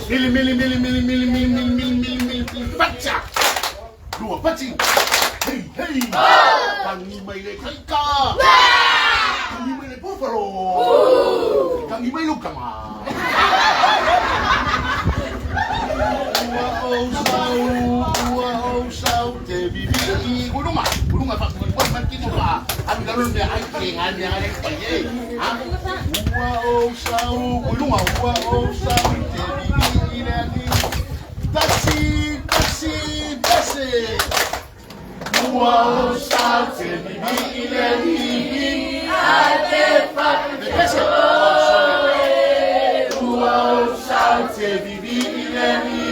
Mili mili mili mili mili mili mili mili mili mili mili pacha. Lua pachi. Hey hey. Tangi mai le kaika. Tangi mai le buffalo. Tangi mai lukama. Ua o sau, ua o sau te bibi. Gulunga, gulunga fa gulunga fa tino fa. Alu lalo me ai ke ngai me ai pa ye. Ha? Ua o sau, gulunga ua o sau te bibi le ni. Taxi, taxi, taxi. Ua o sau te bibi le ni. Ate fa te Ua o sau te bibi le ni.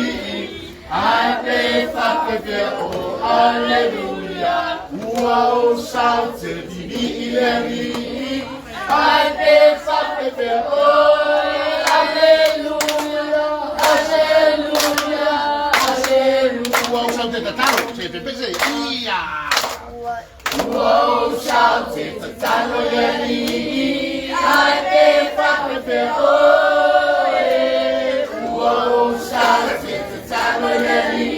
Ate fa te o hallelujah. Ua o sau te bibi le ni. Ate fa te o hallelujah. Hallelujah. Hallelujah. Ua o sau te tatalo te pepese. Ia. Ua o sau te tatalo le ni. Ate fa te o Ua o sau te tatalo le ni.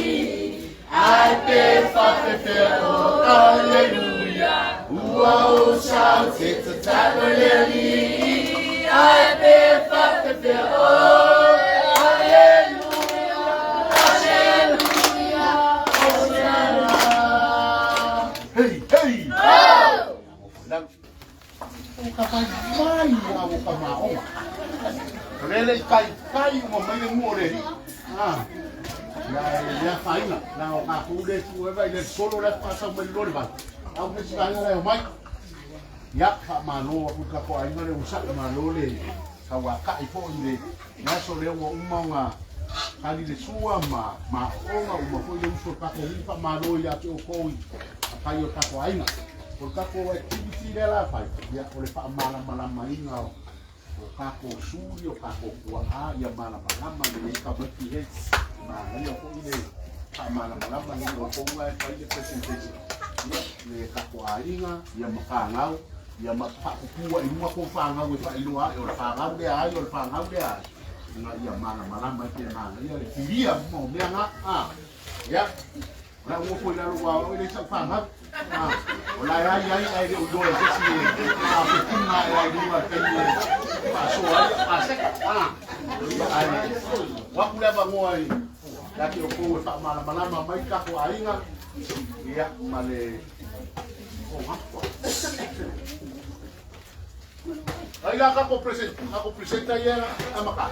Ate fa te o hallelujah. Ua o sau te tatalo le ni. Ate fa te o hallelujah. Hallelujah. Hosanna. Hey, hey! Oh! O ka pai mai a o ka maonga. Rele i kai kai uma mai le mua o le hi. Ah. Ia ia whainga. Na o ka kule tu e vai le solo le whasau mai lore vai. Au ke sika inga le mai. Ia wha mano a kuka ko ainga le usa malo le ka wa kai po i le ngaso le ua uma nga kali le sua ma ma onga uma foi le uso kako hu wha malo i ate o koi a pai o kako ainga. O le kako activity le la fai. Ia o le wha mala mala mainga o o kako suri o kako kua a ia mala malama le ka mati he ma ia fo i le wha mala malama le o konga e fai le presentation. Ia le kako ainga ia makangau ia ma whakupua i mua ko whangau e whailoa e o le whangau le ai o le whangau le ai. Nga ia mala malama e te manga ia le whiria mo mea ngā. Ah. Ia. O la ua foi lalo wa o le sa whangau. Ah. O la ai ai ai le ulo e se si a pe tunga e ai lunga te ni pa so ai pa se. Ah. Ia ai. Wa kule ba ngoa i. Ya ki o ko e wha mala malama mai ka ko ainga. Ia ma le o ha. Ai la kako present, kako presenta ia amaka.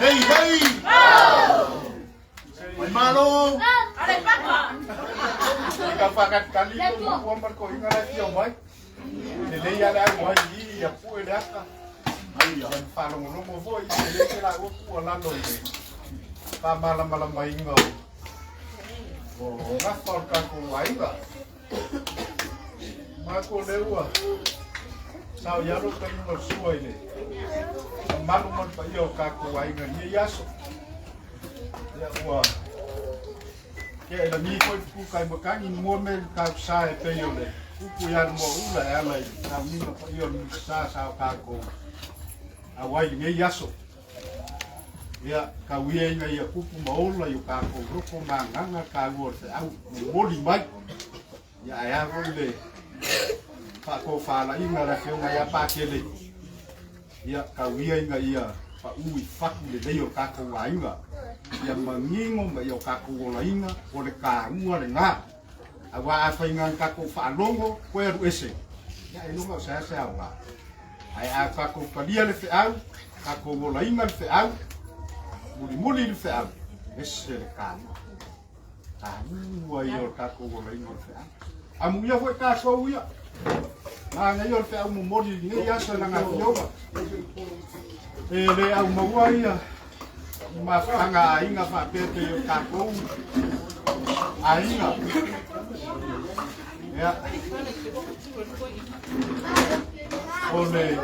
Hey, hey! Mai malo! Ka whakakali ko makua mar ko inga lai fio mai. Le lei ala au mai i ia pue le aka. Ai Ia whalongolongo foi i le le la ua kua lalo i le whamalamalama inga o o gafa o le tatou aiga. Mako le ua sao ialo taimi ma le sua i le mamalu ma le paia o tatou aiga i nei aso. Ia ua kea i lagi foi le kuka i matagi mua me le tausa e pei o le upu ia le moaula e ala i le sauniga paia o le Minisita sa o tatou auai i lenei aso. Ia, tau ia ina ia kupu ma ola i o tatou loko ma agaga taua o le feau momoli mai. Ia, ae a foi le faatofalaiga a le Afioga ia Pakele. Ia, tau ia ina ia paʻu i fatu lelei o le tatou aiga. Ia manino ma ia o tatou olaina o le taua lena. Aua a fai na tatou faalogo, koe alu ese. Ia, ailoga o seasea aoga. Ae a tatou talia le feau, tatou olaina le feau, mulimuli le feau, ese le taua. Taua ia o le tatou olaina o le feau. Amuia foi tatou ia. Manaia o le feau momoli i lenei aso i lana afioga. E le au maua ia i mafutaga aiga faapea pei o tatou aiga. Ia. O le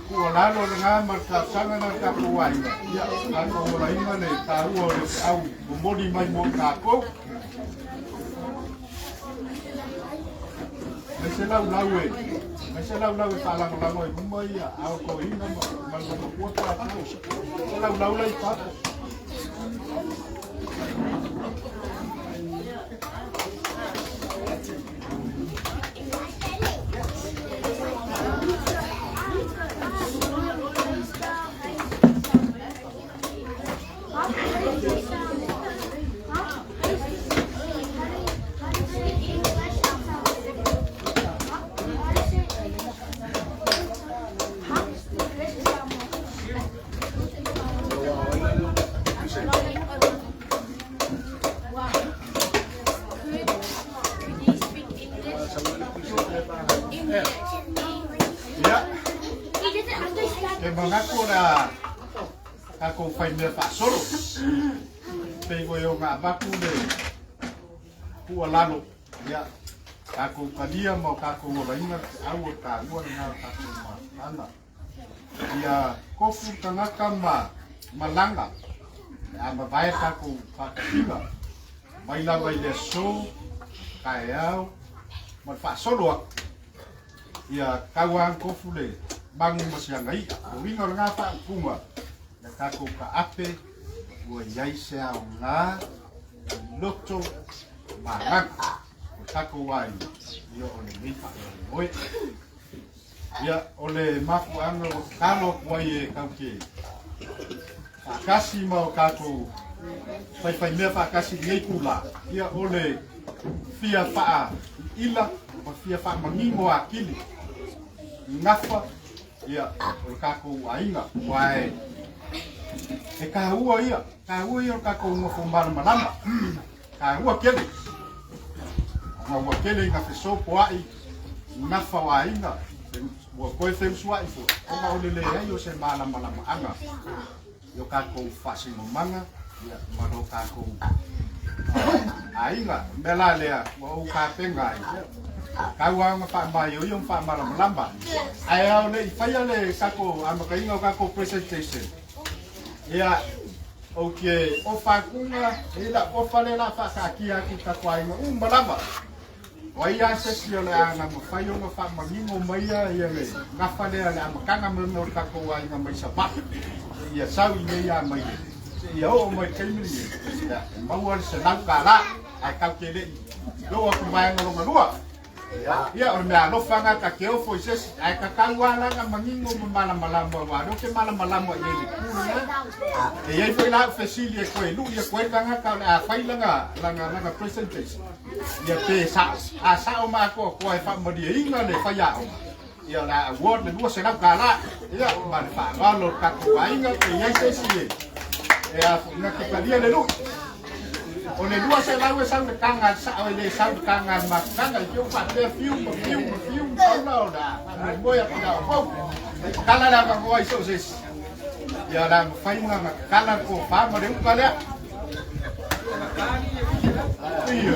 tuualalo lena ma le talosaga na le tatou aiga. Ia, tatou olaina le taua o le feau momoli mai mo tatou. Mai se laulau e, mai se laulau e faalagolago i luma ia ao toeaina ma ma le matua tatou. Se laulau la i fafo. Ia, e manatu o le a tatou fai mea faasolo. Pei foi ona avatu le tuualalo, ia, Takou talia ma o takou olaina le feau o le taua lena o le tatou mafutaga. Ia kofu le tagata ma malaga pe a mavae le tatou faatasiga mai lava i le aso, taeao ma le faasolo atu. Ia tau lava kofu le magu ma se agai'a. O uiga o lena faaupuga, ia tatou taape ua i ai se aoga i loto ma agaga o tatou aiga, ia o lenei faamoemoe. Ia, o le mafuaaga ua tatalo atu ai e tatou te faatasi ma o tatou faifaimea faatasi i lenei itulā, ia o le fia faaila ma fia faamanino atili gafa ia o le tatou aiga, aua e taua ia, taua ia o le tatou nofo malamalama, taua tele. Ona ua tele ina fesopoai gafa o aiga, ua toe feusuai foi, ona o le leai o se malamalamaaga i o tatou faasinomaga ia, ma lo tatou aiga. O le mea la lea ua ou tapena ai, tau lava ona faamaioio ma faamalamalama. Ae ao le i faia le tatou amataina o tatou presentation, ia, ou te ofa atuga, e la ofa le la faataatia atu i tatou aiga uma lava. O ai lava se isi o le a na mafai ona faamanino maia ia le gafa lea le amataga mai o le tatou aiga mai Savaii seia sau i nei a mai seia oo mai le taimi lenei, ia, e maua le $100 ae tatou te le i oo atu i vaega lona lua. Ia, o le mea alofa lena ta te ofo i se isi, ae tatau lava la ona manino ma malamalama, aua o lea ou te malamalama i ai i le itu lena. E i ai foi la au fesili e toe lui atu ai le tagata o le a fai lana, lana, lana presentation, ia pe sao, a sao ma atoatoa e faamalieina le faiaoga, ia o le a award le $200. Ia, ma le faaaloalo o le tatou aiga, pe i ai se isi e, e a foi, na te talia le lui. O le 200 e sau le taga a le sao, e le sau le taga a le mafutaga. I te i faapea fiu ma fiu ma fiu ma taula o le a faamoemoe atu ia outou. Tatala le avanoa i so o se isi. Ia o le a mafai ona tatala le tofa ma le uta lea. Ia,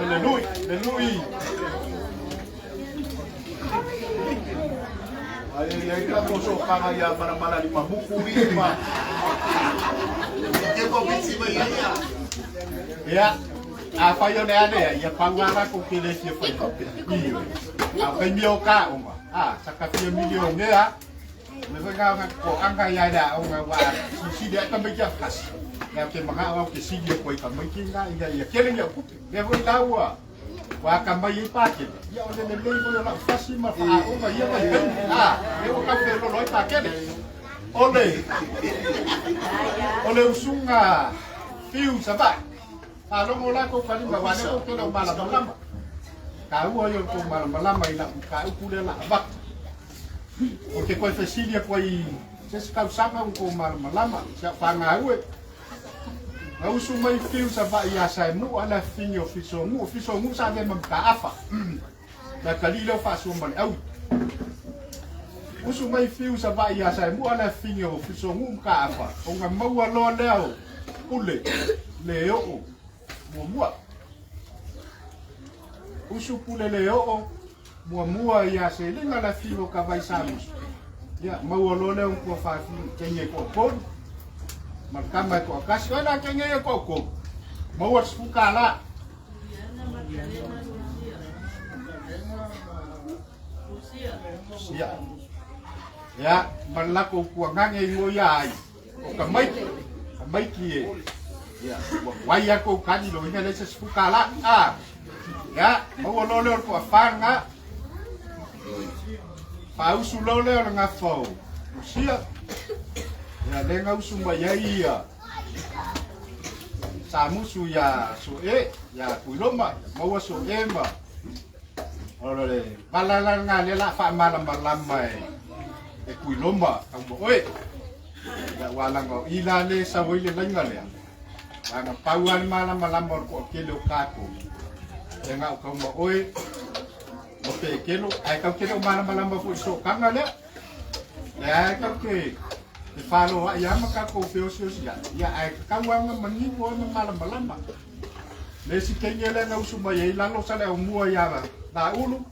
o le lui, le lui. Ai ai ai ka to so kanga ia mana mana ni mamuku i ma. Ke ko bitsi mai ia. Ia, a fai o le ale ia pau ala ko ke le fia fai. Io. A kai mi o ka oma. A saka fia milionea. Le fai nga ko anga ia le o nga wa si si le ka mai kia kasi. Ia ke manga o ke si le ko i ka mai ki nga ia ia kele ia kupe. Le foi laua. Ua akamai ai Pakele, ia o le lelei foi o lau fasi ma faaaoga ia vaitaimi, a, lea ua tau feoloolo ai Pakele. O le, o le usuga Fiu Savaii, faalogo la kou kalima, aua lea tou te le o malamalama. Taua ia o le tou malamalama i lau mataupu lea la avatu. Ou te toe fesili atu ai i se isi tausaga ua tou malamalama, si au fanau e. Na usu mai Fiu Savaii ia Saemua le afifine o Fisonu'u. O Fisonu'u sa avea ma Mataafa. Le atalii lea o faasua ma le aui. Usu mai Fiu Savaii ia Saemua le afifine o Fisonu'u Mataafa, ona maua loa lea o Pule le oo muamua. Usu Pule le oo muamua ia Seliga le afifine o Kavaisamusu. Ia, maua loa lea o matua fafine, teine e toatolu, ma le tama e toatasi. O ai la teine ia e toatolu? Maua le $10. Ia. Ia, ma le latou tuagaga i moe ia ai. O ka maiki, ka maiki e. Ia, ua tuai a kou kani lo ina le se $10. A. Ia, maua loa lea o le toafa lena. Faausu loa lea o le gafa o Lusia. Ia, lea na usu mai ai ia Samusu ia Soe, ia Tuiloma, ia maua Soe ma o le vala la lena lea la faamalamalama e e Tuiloma tau ma oe. Ia ua laga o i la le sau ai le laina lea. Laga pau lava le malamalama o le toatele o tatou. E na o tau ma oe ma Pekelo, ae tau te le o malamalama foi i sootaga lea. Lea ae tau te te faloai lava ma tatou feoseosiai, ia ae tatau lava ona manino ma malamalama. Le isi teine lea na usu mai ai lalo Saleaaumua ia Laulu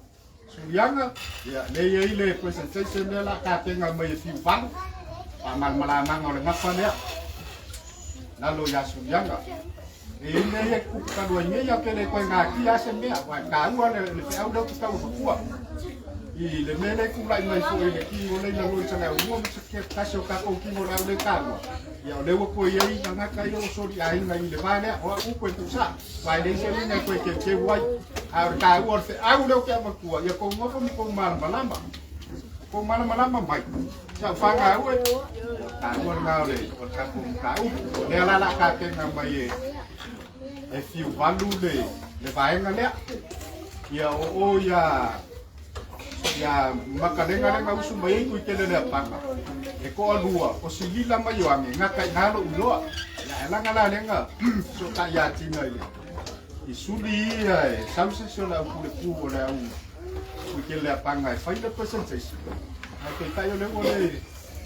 Suliaga, ia lea e i ai le presentation lea o le a tapena mai e fiu valu, faamalamalamaga o le gafa lea lalo ia Suliaga. E i ai mea ia e tutupu talu ai nei, ae ou te le toe natia lava se mea, aua e taua le feau lea ou te tau avatua. I le mea lea e tulai mai foi i le tino lea i lalo i Saleaaumua ma se tasi o tatou tino o le au lea e taua, ia o lea ua toe i ai tagata ia ua soliaiga i le va lea, o au upu e tuusa, aua e leai se uiga e toe teuteu ai. A o le taua o le feau lea ou te avatua, ia tou nofo ma tou malamalama. Tou malamalama mai, sa ou fanau e, taua lena o le tatou mataupu. O lea la o le a tapena mai e e fiu valu le vaega lea. Ia o o ia ia Makalega lea na usu mai ai Tuitele Leapaga, e toalua o Silila ma Ioane, gata i ina lou iloa. Ia ae laga la lea na fesootai ia Tina i le i suli ia e sau se isi o le au pule pu o le au Tuitele Leapaga e fai le presentation. Ae peitai o lea ua le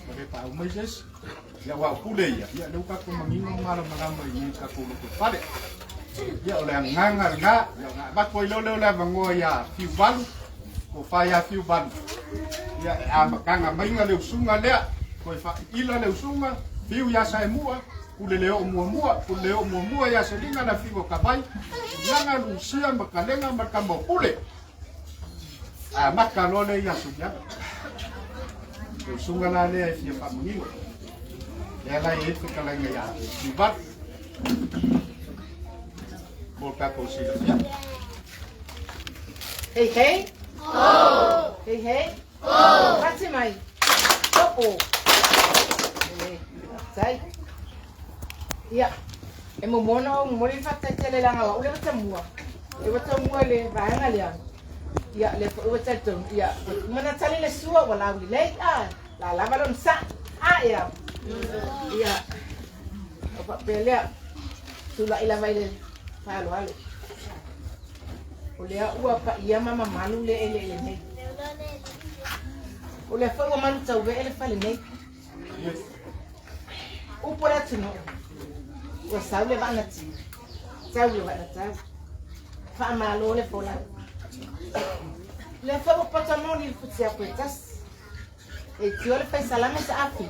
ua le paau mai se isi. Ia aua o pule ia, ia lea ua tatou manino ma malamalama i nei tatou lotoifale. Ia o le agaga lena, ia ona avatu ai loa lea o le avanoa ia Fiuvalu, tofa ia Fiuvalu. Ia e amataga maiga le usuga lea, toe faaiila le usuga, fiu ia Saemua, pule le oo muamua, pule le oo muamua ia Seliga na fiu o Kavai, Suliaga, Lusia ma Kalega ma le tama o Pule. Amata loa lea ia Suliaga. Le usuga la lea e fia faamanino. Lea la e i ai le fetalaiga ia Fiuvalu. Mo le tatou silafia. Hei hei. Ho. Hei hei. Ho. Pati mai. Ho. Sai. Ia, e muamua ona ou momoli le faafetai tele leaga o au lea ua tamua. Lea ua tamua i le vaega lea. Ia, lea foi ua talitonu. Ia, ua uma ona tali le sua, ua laulelei, a, la lava lona saa. A, ia. Ia, o faapea lea, tulai lava i le faaaloalo. O lea ua paia ma mamalu le eleele nei. O lea foi ua malu tauve'e le fale nei. Upu o le atunuu, ua sau le vaa na tiu, tau le vaa na tau. Faamalo le folau. Lea foi ua poto moni le futiafu e tasi. E tio le faisalame sa afi.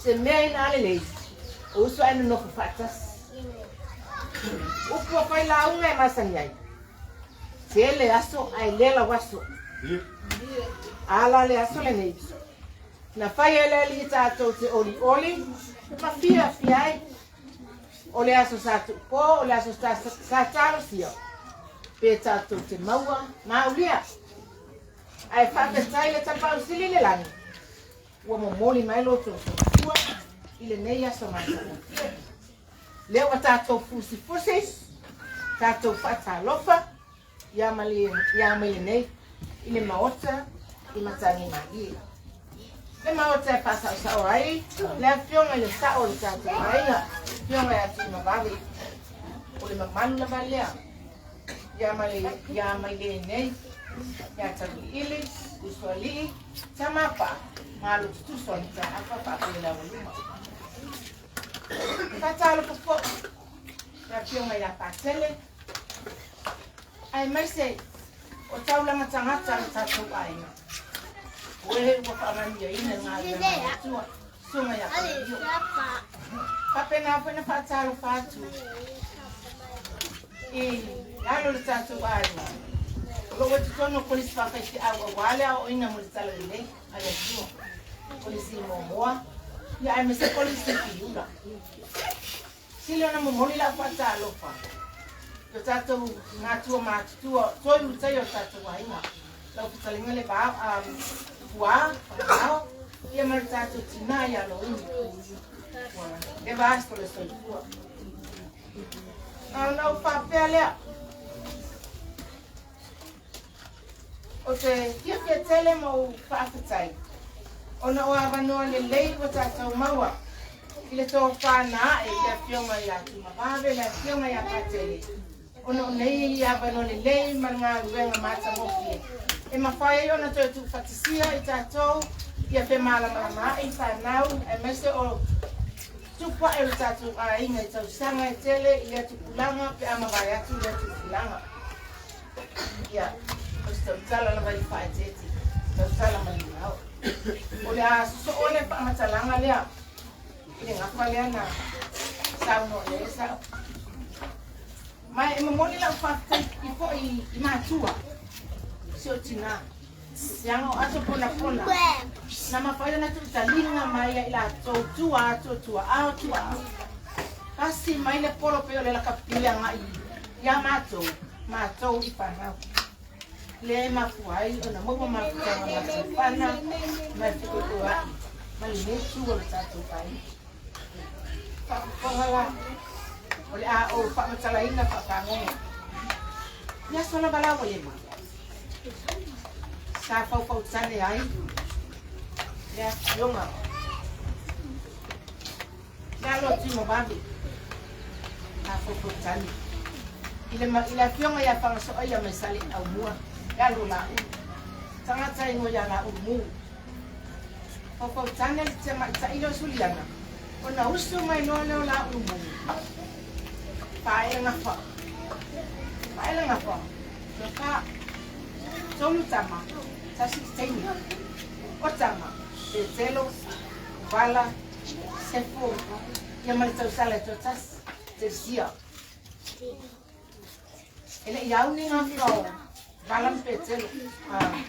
Se mea ina a lelei, o uso ae nonofo faatasi. Upu a fai lauga e masani ai. Tele aso ae le lau aso. Ala le aso lenei. Na fai e le Alii tatou te olioli ma fiafia ai. O le aso sa tuupo, o le aso sa talosia, pe tatou te maua maulia. Ae faafetai le Tapaau Sili i le lagi, ua momoli mai lo outou soifua i lenei aso matagofie. Lea ua tatou fusifusi, tatou faatalofa ia mai lenei i le Maota i Matagimalie. Le Maota e faasaosao ai le afioga i le sao o le tatou aiga, afioga ia Tuimavave. O le mamalu lava lea ia mai lenei ia Tauiliili, Usoalii, Tamapaa, Malo Tutusa o Mataafa faapea le Aualuma. Faatalofa foi le afioga ia Patele, aemaise o taulaga tagata a le tatou aiga. O e ua faamanuiaina i galuega a le Atua, Susuga ia Koneio. Faapena foi na faatalofa atu i lalo o le tatou aiga. O lo o ua i totonu o Kolisi Faafaifeau aua le aoaoina mo le Tala Lelei a le Atua. Kolisi Moamoa, ia aemaise Kolisi Piula. Sili ona momoli lau faatalofa i o tatou matua matutua, toi ulutaia o tatou aiga, lau fetalaiga le va, Puā, Fagao, ia ma le tatou tinā ia Loini. Ua leva aso le soifua. A ona ou faapea lea, ou te fiafia tele ma ou faafetai ona o avanoa lelei ua tatou maua i le tofa na ae i le Afioga ia Tuimavave, le Afioga ia Patele, ona o nei avanoa lelei ma le galuega matagofie e mafai ai ona toe tuufatisia i tatou ia femalamalamaai fanau aemaise o Tupu ae o le tatou aiga i tausaga e tele i lea tupulaga pe a mavae atu lea tupulaga. Ia, o se tautala lava i faaeteete, tautala ma le mao. O le a sosoo le faamatalaga lea i le gafa lea na saunoa i ai le sao. Ma e momoli lau faafetai i foi i matua, si o tinā. Leaga o aso ponapona, na mafai ona tuutaliga mai ai latou tua atu o tua'a o tua'a. Pasi mai le polo pei o le lakapi agai iā matou, matou i fanau. Le mafua ai ona maua mafutaga masafana ma le feoeoea'i ma lenei tu o le tatou aiga. Faafofoga la, o le a ou faamatalaina faafagogo. I aso lava la ua leva, sa faufautane ai le afioga le alo o Tuimavave, sa faufautane i le, i le afioga ia Fagasoaia mai Saleaumua, le alo o Laulu, tagata igoa ia Laulu Mu. Faufautane le tamaitai lea o Suliana, ona usu mai loa lea o Laulu Mu, faaele gafa, faaele gafa, tofa, tolu tama, tasi le teine. O tama, Petelo, Vala, Sefo, ia ma le tausala e toatasi, Telesia. E le i au ni gafa o Vala ma Petelo,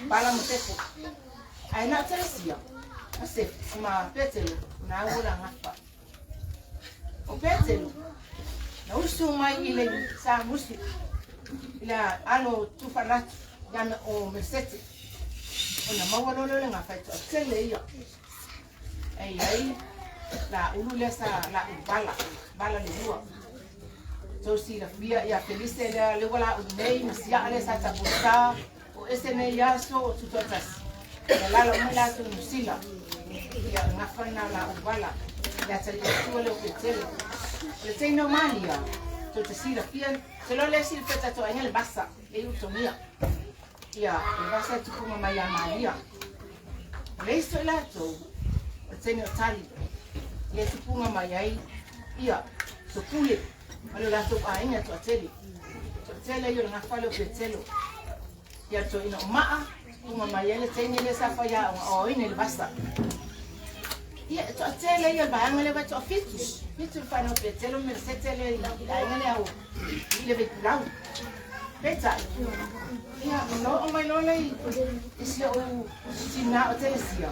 Vala ma Sefo. Ae na o Telesia, ma Sefo, ma Petelo, na au o la gafa. O Petelo, na usu mai i le Samusu, i le alo tufanatu, ia me o Mesete. Ona maua loa lea o le gafa e toatele ia. E i ai la ulu lea sa la ulu vala, vala le lua. Tou silafia ia Felise lea le ua la ulu nei ma siaa lea sa tapusa o ese nei aso o tutoatasi. Ia lala uma i latou Niu Sila. Ia o gafa lena o la ulu vala. Le atalii matua lea o Petelo. O le teine o Malia, tou te silafia, te loa lea silafia tatou aiga le vasa, le i ulutogia. Ia, o le vasa e tupuga mai ia Malia. O le isi o i latou, o le teine o Tali, le tupuga mai ai, ia, Sopule, ma le latou aiga e toatele. Toatele ia o le gafa lea o Petelo. Ia, toeaina o Maa, tupuga mai ai le teine lea sa faiaoga o aoina i le vasa. Ia, e toatele ia le vaega lea vai toafitu. Fitu le whanau Petelo me le sete lea i le aiga lea o i le Vaipulau. Peitai, ia, ona oo mai loa lea i si ou tinā o Telesia.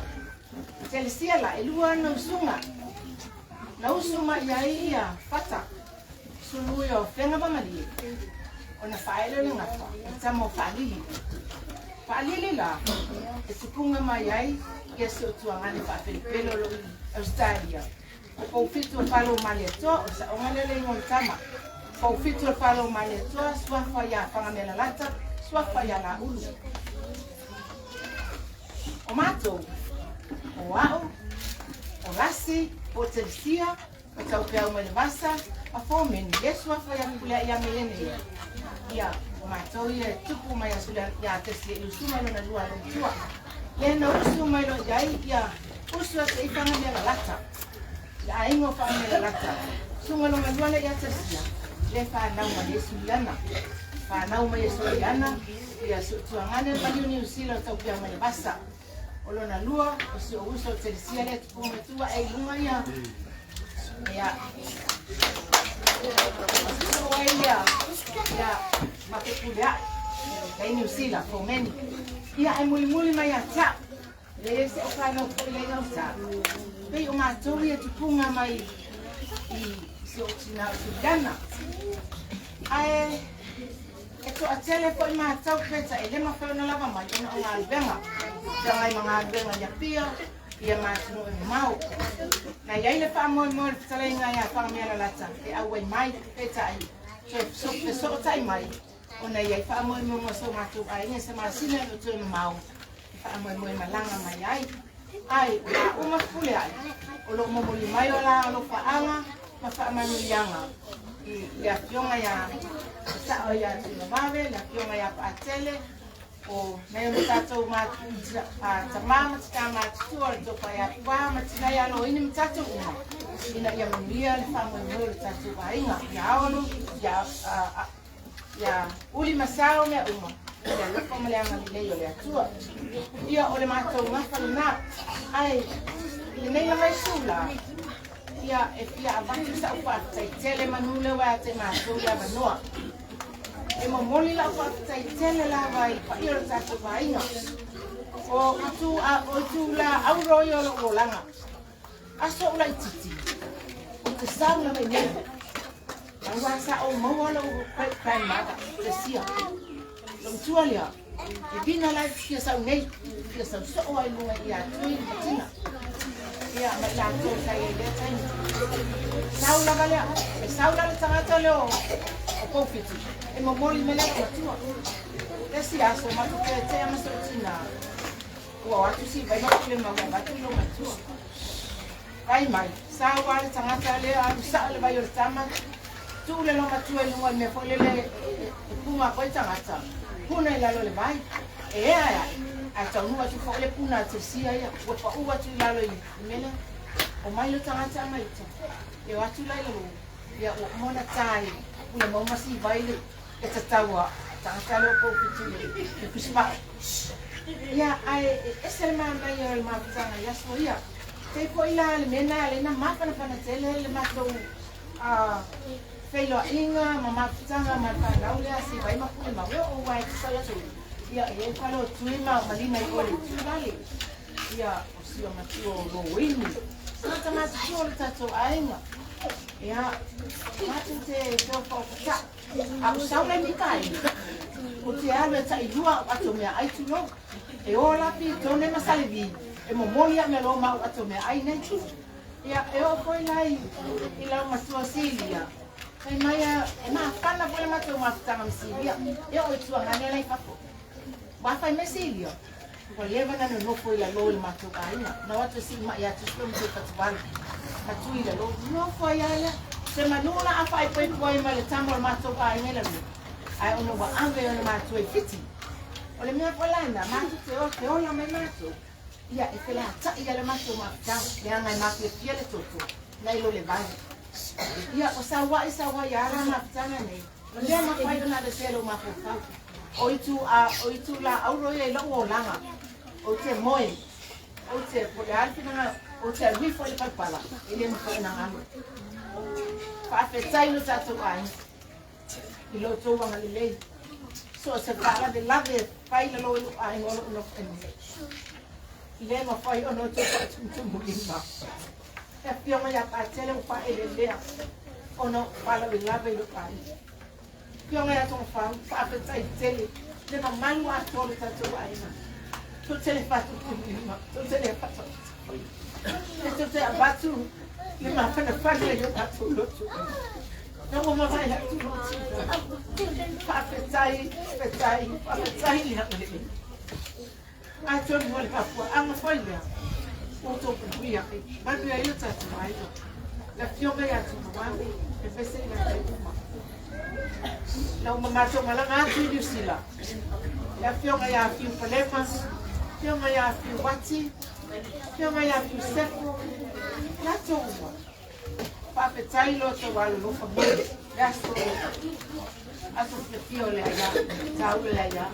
Telesia la, e lua ana usuga. Na usu mai i ai ia Fata, sulu ia o Fega ma Malie. Ona faaele o le gafa, e tama o Faalili. Faalili la, e tupuga mai ai ia si ou tuagane faapelepele o lo o i Ausetalia. O Poufitu o Falo o Malietoa, o le saoga lea le igoa o le tama. Poufitu o Falo o Malietoa, suafa ia Fagamealalata, suafa ia Laulu. O matou, o a'u, o Lasi, po o Telesia, o Taupeau mai le Vasa, ma Fomeni, le suafa ia Pulea ia Melene ia. Ia, o matou ia e tupu mai a Sulia ia Telesia i usu mai lona lua alomatua. Le na usu mai loa i ai ia usu atu i Fagamealalata. Le aiga o Fagamealalata, susuga lona lua lea ia Telesia, le fanau mai ai Suliana. Fanau mai e Suliana, ia si ou tuagane maliu Niu Sila o Taupeau mai le Vasa. O lona lua, o si ou uso o Telesia lea tupu mai tua e i luga ia. Ia. O ai ia, ia, ma ke pule aʻe. Lei Niu Sila, Fomeni. Ia, e mulimuli mai ia te au. Le se o whanau foi le gauta. Pei o mātou ia tupunga mai i si o tina o Suliana. Ae, e toatele foi mātou peta e le mafai ona lava mai ona o galuega. Feagai ma galuega ia pia, ia mātunu e mamao. Na i ai le faamoemoe o le fetalaiga ia Fagamealalata e auai mai peitai toe fesootai mai ona e i ai faamoemoega o so matou aiga i se masina e le o toe mamao e faamoemoe malaga mai ai. Ai, o la uma pule ai, o lo o momoli mai o la alofaaga ma faamanuiaga i le afioga ia Sao ia Tuimavave, le afioga ia Paatele, O nai o tatou tamā ma tinā matutua o le tofa ia Puā ma tinā ia Loini ma tatou uma, ina ia manuia le faamoemoe o le tatou aiga, ia aolo, ia uli ma sao mea uma, i le alofa ma le agalelei o le Atua. Ia o le matou gafa lena, ae i lenei lava isu la, ia e fia avatu sa'u faafetai tele manu lea ua ia te matou le avanoa. E momoli lau faafetai tele lava i le paia o le tatou aiga. O itu a o itu la auro ia o lou olaga. Aso ou laitiiti, ou te sau lava i nei. Aua sa ou maua lou great grandmother, Tesia. Lou matua lea, e vina la e fia sau nei, fia sau soo ai luga ia Tui ma Tina. Ia, ma i latou sa i ai lea taimi. Sau lava lea, e sau la le tagata lea o, o Poufitu, e momoli mai lea matua. Le isi aso, matou teatea ma sou tina, ua o atu si vai ma pule mau e avatu i lou matua. Fai mai, sau lava le tagata lea, alu sao le vai o le tama, tuu le loomatua i luga i le mea foi lele e puna atu ai tagata, puna i lalo o le vai, e ea e ae, ae taunuu atu foi le puna a Tesia ia, ua pau atu i lalo i le mea lea. Omai le tagata ma ita, e o atu la i lalo, ia ua uma ona ta i pule mau ma sivai le e tatau a tagata lea o Poufitu i le pusivao. Ia, ae e ese le manaia o le mafutaga i aso ia. Pei foi la le mea lena lea na mafanafana tele le matou feiloaiga ma mafutaga ma le fanau lea si vai ma pule mau e oo uae te sau aso ia e iai fale o Tui ma Malina i o le itu lale. Ia, o si o matua o Loini. Tagata matutua o le tatou aiga. Ia, matou te feofaofataʻi. A o sau lai Mikaeli, o te alu e taʻilua au ato meaai tulou. E o la Pitone ma Salevi, e momoli a'u mea loa ma au ato meaai nei. Ia, e oo foi la i lau matua Silia, fai mai a, e mafana foi le matou mafutaga ma Silia, e oo i tuagane la i fafo. Ua fai mai Silia, ua leva na nonofo i lalo i le matou aiga, na o atu e siimai atu silo ma toe fatuvalu. Matu i lalo, nofo ai lava lea. Se manu la a faaipoipo ai ma le tama o le matou aiga i lalo, ae ona ua ave e ona matua i Fiti. O le mea foi lana, matou te o, te ola mai matou, ia e felataʻi lava le matou mafutaga, leaga e mafiafia le toto, nai lo le vai. Ia, o sauaʻi sauaʻi lava la mafutaga nei, O lea mafai ona aveesea i lou mafaufau. O itu, a, o itu la auro ia i lou olaga. Ou te moe, ou te, po o le a le finagalo, ou te alu ifo i le palapala, e le mafai ona galo. Faafetai lo tatou aiga i lo outou agalelei. So o se faalavelave e fai i lalo i lou aiga o lou nofo nei. Le mafai ona outou faatumutumulima. E afioga ia Patele ua faaeleelea ona o faalavelave i lou aiga. Afioga ia Togafau, faafetai tele le mamalu atoa o le tatou aiga. Tou te le faatutulima, tou te le faatautai. E tou te avatu le mafanafana i o tatou loto. Na ua mavae atu lou tina. Faafetai, faafetai, faafetai le agalelei. Atonu o le mafuaaga foi lea ua outou puipuia ai, manuia ai lo tatou aiga. Le Afioga ia Tunuave, e pese i latou uma. Na uma matou malaga atu i Niu Sila, le Afioga ia Fiu Palema, Afioga ia Fiu Wati, Afioga ia Fiu Sefo, latou uma. Faafetai lo outou alolofa mai le aso aso fiafia o le aia, taua le aia.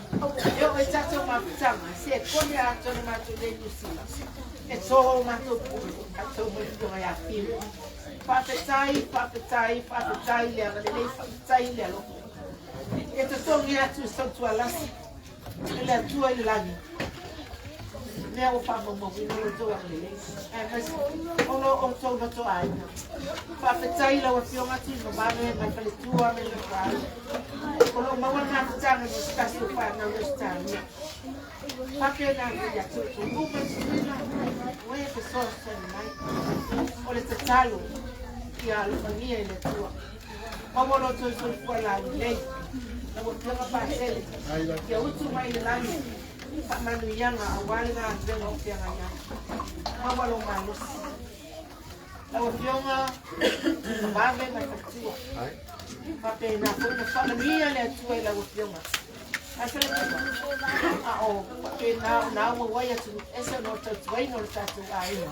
E oo i tatou mafutaga, se e kone atoa le matou nei Niu Sila. E tō matou pule, tatou mai fioga ia Fiu. Faafetai, faafetai, faafetai le agalelei, faafetai le alofa. E totogi atu i Sautualasi, e le Atua i le lagi. Mea ua faamaumauina lo outou agalelei, aemaise o lo outou loto aiga. Faafetai i lau Afioga Tuimavave mai Faletua me le Fale. O lo o maua le mafutaga ma se tasi o fanau i Ausetalia. Faapena foi ia te outou uma i Tutuila, o e fesoasoani mai. O le tatalo, ia alofagia e le Atua. Maua lo outou soifua laulelei. Lau Afioga Patele, ia utu mai le lagi faamanuiaga aua le galuega o feagai ai. Maua lou malosi. Lau Afioga, Vave mai Faletua. Faapena foi na faamanuia le Atua i lau Afioga. Ae faletua, a o faapena ona auau ai atunuu ese ona o le tautuaina o le tatou aiga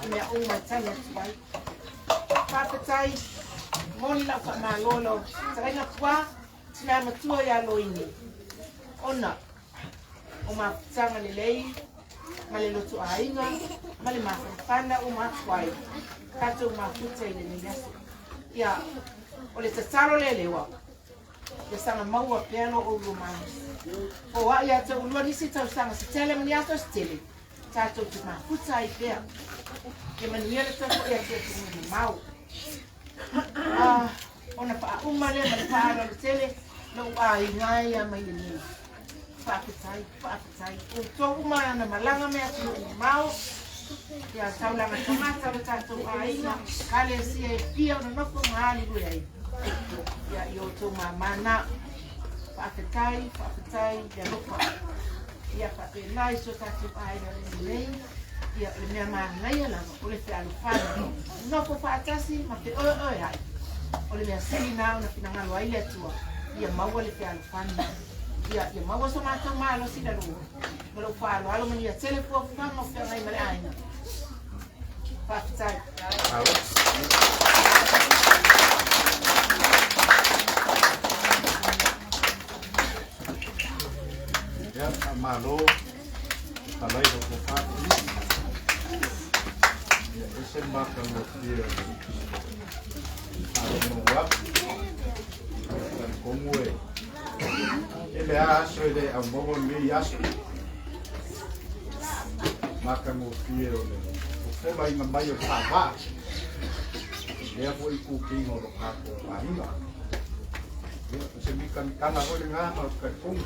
i mea uma e tali atu ai. Faafetai, momoli lau faamalo i lau fetalaiga Pua, tina matua ia Loini, ona o mafutaga lelei ma le loto aiga ma le mafanafana ua mafua ai tatou mafuta i lenei aso. Ia, o le tatalo lea lewa, ia saga maua pea lo oulua malosi. Foai ia te oulua nisi tausaga se tele ma ni aso se tele, tatou te mafuta ai pea. Ia manuia le toe foi atu i atunuu mamao. Ah, ona faauma lea ma le faaaloalo tele lou aiga ia mai lenei. Faafetai, faafetai. Outou uma na malaga mai atunuu mamao, ia taulaga tagata o le tatou aiga, ekalesia e fia ona nofo ma galulue ai. Ia i outou māmā na. Faafetai, faafetai le alofa. Ia faapena i so tatou aiga lenei, ia o le mea manaia lava o le fealofani. Nofo faatasi ma feoeoeai. O le mea sili na ona finagalo ai le Atua, ia maua le fealofani. Ia, ia maua so matou malosi i lalo ma lou faaaloalo manuia tele fuafuaga o feagai ma le aiga. Faafetai. Ia, faamalo talai lau tofa. Ia, ese le matagofie o le faalogo atu. Talitonu e e le a aso e le aumaua lenei aso. Matagofie o le fofolaina mai o le faavaa. Lea foi itukiga o lo tatou aiga. Ia, o se mitamitaga foi lena ma ou te talitonu.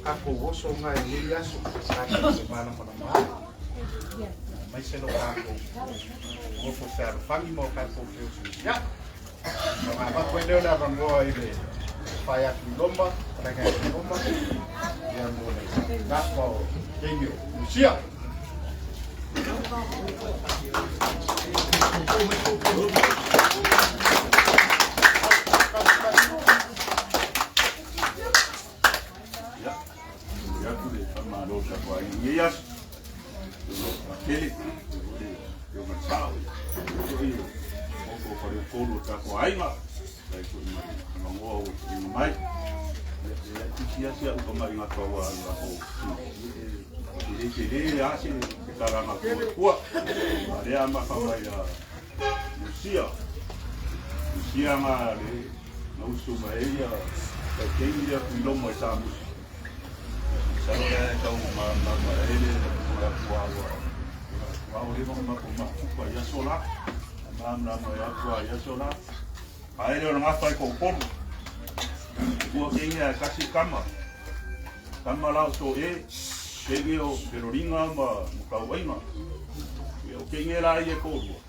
Tatou oso na i lenei aso, tatou te malamalama ai. Aemaise lo tatou nofo fealofani ma o tatou feuseusiai. Ona avatu ai lea o le avanoa i le pae atu i Roma, talaga atu i Roma, ia mo le gafa o keimi o Lusia. Ia, momoli atu le faamalo i le tapuaiga i lenei aso. O tele, o le afioga i le Sao, foi o nofo o faleupolu o le tatou aiga, tai foi ma le avanoa ua tuuina mai. Ia, e laitiiti lava si au tamai gafa aua o le latou e le tele lava se tala na atu e tua. A lea amata mai ia Lusia. Lusia nga le na usu mai ai ia taikeini lea Tuiloma i Samusu. Masalo lea e tau ma ma ma e le le atua ua ua o leva ona matou mafuta i aso la. Ma ma ma e atua i aso la. Ae le o le gafa i Tootolu. Ua keini a e kasi kama. Kama la o so e, keini o Peroliga ma Tauaiga. Ia o keini la ia e toalua.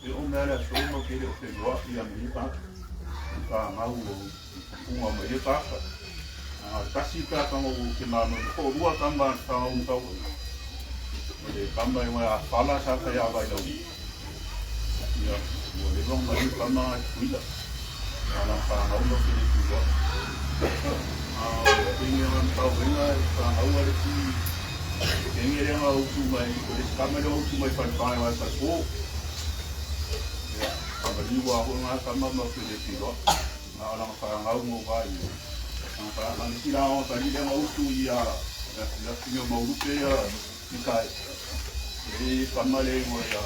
E o mea le aso ma ke le o whenua i a me ka. Ka ngau o punga mai e kaka. A kasi ka ka ngau ke mama ko lua kama ka ngau tau. Le kama e a fala sa ka ia vai lau. Ia, ua leva ona mai kama ai tuila. A na whanau no ke le tuila. A o kenge nga tau venga e whanau a le ti. Kenge le nga utu mai, ko le kama le utu mai whai whai whai whai po. Ia, kama liwa ho nga kama ma ke le tuila. Na ala nga whanau ngo vai. Nga whanau ni sila o tani le nga utu i a la tinga maurupe ia Mikae. E kama le ngo ia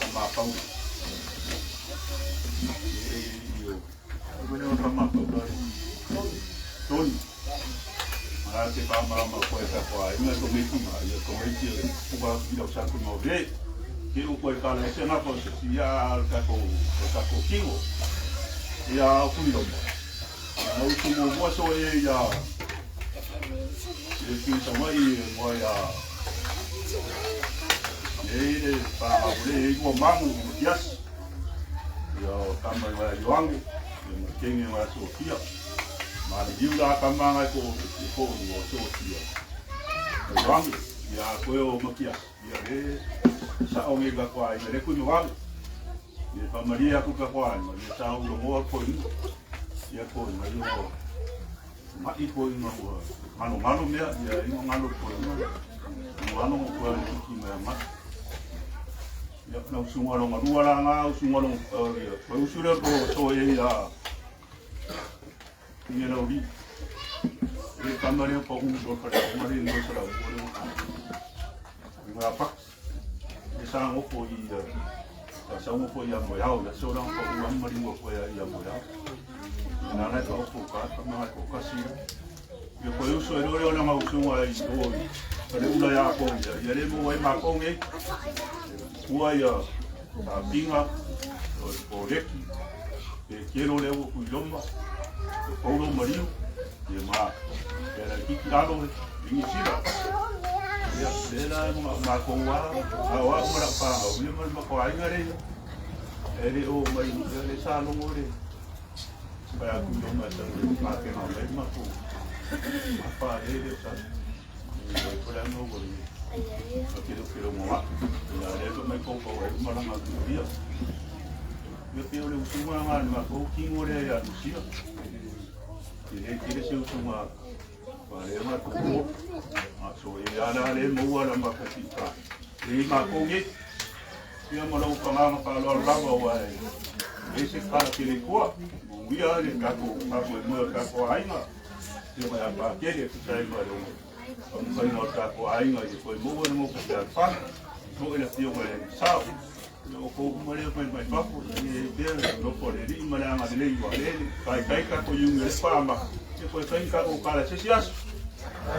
kama pau. E io. Ko ne kama pau Tony. A te whamarama koe ka koa inga to me tunga ia to me tia uka i lau sa ku no re. Ke u koe kala e se ngā pau se si ia al ka ko kingo. Ia au kui loma. Na utu mo mua so e ia e ki sa mai e mo ia e le pa le e ua mangu mo tias. Ia o tama i waia Ioange, ia ma kenge waia Sofia. Ma le hiu la kama ngai ko e ko o Sofia. Ioange, ia koe o Matias, ia le sa o nge ka koa i le kunu wawe. Ia whamaria aku ka koa i ma ia sa ulo ngoa ko i. Ia ko i ma ia o Ma'i foi ina ua galogalo mea, ia ina galo foi ina ua alo ngo le kiki mai ma'i. Ia na usunga longa lua la nga usunga longa ia ko usu le ko so e ia ni la uri. E kama le pa u do pa ma le no sa la u le mo. Nga pa. E sa ngo fo i sa sa ngo fo ia mo yao ya so la ko u am mari ngo fo ya ia mo yao. Na na ka o ka ka ma ko ka si. Ia ko usu e lore o na usunga i o. Ka le ula ya ko ia ia le mo wai ma ko nge. Ua ia ta pinga o o leki. E kero le o ku loma. O paulo mariu. Ia ma ia la kiki alo e ingi sila. Ia le la ma ma ko wa a wa ma la pa o ia ma ma ko ainga le. E le o mai ia le sa longo le. Pa ku loma sa le pa ke na mai ma ko. Ma pa le le sa. E ko la no go le. O ke ke mo wa. Ia le ko mai ko ko e ma la ma ku ia. Ia pe o le usunga nga ma ko kingo le ia Lucia. I le kile se usunga pa le ma ko ko. A so e ala le mo ala ma ko ki ka. E ma ko nge. Ia ma lau panganga pa lo lava wa e. E se kala ki le kua. Mo ia le ka ko ka ko e mo ka ko ainga. Ia ma pa ke le ku sai ma lo. O mo kai mo ka ko ainga i ko mo mo ko te fa. Mo e le tio mo le sa. O ko mo le mai mai papu e te no ko le ri ma le anga le i wa le kai kai ka ko yung le pa ma. E ko kai ka ko kala se sias.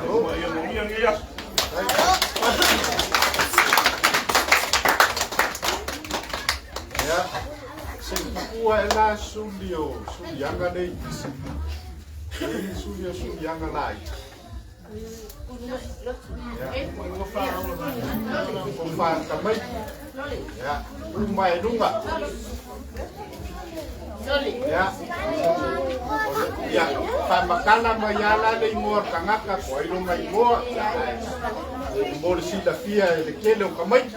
O ma ia mo ia nge ia. Ia, se ua e la suli o suliaga nei. E suli o suliaga lai. Ia, o fa kamai. Ia, uma e lunga. Ia, ia, fa makala mai ala le igoa o le tagata po o ai lona igoa. Mo le silafia e le tele o tamaiti.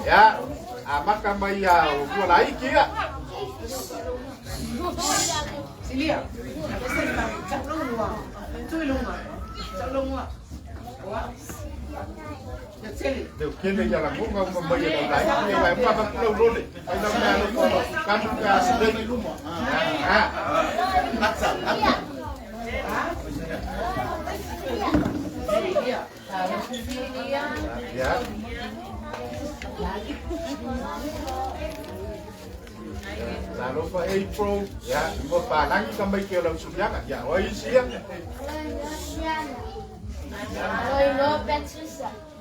Ia, amata mai ia o lua laiti ia. Silia. Leo kele ia lagoga uma mai e lau laiti ia wae ma ku lau lole. Ai lau mea alo ko kanu pe a se lei. Ah. Ia. Talofa April, ia, ua palagi ka mai ke o lau suliaga. Ia, o ai isi ia.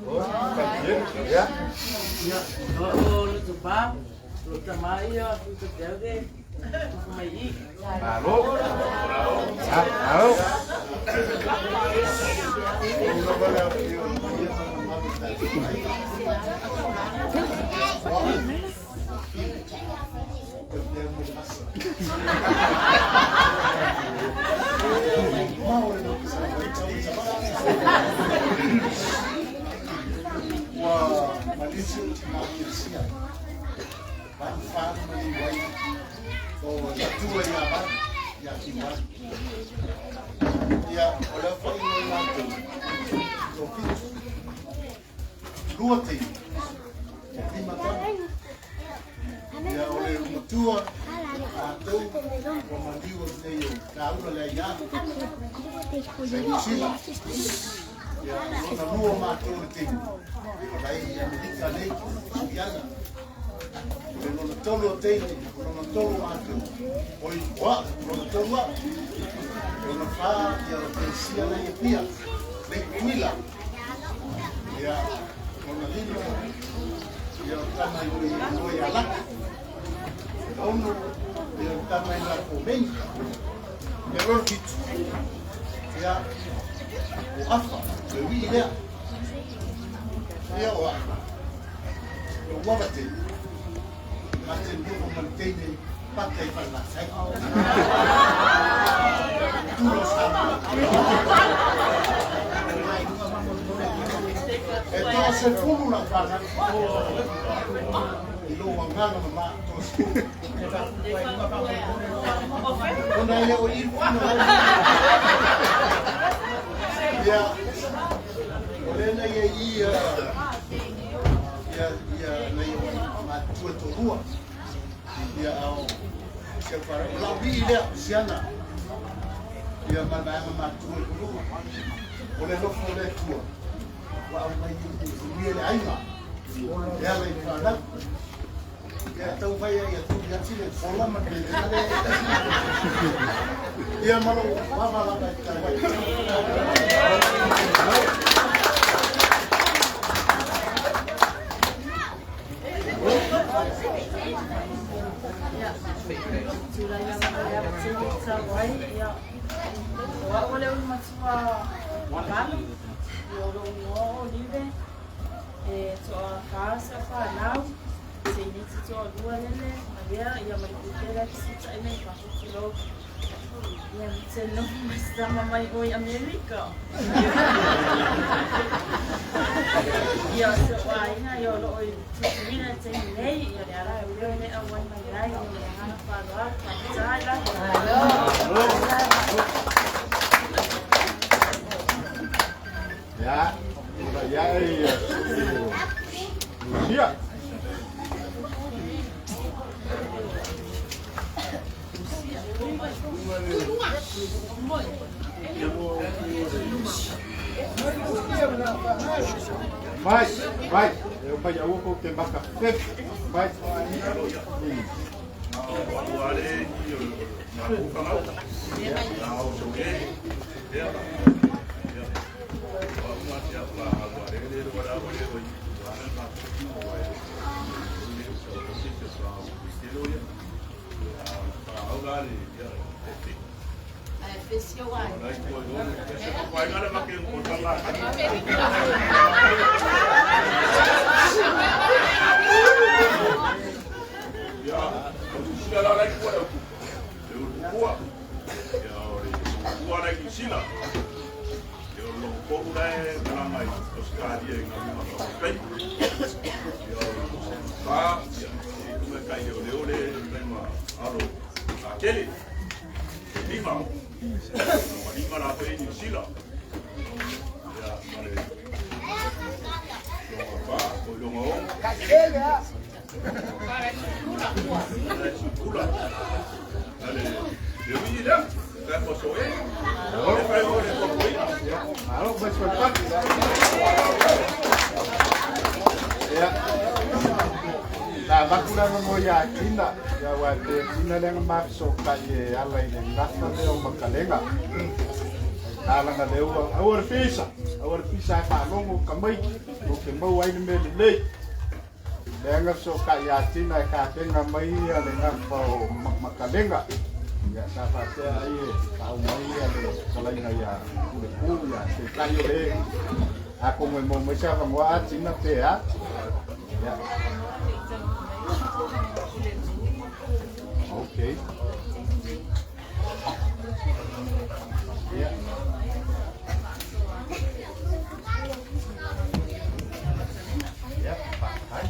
O, ia. Ia, o le pa, lo tamaia, tu te telde, tu mai i. Malo. Ah, malo. Ua malisi o tina o Keresia. Valu fa ma liu ai o le Atua ia valu ia Timani. Ia, o le aofaiga o i latou, e toafitu, lua teine, lima tama. Ia, o le matua matou ua maliu atu nei o Kaula le Aiā sa i Niu Sila. Ia, o lona lua o matou le teine, o la e i Amerika nei, Suiana. O le lona tolu o teine, o lona tolu o matou, oi, o a'u, lona tolu a'u. Lona fa, ia o Peresia la i Apia, le Tutuila. Ia, lona lima, ia o tama i oi oi alaki. Ono, ia o tama i la Komeni. Ia lona fitu, ia o Afa, le uii lea. Ia o a'u, o Uavate, ma te nofo ma le teine pata i Falelatai. Tula Samoa. E toa sefulu lau fanau i lou agaga mama toa sefulu. Ona e le o i funa. Ia, o lena ia i ia ia ia nei o matua tolua. Ia ao se para o lau i lea siana. Ia ma vaega matua i luga. O le lofo le tua. Ua au mai i le aiga. E ala i whanau. Ia tau fai ia tu ia tile fola ma le le. Ia malo mama la mai ta wai. Tulai lava ma le ava tele i tau ai, ia, o au o le ulu matua valu, ia o lou igoa o Olive, e toafā sa fanau, teine te toalua lele, ma lea, ia ma le putele te sitaʻi mai fafo tulou. Ia te noho mai se tama mai o i Amerika. Ia o si o'u aiga ia o loo i Tutuila i le taimi nei, ia le ala e uli ai le auai mai ai, ia ma le agaga faaaloalo, faafetai lava. Ia, tulai ae ia Lucia. Vai, vai. Eu vai aua ko te maka. Vai. Malo, mai soifua. Ia. Na avatu le avanoa ia Tina, ia aua e pei o Tina lea na ma fesootai e ala i le gafa lea o Makalega. Alaga lea ua aua le pisa, aua le pisa e faalogo tamaiti, tou te maua ai le mea lelei. Lea na fesootai ia Tina e tapena mai le gafa o Makalega. Ia sa faapea ai e faauma ai le fetalaiga ia Pulepu, ia peitai o le atonu e maua mai se avanoa a Tina pe a. Ia. Okay. Ia. Ia, faafetai.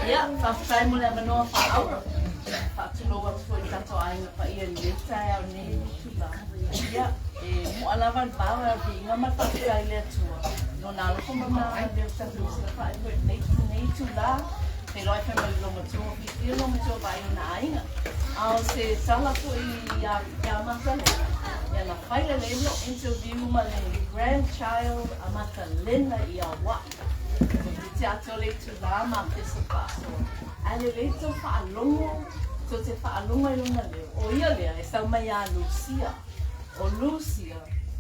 Ia, faafetai mo le avanoa faaauro. Faatulou atu foi i le tatou aiga paia i lenei taeao i lenei itula. Ia, e mu'a lava le vao e viiga ma le faafetai i le Atua Lona alofa ma Lona agalelei ua tatou silafai foi i lenei itula. Feiloai fai mai le loomatua ua fiafia le loomatua vaai i ona aiga. A o se tala foi ia Matalena, ia na fai lelei lou interview ma le grandchild a Matalena ia Waʻ. Toeitiiti atoa le itulā ma pesa faasoa. Ae lelei tou faalogo, tou te faalogo i lona leo. O ia lea e sau mai ia Lusia. O Lusia,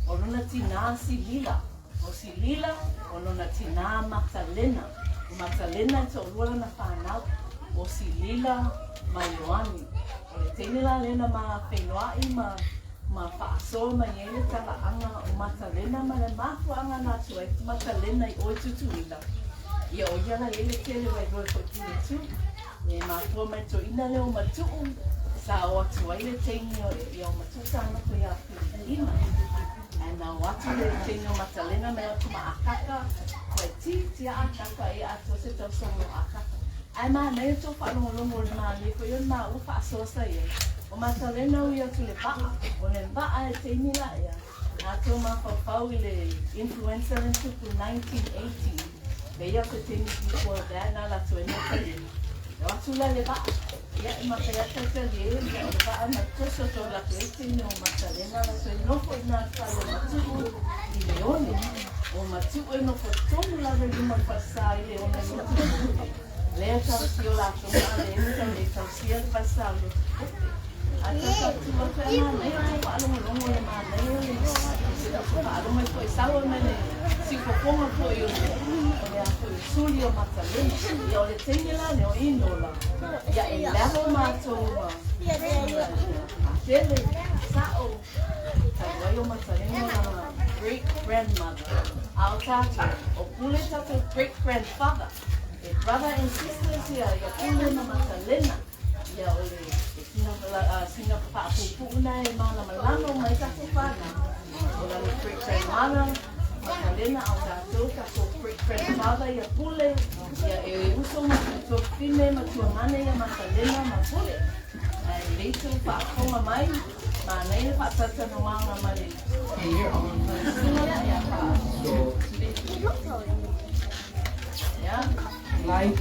o lona tinā Silila. O Silila, o lona tinā Matalena. O Matalena e toalua lana fanau, o Silila ma Ioane. O le teine la lea na ma feiloai ma ma faasoa mai ai le talaaga o Matalena ma le mafuaaga na atu ai Matalena i o i Tutuila. Ia o ia la i ai le tele wailua foi Puletu. E mafua mai toeaina lea o Matuu sa o atu ai le teine o ia o Matuu sa nofo ia Filipina. Ae na o atu le teine o Matalena mai atu ma Akaka. faaitiitia Akaka ia atoa se tausaga o Akaka. Ae manaia le tou faalogologo i le malie foi o le maua faasoa sa i ai. O Matalena ui atu i le vaa, o le vaa e taimi la ea, a tou mafaufau i le influenza lea na tupu 1918, pei o se taimi before that na alu atu ai Matalena. E o atu la i le vaa, ia e matai atu taitalie, ia o le vaa na toso atu alu atu ai teine o Matalena alu atu ai nofo i ina i le fale o Matuu i Leone. O Matuu e nofo tonu lava i luma o le falesa i Leone i Motumotu. Lea e tausia o latou maa lea e tau le tausia le falesa o Lotukope. Ae tau tau tu atu e manaia tou faalogologo le manaia le faalogo ai foi sau ai mai le siufofoga foi o le o le a foi o suli o Matalena. Ia o le teine la lea o Inola. Ia e level matou ma tele sa'o talu ai o Matalena lana great grandmother. A o tatou, o Pule tatou great grandfather. E brother and sisters ia ia Pule ma Matalena. Ia o le sina, sina faapuupuu na e malamalama uma ai tatou fanau. O lana great grandmother, Matalena, a o tatou, tatou great grandfather ia Pule, ia e uso ma tuafafine ma tuagane ia Matalena ma Pule. Ae lelei tou faafofoga mai, manaia le faatalatalanoaga ma le susuga lea ia faa... Yeah. Live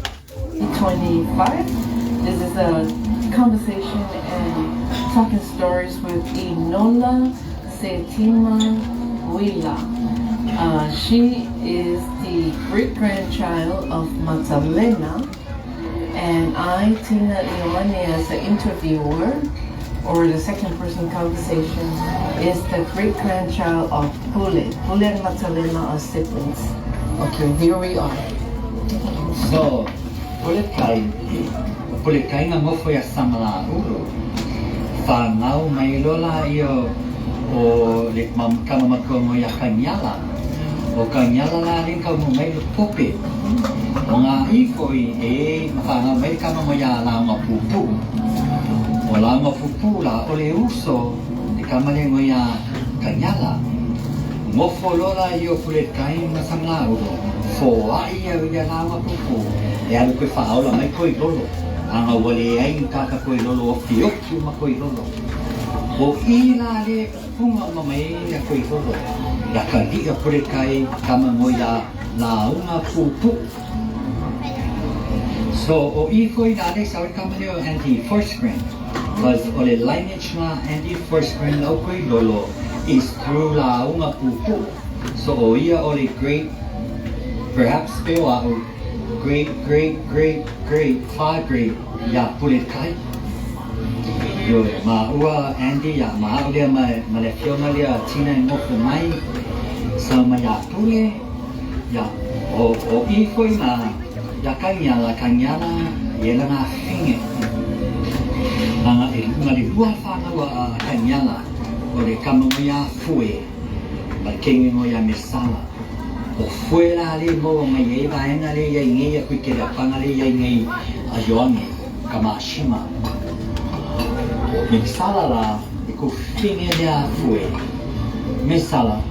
25. This is a conversation and talking stories with Inola Setima Uila. She is the great-grandchild of Matalena, and I, Tina Ioane, as the interviewer, or the second person conversation, is the great-grandchild of Pule. Pule and Matalena are siblings. Okay, here we are. So, o le kai, o pule kai nga ngofo ia Samalaulu. Whanau mai lola ia o le kama matua mo ia Kaniala. O Kaniala la rin kau mo mai lo pope. O ngā ifo i e whanau mai kama mo ia launga pupu. O launga pupu la o le uso le kama le mo ia Kaniala. Ngofo lola i o pule kai ma Samalaulu. Fo ai ia ia launga pupu. E alu koe whaola mai koe lolo. Anga wale ai kaka koe lolo o fioki ma koe lolo. O i la le punga ma mai ia koe lolo. Ia ka lia pule kai kama mo ia launga pupu. So o i foi na le sa kama leo Andy Forsgren. Because o le lineage na Andy Forsgren au koe lolo is through launga pupu. So o ia o le great, perhaps pe o au, great, great, great, great, far great, ia pule kai. Yo, ma ua Andy ia ma au lea ma, ma le fioga lea Tina e ngofo mai, sa ma ia pule, ia o, o i foi na, ia kangiala, kangiala, ia la ngā finge. Nga e nga le lua whanau a kangiala, o le kama mo ia fue, ma kenge mo ia mesala. O fue la le mo mai e vaenga le ia ngei a kui ke le panga le ia ngei a Ioane, ka mashima. O mesala la, e ko finge le a fue. Mesala,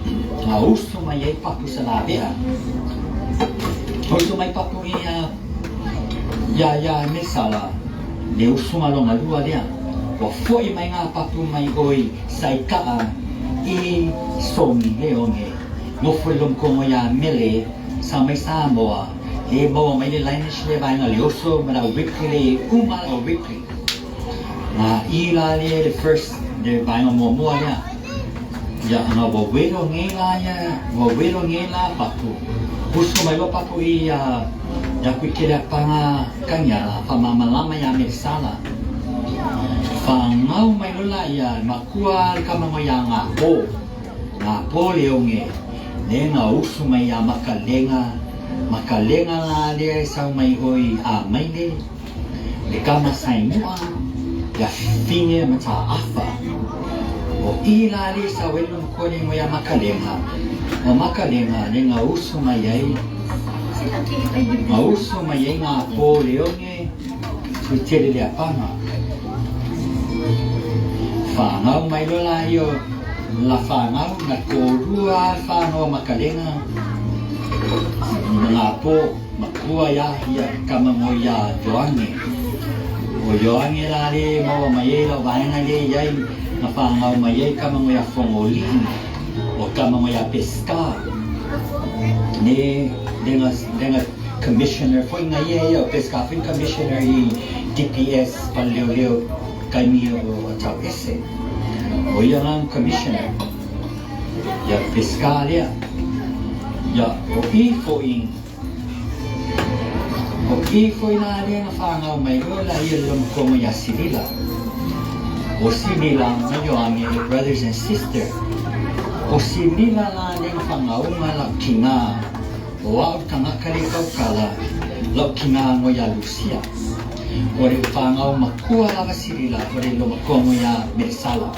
nga uso mai ai papu sa la vea. Uso mai papu ia ia ia mesala, le uso nga longa lua lea. O foi mai ngā papu mai oi saikaa i songi le onge. Ngofo le lomkongo ia mele sa mai Samoa. Le maua mai le lineage le vaenga le oso ma la Ripley le uma o Ripley. Ngā i la le le first le vaenga mua mua lea. Ia nga wa wero nge la ia, wa wero nge la papu. Uso mai lo papu i ia ia kui kele panga kangiala, fa mamalama ia mesala. Fa ngau mai lo la ia makua le kama mo ia ngā po. Ngā po le onge. Le ngā usu mai ia makalenga. Makalenga la lea e sau mai oi a maile. Le kama sai mua. Ia finge ma ta afa. O i la le sa welu mkone mo ia makalenga. O makalenga le ngā usu mai ai. Ngā usu mai ai ngā po le onge. Tui tele le apanga. Whanau mai lola io la whanau na kōrua whanau makalenga. Ngāpō, makua iā ia kama mo iā Ioane. O Ioane la lē maua mai ai lau vaega lē i ai na whāngau mai ai kama mo iā Fogoli'i, o kama mo iā Pesca. Ne lenga, lenga commissioner foi nga ia ia o Pesca foi commissioner i DPS Paleoleo kaimi o tau ese. O ia nga commissioner. Ia Pesca lea. Ia o i foi o i foi la lea na whāngau mai o la ia le makonga ia Silila. O Silila ma Ioane e brothers and sister. O Silila la lea na whāngau la ki ngā o au tangaka le kaukala lau ki ngā ngo ia Lucia. O le whāngau makua lava Silila o le lo makonga ia Meresala.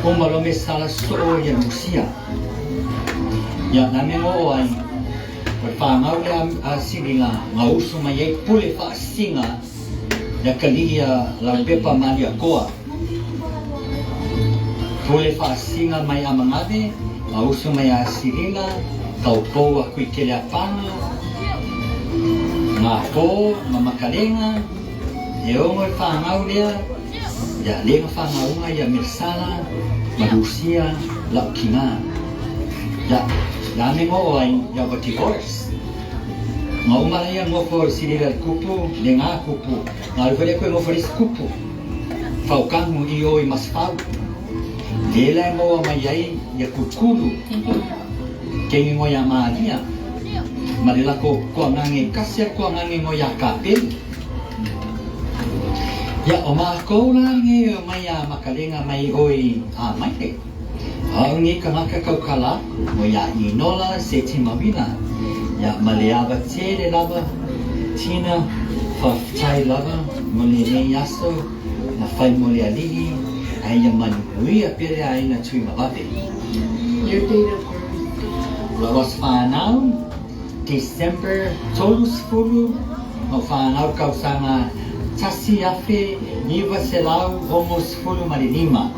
O malo Mesala so ia Lucia. Ia na me ngo ai o le whāngau le a Silila ngā uso mai ai pule whaasinga ia kali ia lau pepa malia koa. Pule whaasinga mai a mangave, ngā uso mai a Silila, tau pou a kui kele a panga, ngā pō, ngā makalenga, e ongo e whāngau lea, ia lenga whāngaunga ia Mersala, ma Lucia, lau ki ngā. Ia, la me ngo ai, ia wa divorce. Ngā umara ia ngofo Silila le kupu, le ngā kupu. Ngā ruwha lea koe ngofo le kupu. Whaukangu i o i maswhau. Le lai moa mai ai ia kukulu. Kengi ngo ia Maria. Ma le lako kua ngange kasia kua ngange ngo ia kapeli. Ia o mākou la nge o mai a makalenga mai oi a maile. Au ni ka maka kaukala mo ia inola se timawina. Ia ma le ava tele lava tina whawhtai lava mo le nei aso na whai mo le alihi ai ia manuia pere ai na tui mawave. Your date of birth. La was whanau December 30 o whanau kausanga tasi afe niwa se lau omo sefulu ma le lima.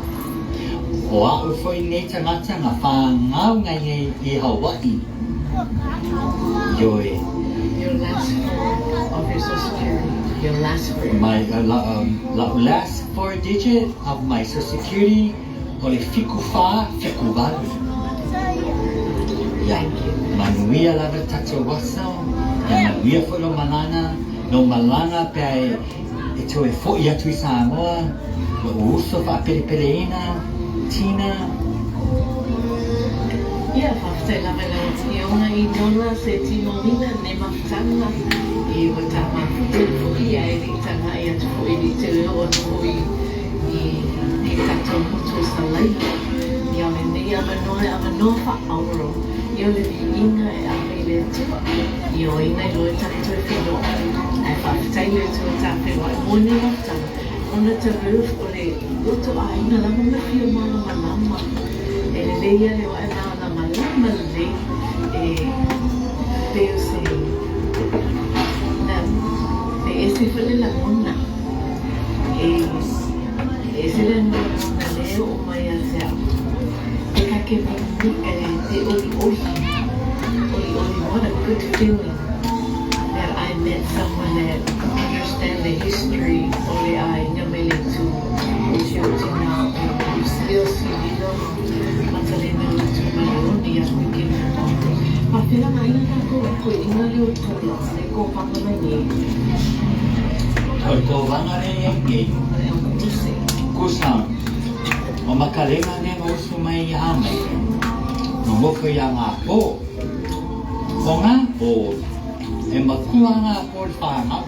O au foi nei tangata ngā whāngau ngai nei i Hawaii. Ioe. Your last four of your social security. Your last four. My last four digit of my social security o le fiku whā, fiku walu. Ia, manuia lava tātou wasa, ia manuia foi lo malana, no malanga pea e tau e foi atu i Samoa, lo uso wha pele ina, tina. Ia, whawhtai lava lau tionga i nona se tino mina ne mafutanga i wa tā mafutu foi ai li tanga i atu foi li te leo o foi i tātou motu o Salaia. Ia o le nei amanoa wha auro. Ia o le viinga e ame i le atua. Ia o ina i loe tātou e whenua. Ai whawhtai le atua tā whenua. E mō nei mafutanga. Ona te rūf o le loto a ina lama me whio malama lama. E le leia le wa e malama lama le e peo se na e ese fale la mona. E ese le nona leo o mai a te au. E kake mi e te ori ori. Ori ori, what a good feeling that I met someone that understand the history o le āina mai le tū o te o te nā o Lucille Sililo Matalena o tū Maleoni a koe ke nā. Ma whira ngā ina tā koe koe inga leo tōla le kō panga mai nei. O le kō wanga le nei nei. Kusa, o makalenga ne mo usu mai i a mai. No mofo i a ngā pō. O ngā pō, e makua ngā pō le whāngau.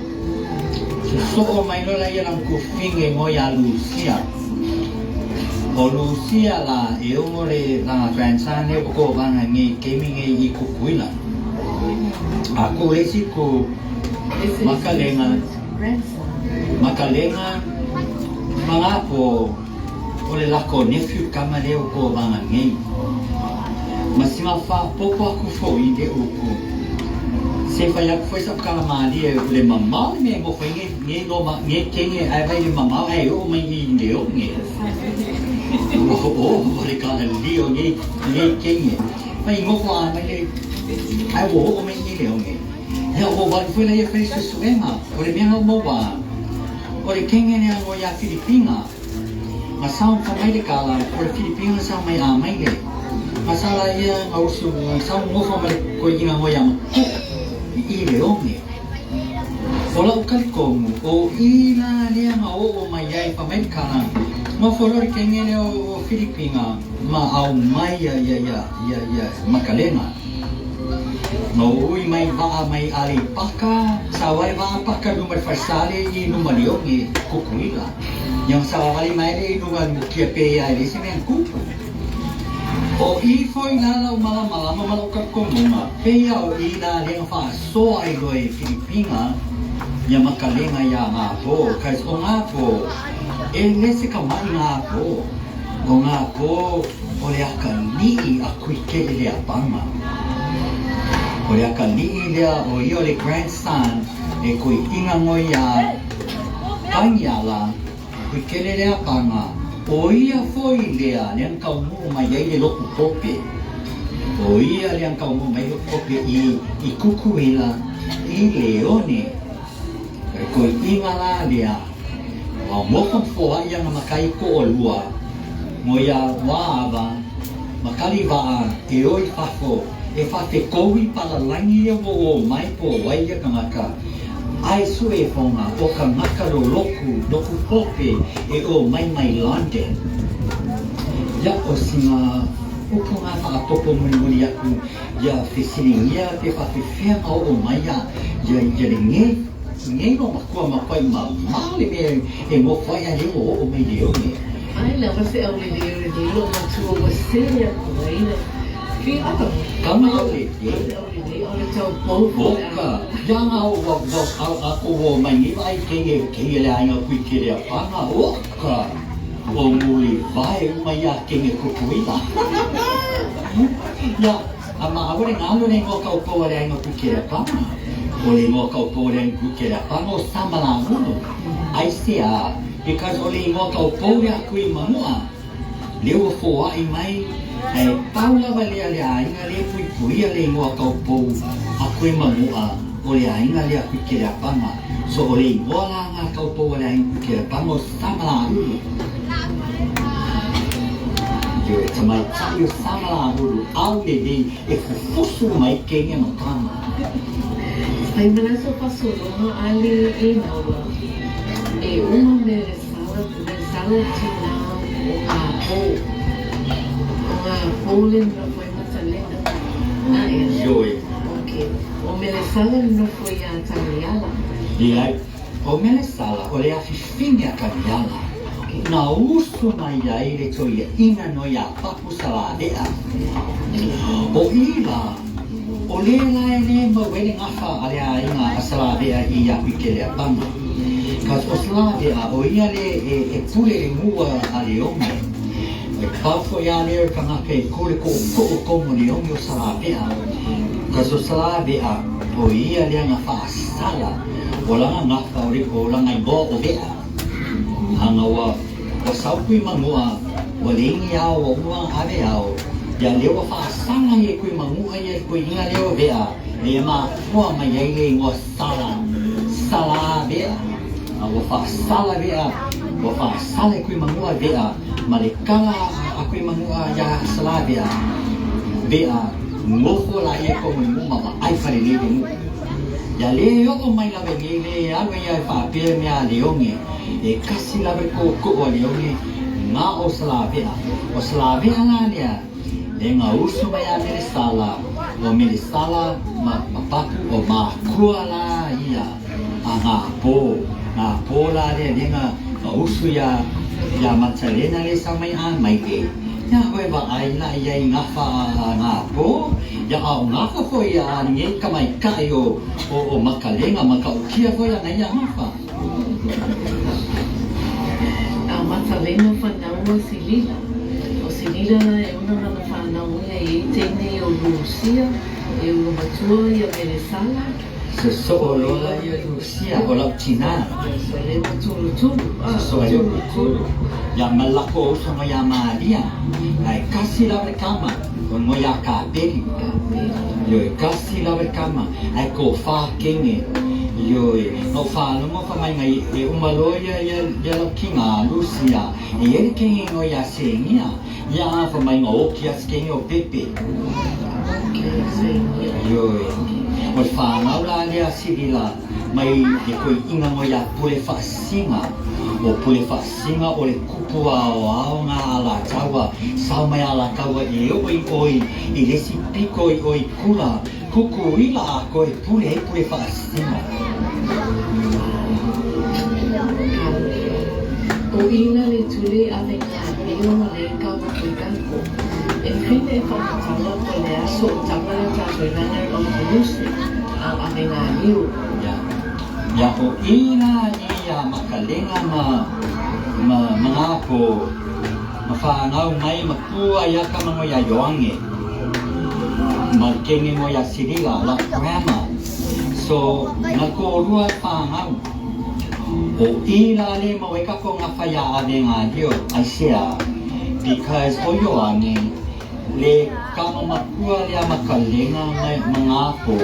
So soo mai lola ia lang kufinge mo ia Lucia. O Lucia la e ongo le langa grandson e ko wanga ngi kemi ngi i kukuila. A ko lesi ko makalenga makalenga mga po o le lako nephew kama leo ko wanga ngi. Masinga fa popo aku fo i le uku. Se fai aku foi sa kala mali e le mamao me mo foi nge nge lo ma nge kenge ai vai le mamao ai o mai i le o nge. O o le kala li o nge nge kenge. Mai ngo ko a mai le ai wo o mai i le o nge. Ia ua ou alu foi laia e fai suesuega, o le mea na ou maua, o le kenge lea ngo ia Filipina, ma sao fa mai le kala, o le Filipina sao mai a mai le, ma sa laia nga usu, nga sao ngofa ma le koiina ngo ia maku'u, i i le oge. O la'u talitonu, o i la lea na oo mai ai fa mai le kala, ngofo loa le kenge lea o Filipina ma aumai ia ia ia ia ia Makalena. Na ui mai vaa mai Aleipaka, sa wale vaa paka luma le falesale i luma le oge Kukuila. Ia na savavali mai le i luga le mukia pe ia e leai se mea na tupu. O i foi la lau malamalama ma lou talitonuga, pei a o i la lea na faasoa ai loa e Filipina ia Makalena iā Gapō, cause o Gapō, e le se kamaʻi Gapō. O Gapō o le akalii a Kuikele Leapaga. O le akalii lea o ia o le grandson e koiʻina ngoi iā Tagiala, Kuikele Leapaga, o ia foi lea lea na taunuu mai ai le loku pope. O ia lea na taunuu mai loku pope i i Kukuila i Leone. O le koiʻina la lea, ua nofo ma foaʻi ana makai toʻalua no ia wā awa ma Kaliwaʻa e o i fafo e fafekowi palalagi ia ua ō mai po o ai ia kanaka ae sue fonga o kanaka loloku loku pope e ō mai mai London. Ia o sina upu ngā whaatopo mulimuli aku ia fesiligia pe whawhewhea nga oo mai ia ia ia le nge nge lo makua ma pai ma ma le mea e ngofo ai a le ua oo mai le oge. Ai lava se aulelei o lenei lo matua ua sele atu ai le fi Kama le aulelei. Le aulelei o le tau pou foi le Oka, ia nga o wa wa a a ko wo mai nei vaai kei e kei le aiga kui ke le apanga, oka, o muli vae uma ia kenge kukuila. Ia, a ma aua le galo le igoa kaupou a le aiga kui ke le apanga. O le igoa kaupou a le aiga kui ke le apanga o Samalagulu. Aisea, because o le igoa kaupou lea kui manua, lea ua foaʻi mai, ae pau lava lea le aiga lea e puipuia le igoa kaupou a kui manua o le aiga lea kui ke le apanga. So o le igoa la ngā kaupou a le aiga kui ke le apanga o Samalagulu. Ioe, tamaitai o Samalagulu, au lenei e fufusu mai kenya ma tama. Ai mana so fasologa a le e naua e uma me le sala me sala tina o ngā pō. O ngā pō le nofo i Matalena. A ea. Ioe. Okay. O me le sala le nofo i a Taniala. Leai, o Melesala o le afifine a Taniala. Na usu mai ai le toiaʻina no iā Papu Salaveʻa. O i la, o le la e le mau ai le gafa a le aiga a Salaveʻa i iā Kuikeleapaga. Cause o Salaveʻa, o ia le e, e pule le mua a Leone. E pau foi a lea o le tagata e kō le koʻokoʻo komo Leone o Salaveʻa. Cause o Salaveʻa, o ia lea na faasala o lana gafa o le o lana igoa o Veʻa. Ana ua ua sau kui manua, ua leini ao, ua uma ave ao, ia lea ua faasala ia kui manua ia kui inga lea o Veʻa, lea mafua mai ai le igoa sala, sala a Veʻa. A ua faasala Veʻa, ua faasala e kui manua Veʻa, ma le kala a kui manua iā Salaveʻa, Veʻa, nofo la ia ko mulimu ma vaai falelei le nuu. Ia le oo mai lava i nei le alu ai ia e faapea mea a Leone, e kasi lava le koʻokoʻo a Leone na o Salaveʻa. O Salaveʻa la lea, le na usu mai a Melesala, o Melesala ma, ma Papu, o Makua la ia a ngā pō. Ngā pō la lea le na, na usu iā, iā Matalena le sa mai a mai le. Ia hoe vaai la ia i gafa a ngā pō, ia a o gafa foi a nei tamaitaʻi o, o, o Makalena, matautia foi ana ia gafa. A Matalena whanau o Silila. O Silila la e ona lana whanau ia i tēnei o Lucia, e ua matua ia Melesala. Sosoo loa ia Lucia o lau tinā. So le ua tulutulu. Ah, Sosoo ai o tulutulu. Ia ma lako uso mai ia Maria. Ae kasi lava le kama. o le igoa ia Kapeli. Ioe, tasi lava le tama, ae tofa kene. Ioe, na ou faalogo fa mai ngai e uma loa ia ia ia lau kina Lucia, e i ai le kene igoa ia Senia. Ia a fa mai nga oki a se kene o Pepe. Ioe, o le fanau la lea Silila mai le toeaina ngoe ia Pule Faasisiga. O Pule Faasisiga o le kupu aoao nga Alataua, sao mai Alataua e oo i oi i le isi piko i oi kula, Kukuila a koe pule ai Pule Faasisiga. O ina le tuli ave nga lio le kau o kako. E fine e whakatala ko le aso o tanga le tātou nanga o Lucy au ave ngā liu. Ya. Ya o ina ia makalenga ma ma mga po ma whanau mai ma kua ia ka mango ia Ioange. Ma kenge mo ia Sirila la grandma. So na ko rua whanau. O ila le mo e kako ngā whaia ave ngā lio aisea. Because o Ioange le kama makua lea makalenga mai mga po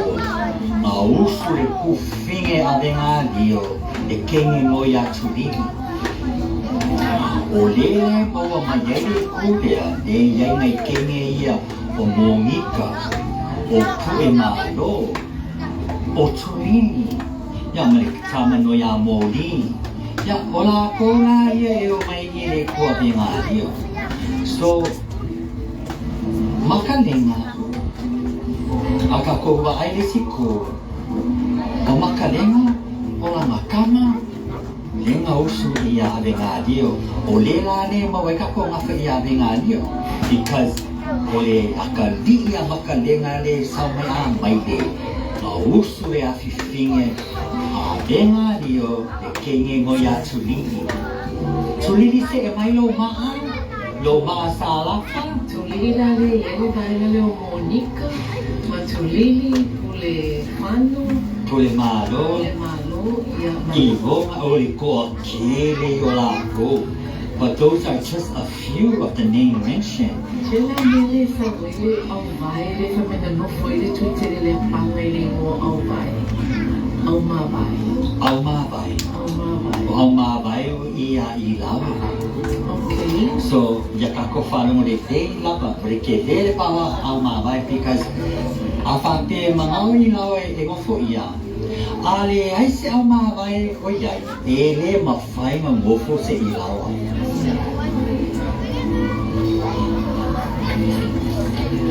ma usu le kufinge ave ngā lio e kenge mo ia tulili. O le maua mai ai le kulea le iai ngai kenge ia o Mongika, o Pu'e Malo, o Tulili, ia ma le tama no ia Moli. Ia, o lākou la ia e o mai i le kua me ngā lio. So, Makalenga, a kākou vaai le isi ku, o Makalenga, o lana kama, le ga usu ia ave ngā lio. O le la le mau ai kākou gafa ia ave ngā lio. Because o le akali'i a Makalenga le sao mai a mai le ga usu le afifinge ave ngā lio le kenge ngo ia Tulili. Tulili se e mai lo maa, lo maa sa lafa. Tulili la le ia le vaega le o Monika, ma Tulili, Pule Fano, Pule Malo, Pule Malo, ia ma I vonga o le koa kele o lākou. But those are just a few of the name mentioned. Tele mele sa wele au vai le fa mena nofo i le tuitele le panga i le ingoa au vai. Au mā vai. Au mā vai. Au mā vai. O au mā vai o ia i lawa. Okay. So, ia kako whalongo le te lava, o le ke le pawa au mā vai, because a whape mangao i lawa e ngofo ia. A le ai se au mā vai o iai, e le mawhai ma ngofo se i lawa.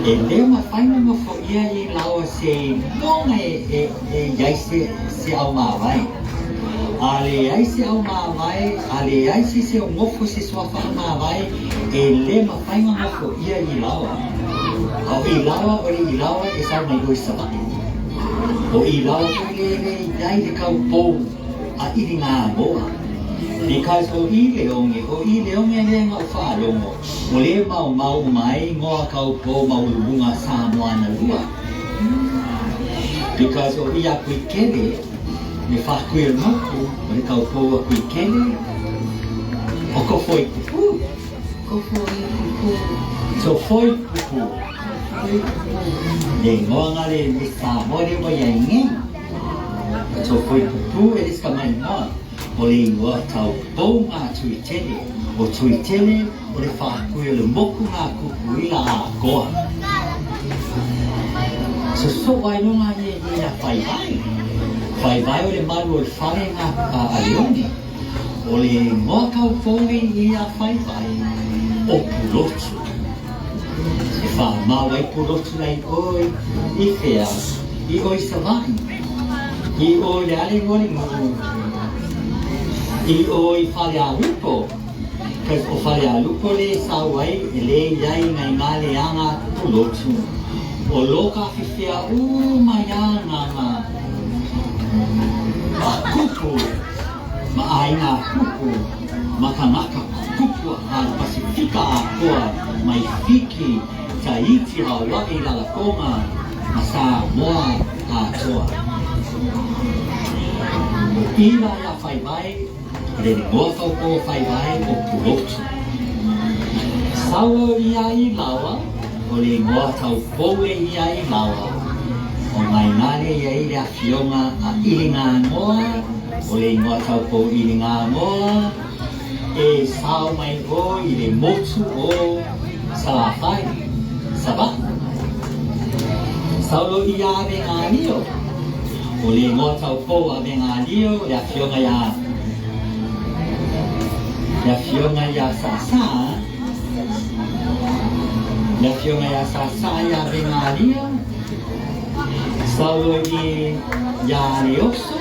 E le mawhai ma ngofo ia i lawa se longa e iai se au mā vai. A le ai se au mā vai, a le ai se se o ngofo se suafa au mā vai, e le mawhai ma ngofo ia i lawa. Au i lawa o le i lawa e sau mai oi sawa'i. O i lawa ko le le iai le kau pou a ili ngā moa. Because o i le onge, o i le onge le ngā o whaalongo, o le mau mau mai ngoa kau pou mau ulunga Samoa na lua. Because o i a kui kele, le whakui o moku, o le kau pou a kui kele, o ko foi pupu. Ko foi pupu. So foi pupu. Le ngoa ngā le le Samoa le wa iai nge. So foi pupu e le ska mai ngoa. O le ingoa tau pou ngā tuitele. O tuitele o le whakui o le moku ngā kuku i la a koa. So so wai no ngā ie ie a whai vai. Whai vai o le maru o le whare ngā a leone. O le ngoa kau pou i a whai vai o pulotu. E wha māu ai pulotu nei oi i whea, i oi Savai, i oi le ale ngori ngu, i oi whare a lupo. Cause o whare a lupo le sau ai, e le iai ngai ngā le anga pulotu. O loka whiwhia u mai anga ngā ma kupu, ma aina kupu, ma kanaka kupu a Pasifika a koa, mai Fiki, Tahiti, Hawaii, Lalakonga, ma Samoa a toa. O ila ia whai vai, o le ngoa tau ko whai vai o pulotu. Saua ia i lawa, O le igoa taupou e ia i Laoa, o Mainale ia i le afioga a Iligagoa, o le igoa taupou Iligagoa, e sao mai o i le motu o Salafai, Savaii. Saulo ia Avegalio, o le igoa taupou Avegalio, le afioga ia le afioga ia Sasa, le afioga ia Sasa ia Avegalio, saulo i ia Leoso,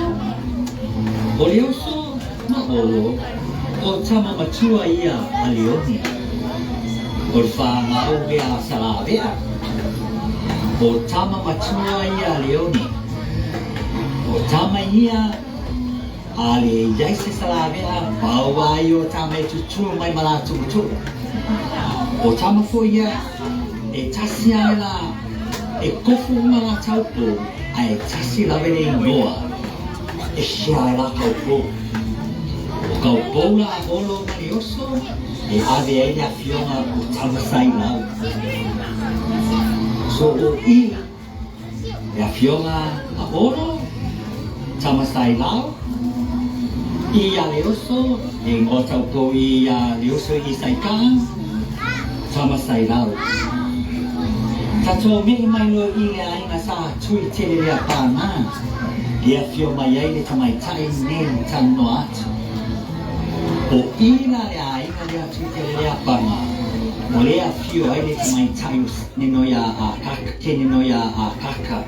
o Leoso ma Olo, o tama matua ia a Leone, o le fanau lea a Salavea, o tama matua ia a Leone, o tama ia a le iai se Salavea, pau a ia o tama e tutū mai ma la tuutuu. O tama foi ia e tasi a le la e kofu uma la taupou, ae tasi lava le igoa e share ai la kaupou. O kaupou la a Olo ma Leoso e ave ai le afioga o Tamasailau. So o i le afioga a Olo, Tamasailau, i a Leoso, le igoa taupou i a Leoso i Saikaa, Tamasailau. Tatou me'i mai loa i le aiga sa tui tele lea pānā, le afio mai ai le tamaitai nei talanoa atu. O i la le aiga lea tui tele lea pānā, o lea afio ai le tamaitai o ne no ia a kaka, kene no ia a kaka.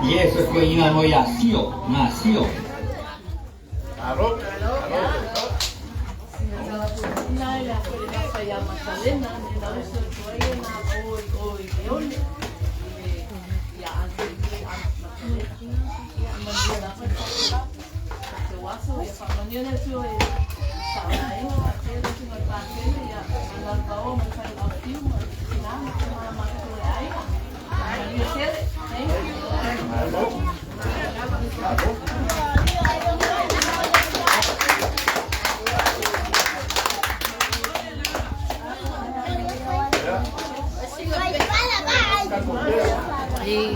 Yes, o koe ina no ia sio, ngā sio. Alo. Sina tala puipuina e le a foi le gafa ia Matalena, le lauso atu ai e nā o i o i Leone, i le ia Aunty Aunt Matalena. Ia manuia lava le tatou tatou aso, ia faamanuia le Atua i faaaogaina faapea le susuga i le Patele, ia Malalauvao ma le Failauafiu ma tina ma tama matutua e aiga. Manuia tele. Thank you.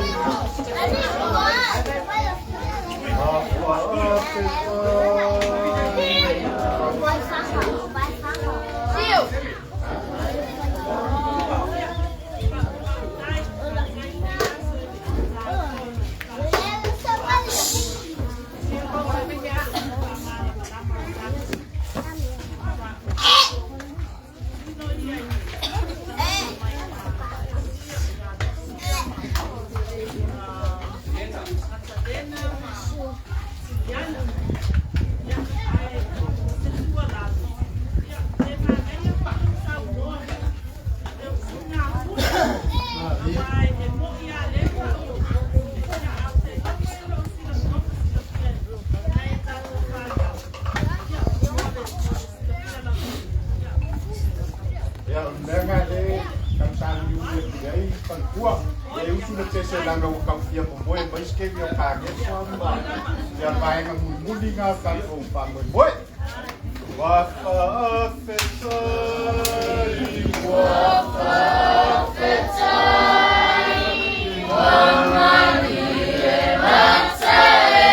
Ia, o le mea lena lea e tausaga niu atu i ai faletua. Ia e usu le tese leaga ua tau fia momoe mai se kemi o Kageso ma ia vaega mulimuli na o tatou faamoemoe. Ua faafetai, ua faafetai, ua malie mata e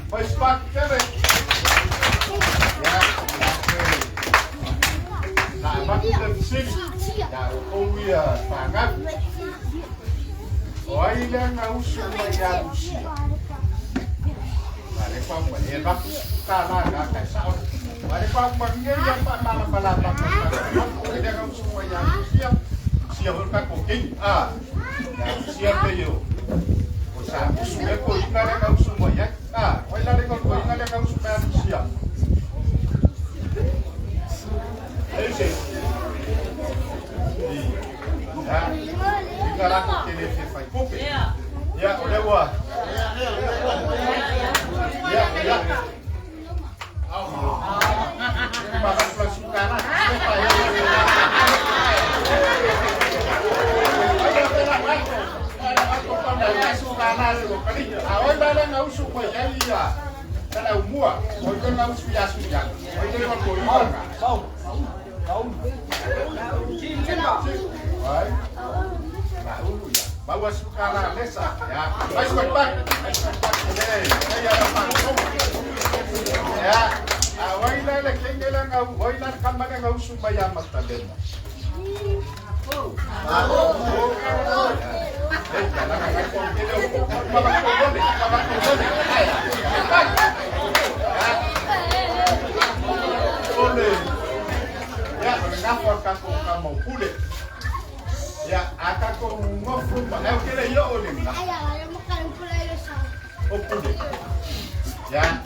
Fai spark tele. Ia, na avatu le fesili, ia o tou ia fanau. O ai lea na usu mai ia Lusia? kwa ma e ba ku ka la ga ka sa o wa le kwa ma nge ya pa ma la pa la pa pa o le ga usu ma ya sia sia ho ka ko ke a ya sia pe yo o sa usu e ko inga le ga usu ma ya a o la le ko inga le ga usu ma sia e se ya inga la ko ke le fe fai kope ya o le wa ya ya Bawa sukala lesa ya. Ya. Awai la le kengela ngau, oi la kamana ngau sumaya matalena. Ya, akako ngofu pa. Eh, kele yo ole nga. O pule. Ya.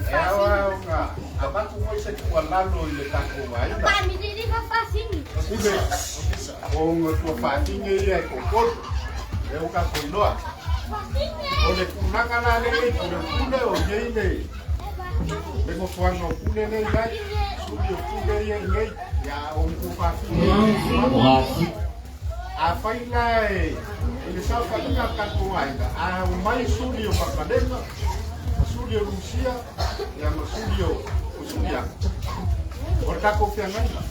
E awa nga. Abaku mo se ku lalo ile kako vai. Pule. O nga tua fatinge ia ko ko. E o ka ko iloa. O le kunanga la le o le pule o ye ile. Le mo fuanga o pule le ngai. Subi o pule ye ngai. Ya o ku fatinge. A whaila e, i le sauwhainga kato ainga, a o mai suri o Makalena, ma suri o Lucia, ia ma suri o Suria. O le kako whiangaina.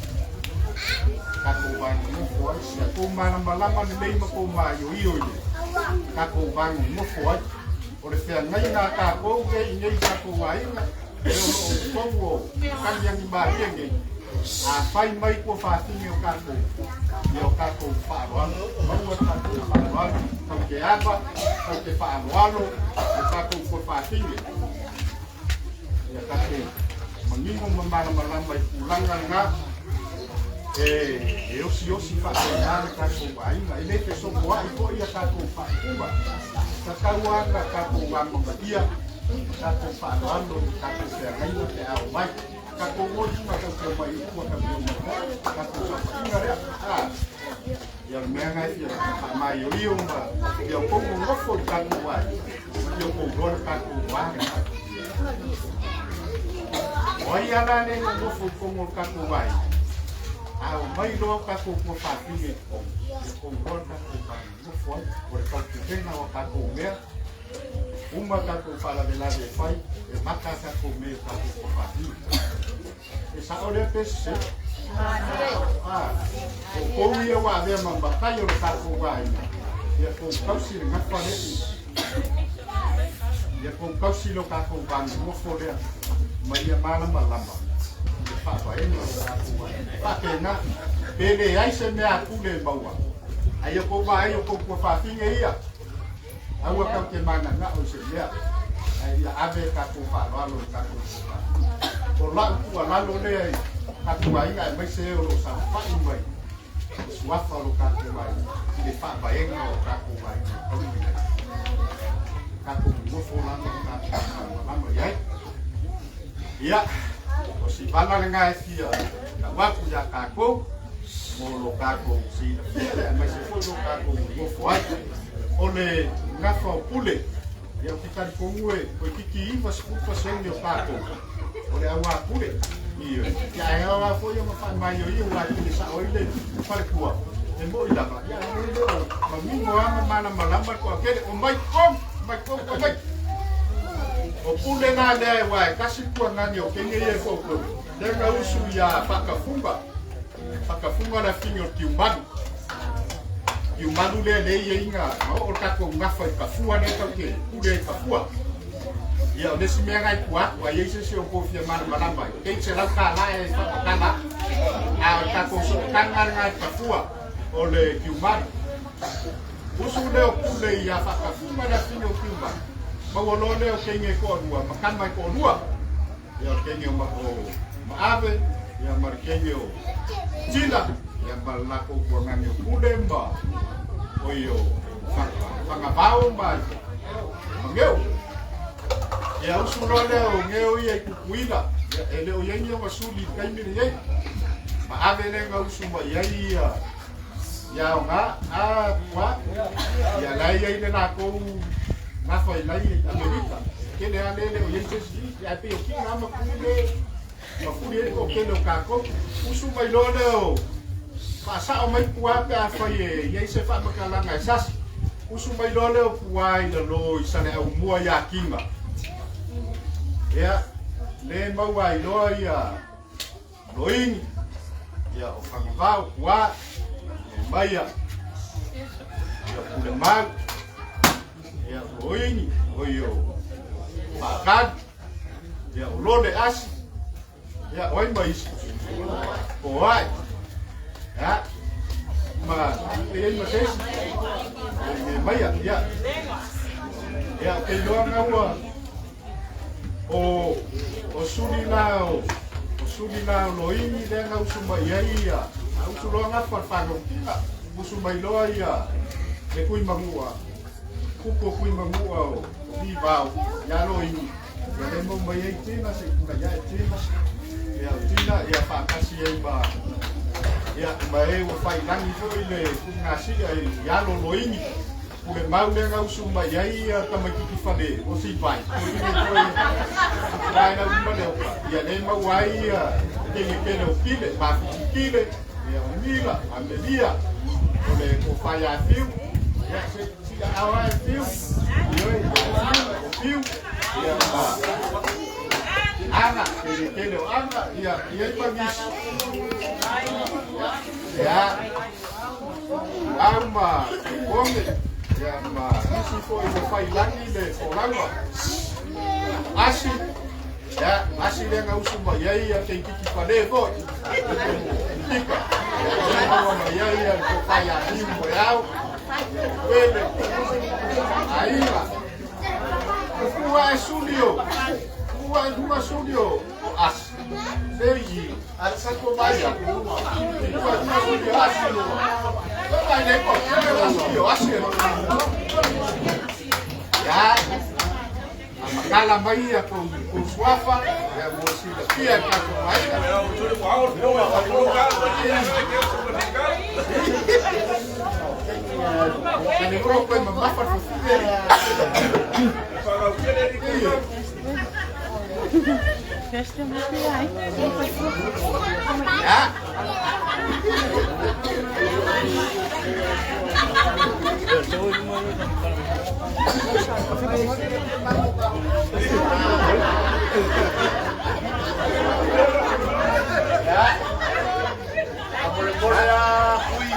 Kako wangu mofo ai, ia kou malamalama le lei ma kou maio io ile. Kako wangu mofo ai. O le whiangaina a kākou ke i nei kako ainga, e o o kou o kaniangi maria ngei. A whai mai kua whātingi o kākou, ia o kākou whaaloalo, maua kākou whaaloalo, tau te ava, tau te whaaloalo, o kākou kua whātingi. Ia kākou mangingo ma malamalama i pulanga ngā, e osi osi whaatena le kākou wainga, e le te soko ai ko ia kākou whaakuma. Ka kauanga kākou wāmama ia, kākou whaaloalo, kākou wheangaina te ao mai. Kako ngoi ma ka te mai ua ka te mai ka ko sa inga rea a ia mea ngai ia pa mai o io ma ia ko ngofo ka ko wai ia ko ro ka ko wai o ia la le ngofo ko ngo ka ko wai a o mai lo ka ko ko fa ti ko ko ro ka ko ka ngofo o le ka te na o ka ko mea uma ka ko fala de la de fai e maka ka ko me ka ko fa ti e sa ore pese ah o ko ia wa ve mamba kai o ka ko wai ia ko kausi le ngafa le ia ko kausi lo ka ko wa mo fo le ma ia mala malama e fa fa e no ka ko wai fa ke na pele ai se me a kule maua ai ko wa ai ko ko fa finge ia aua kau te mana nga o se mea ai ia ave ka ko fa lo ka ko fa o la ku ala lo le ai ka ku ai ngai mai se o lo sa fa i mai suafa lo ka ku ai le fa ba e o ka ku ai o ni ka ku mo fo la no ka la mo ia ia o si vana le ngai fia ka wa ku ya ka ko mo lo ka ko si le mai se fo lo ka ko mo fo ai o le ngafa o pule ia te kari kongue o kiki iwa skupa sengi o kākou o le aua pule ia ia e aua fo ia ma mai o ia ua pule sa o ile pare kua e mo i lava ia e le o ma mingo ama mana malama ko akele o mai kom mai kom o mai o pule nā lea e wae kasi kua ngani o kenge ia fo ko le ka usu ia whakafunga whakafunga la fingi o tiumanu Iumalu le le ia inga, ma o kako ngafa i kafua ne tau ke, pule i kafua. Ia o nesi mea ngai kua, wa ia se se o kofia mana malama. Kei se lau ka la e whakakana, a o kako so kanga ngai kafua o le kiumalu. Usu le o pule ia whakafunga na fingi o kiumalu. Maua loa lea o teine e toalua ma tama e toalua. Ia o le teine o Maave, ia ma le teine o Tila, ia ma le latou tuagane o Pule ma oi o Fagavao ma Geo. Ia usu loa lea o Geo ia i Tutuila, ia e le o i ai ni ona suli i le taimi lenei. Ma ave lea na usu mai ai ia ia aoga a pua ia la e i ai le latou gafa i lai i Amerika. Tele lava le le o i ai se isi i, ae pei o kina ma pule ma fuli ai le toatele o tatou. Usu mai loa lea o faasao mai pua pe afai e i ai se faamatalaga e sasi. Usu mai loa lea o pua i lalo i Saleaaumua ia Kina. Ia, le maua ai loa ia Loini, ia o Fagavao, pua, e maia, ia Pulemau, ia Loini, oi o Faakali, ia o Lole Asi, ia o ai ma isi, o ai, ia, ma e ai ma se isi, e maia, ia, ia, o te iloa nga ua, O, o suli la o, o suli la o Loini lea na usu mai ai ia, a usu loa gafa le fagautila, usu mai loa ia le Tuimanua, kupu o Tuimanua o Vivao ia Loini, ia le mau mai ai Tina se i tulai ae Tina, ia o Tina ia faatasi ai ma, ia ma e ua faiilagi foi le tuugasia i alo o Loini. Pule mau lea na usu mai ai ia tamaititi fale o Sivai. Vaega uma lea ia le maua ai ia kele kele o Kile, Mafiti Kile, ia o Mila, Amelia, o le o Whaia Fiu, ia se si a awa e Fiu, ia o Fiu, ia ma Aga, kele kele o Aga, ia ia i mangisi. Ia, Au ma Konge, ia ma isi foi ua faiilagi le folauga. Asi, ia, asi lea na usu mai ai ia keikiki fale foi. Tika, ia maua mai ai ia le tofa ia Niu Moeau, ia Pele, Aiga. Kua e suli o, kua e lua suli o, o Asi. Sei, Makala mai ia kou suafa, ia mo silafia e tatou aiga. Le roko e mamafa le Faamolemole a kui,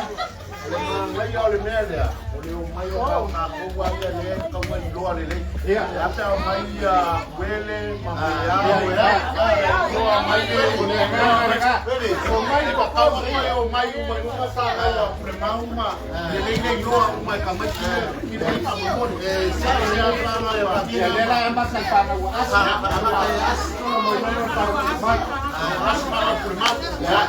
o le manaia o le mea lea, o le omai o tatou a ia lea e tatau ona iloa lelei. Ia pe a omai ia Uele ma Moeau, iloa mai le omai tatau foi e omai uma i luga sa nai a Pulemau ma lelei le iloa uma e tamaiti ia i le faamolemole. Ia lea la e amata i fanau a Asi. Amata e Asi. Asi ma Pulemau. Ia.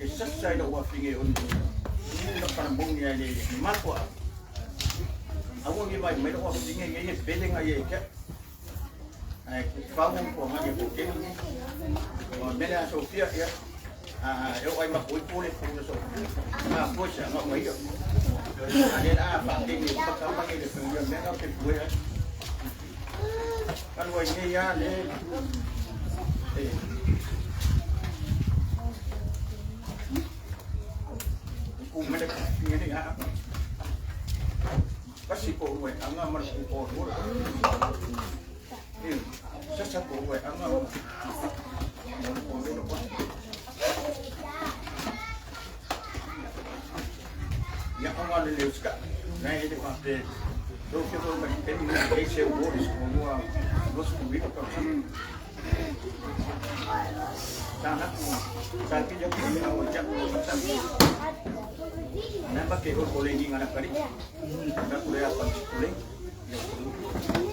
Ke sasa i lou afine o ni na palamogi ai le matua. Aua ni vai mai lou afine ngai e pele ngai e kia. Ai ku fau ko ngai ko ke ni. O mele a Sofia ia. A eu ai ma ko i le pu na so. Ma ko sa nga mai yo. A le a pa ke ni pa ka ma ke le pu ya me na ke pu ya. Kan wai ni ya le. Eh. Ku mele ni ni a. Kasi ko wai anga mar ku ko ro. Eh, sa sa ko wai anga mar ko ro ko. Ya anga le le ska. Nai le pa te. Do ke ko ma te ni ke se wo is ko no no su wi ko sa. Sa na ku sa ki yo ki na wo ja sa. Na ba ke ko le ni ngana kari. Na ku le apa ko le. Ya ko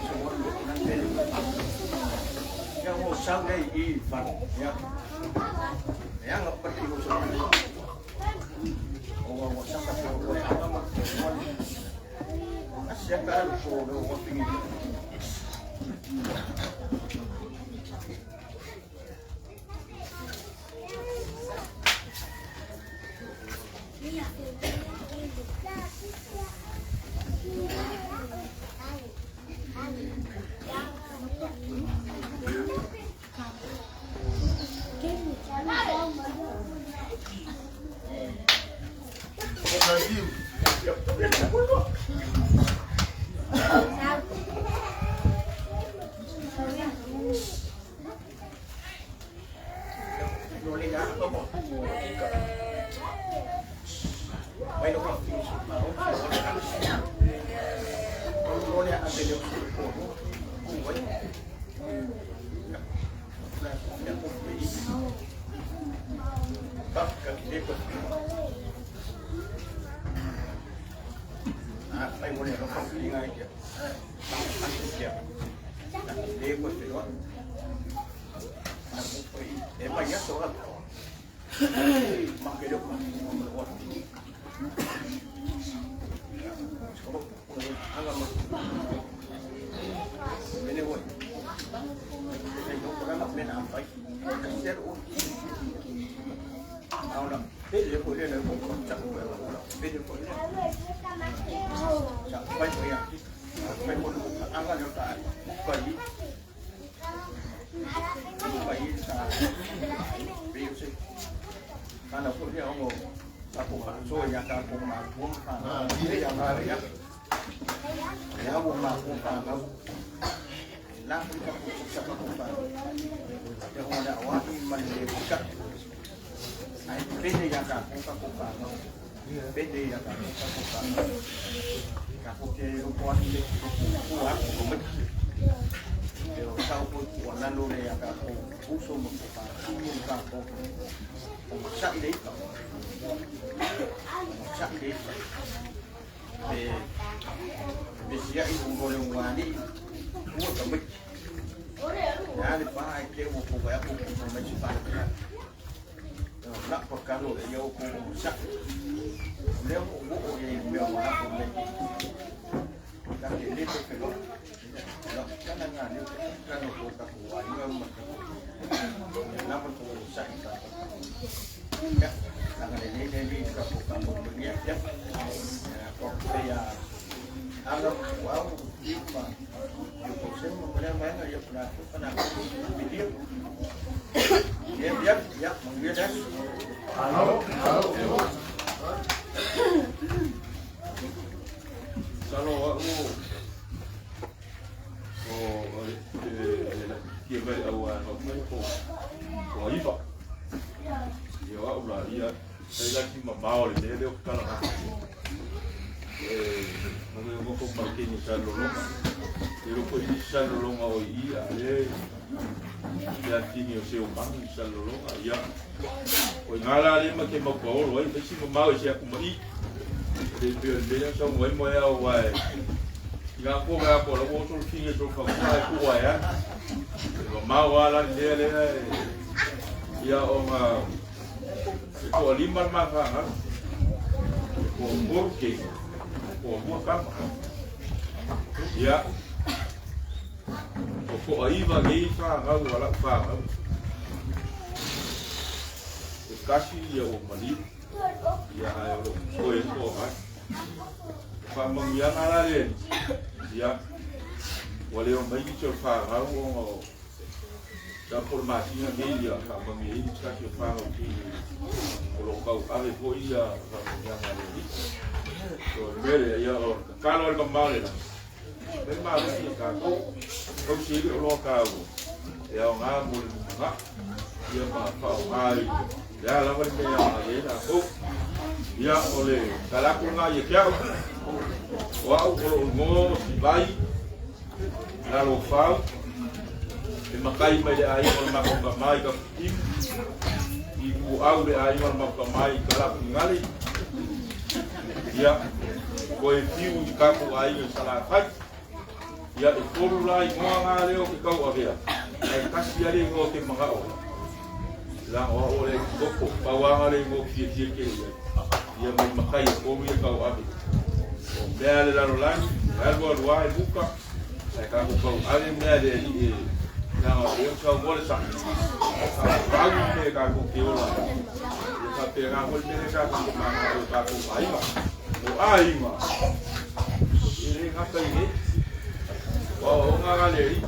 so wo lo na te. Ya wo sa le i fa. Ya. Ya nga pa ti ko so. O wa sa ka ko ko anga ma ko mo. Asia ka ko lo wa pingi. Vai no ka pingi so ma o. O le a te le ko ko ku wai. Na ya ko pe i. Pa ka ki le ko. A fai mo le ro ka pingi ngai kia. Pa ka kia. Na le ko te ro. Na ko pe i. E pa ya so la. Ma ke le ko mo le wa. Anga ma. Mene woi. Nei no ko na mena fai. Ka se ro. Au na. Pe le ko le le ko ko cha ko la. Pe le ko le. Cha fai ko ya. Fai ko no anga le ta ko yi. Ko yi sa. Pe yo se. Kana ko le ngo ta ko ma so ya ka ko ma ko ma ya ma ya. Ya wo ma ko pa ma. La ko ka ko sa ka ko pa. Ya ho na wa ni man le ka. Ai pe le ya ka ko ka ko pa no. Pe le ya ka ko ka ko pa. Ka ko ke ro ko ni le ko ko a ko me. Te o sa ko ko na lo le ya ka ko ku so mo ko pa ku ka ko. Ko sa le ka. Sa le ka. Pe pe sia i ko le wa ni ku ka me. Ya le pa ai ke wo ko ba ko ko me si pa le. Na pa ka lo le yo ko sa. Le o o o ye me o na ko me. Ka ke le pe lo. Lo ka na nga le ka no ko ka ko wa ni ma ko. Na pa ko sa ka. Ya. Na le le le ni ka ko ka ko ni ya. Ya ko pe ya. Anga wa o yu ma. Yu ko se mo le ma na yo na ko na ko bi Ya ya ya mong ya. Alo, alo. Salo wa o o e la kia mai au a no mai ko ko iva. Ia wa ula ia sai la ki ma le le o kala ha. E mo mo ko ma ke ni sa lo lo. E lo ko i sa lo lo o i a le ia tini o se o mangu sa lo lo ia. O ngala le ma ke ma ko lo ai si ma mau si aku mai. Le pe le sa mo mo ia o ai. Nga ko ga ko lo o so finge so fa ko ai ku ai ya. Ma mau ala le le ia o ma E toalima le ma fanau. E toatolu keiki, toalua tama. Ia, o toaiva nei fanau a lau fanau. E tasi ia ua maliu, ia ae o lo o totoe le toavalu. O faamanuiaga la le Alii, ia, ua le omai nisi o le fanau ona o Sa po le masina nei ia faamanuia ai se tasi o fanau tini o lo o tauave foi ia faamanuiaga a le Alii. So o le mea lea, ia o le tatalo a le mamao le lagi, fai malosi e tatou, tausi ai le oloa taua e aoga mo le lumanai, ia ma faaaoga i le a lava le mea e aoga i ai latou. Ia o le tala atu lena ia te au, o au o lou igoa o Sivai Lalofau, e matai mai le aiga o le matou tama i Tafutimu, i Ituau le aiga o le matou tama i Talafuigale, ia, koe fiu i tatou aiga i Salafai. Ia, e tolu la igoa ngā lea o te tauavea, ae tasi lava le igoa o te manao ai. Leaga o au o le koko, pau lava le igoa ou te fiafia tele i ai. Ia mai matai e tolu ia tauave. O mea a le lalolagi, e alualu lava e muka, ae tatou tauave mea a le Alii e, leaga o lea ua saunoa le Sao, tau le mea tatou te ola ai. Ia faapena foi le mea lea tatou te mananao i o tatou aiga. O aiga, e le gata i nei. O aoaoga la a le Alii.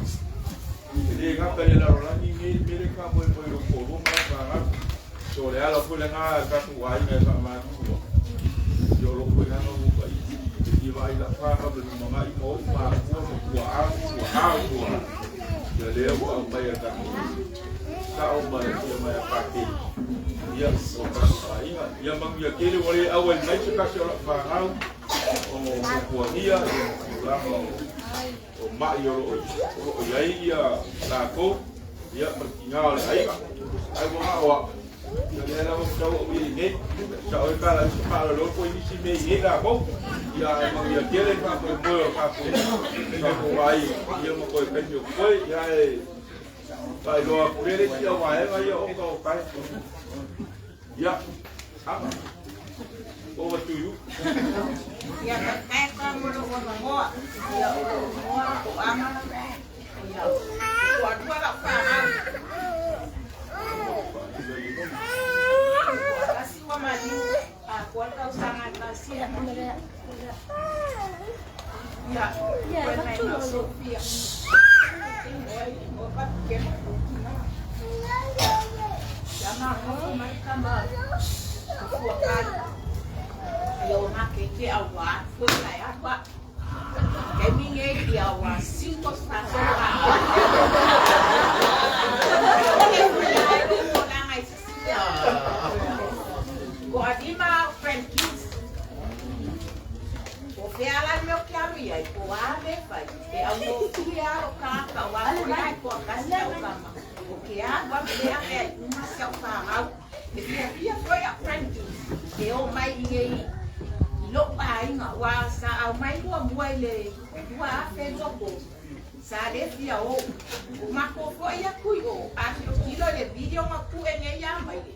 E le gata i le lalolagi nei le mea lea e faamoemoe i lou toalua ma lau fanau. So o le ala foi lena a le tatou aiga e faamalulu ai, ia o lou foi lana ua taiti e fia vaai i lau fanau e lumanai ma ou makua ma tuaa ma tuaa o tuaa. Ia lea ua aumai e le tatou sao ma le afio mai a Pakeli. Ia, o tatou aiga. Ia manuia tele ua le auai mai se tasi o lau fanau o Motuania, ia ma tulaga o o ma'i o lo o i ai ia latou, ia ma le tiga o le aiga. Ae ua na o au, ia lea lava ua tau au ia i nei. Sao ai pe a lau se faalolo foi nisi mea i nei latou, ia ae manuia tele le faamoemoe o le tatou aiga, ia ma toe taimi o totoe, ia ae faailoa atu pea le isi au vaega ia oka o tae. Ia, Ama. Over to you. Ia, faafetai atu lava mo lou avanoa. Ia, o lou igoa o Ama. Ia, e toalua lau fanau. Toatasi ua maliu, atoa le tausaga e tasi. Ia, koe mai ma Sofia. O Patukema. Ia magogo mai tama ka fuakai. Ia o ngā keike au wā fue kai atua. Kei mi ngei ia wā siu to sa so a. Ko alima au grandkids. Ko whea la le mea o ke alu i ai, ko a me whai. E au no ki a o ka ka wā ko ai ko kasi au kama. O ke alu a me a mea i uma si au whanau. E fiafia foi au grandkids e o mai i nei i lou aiga. Ua sa au mai muamua i le 2023. Sa le fia o. O makou foi atu i o a tilotilo i le video na pue nei ia mai le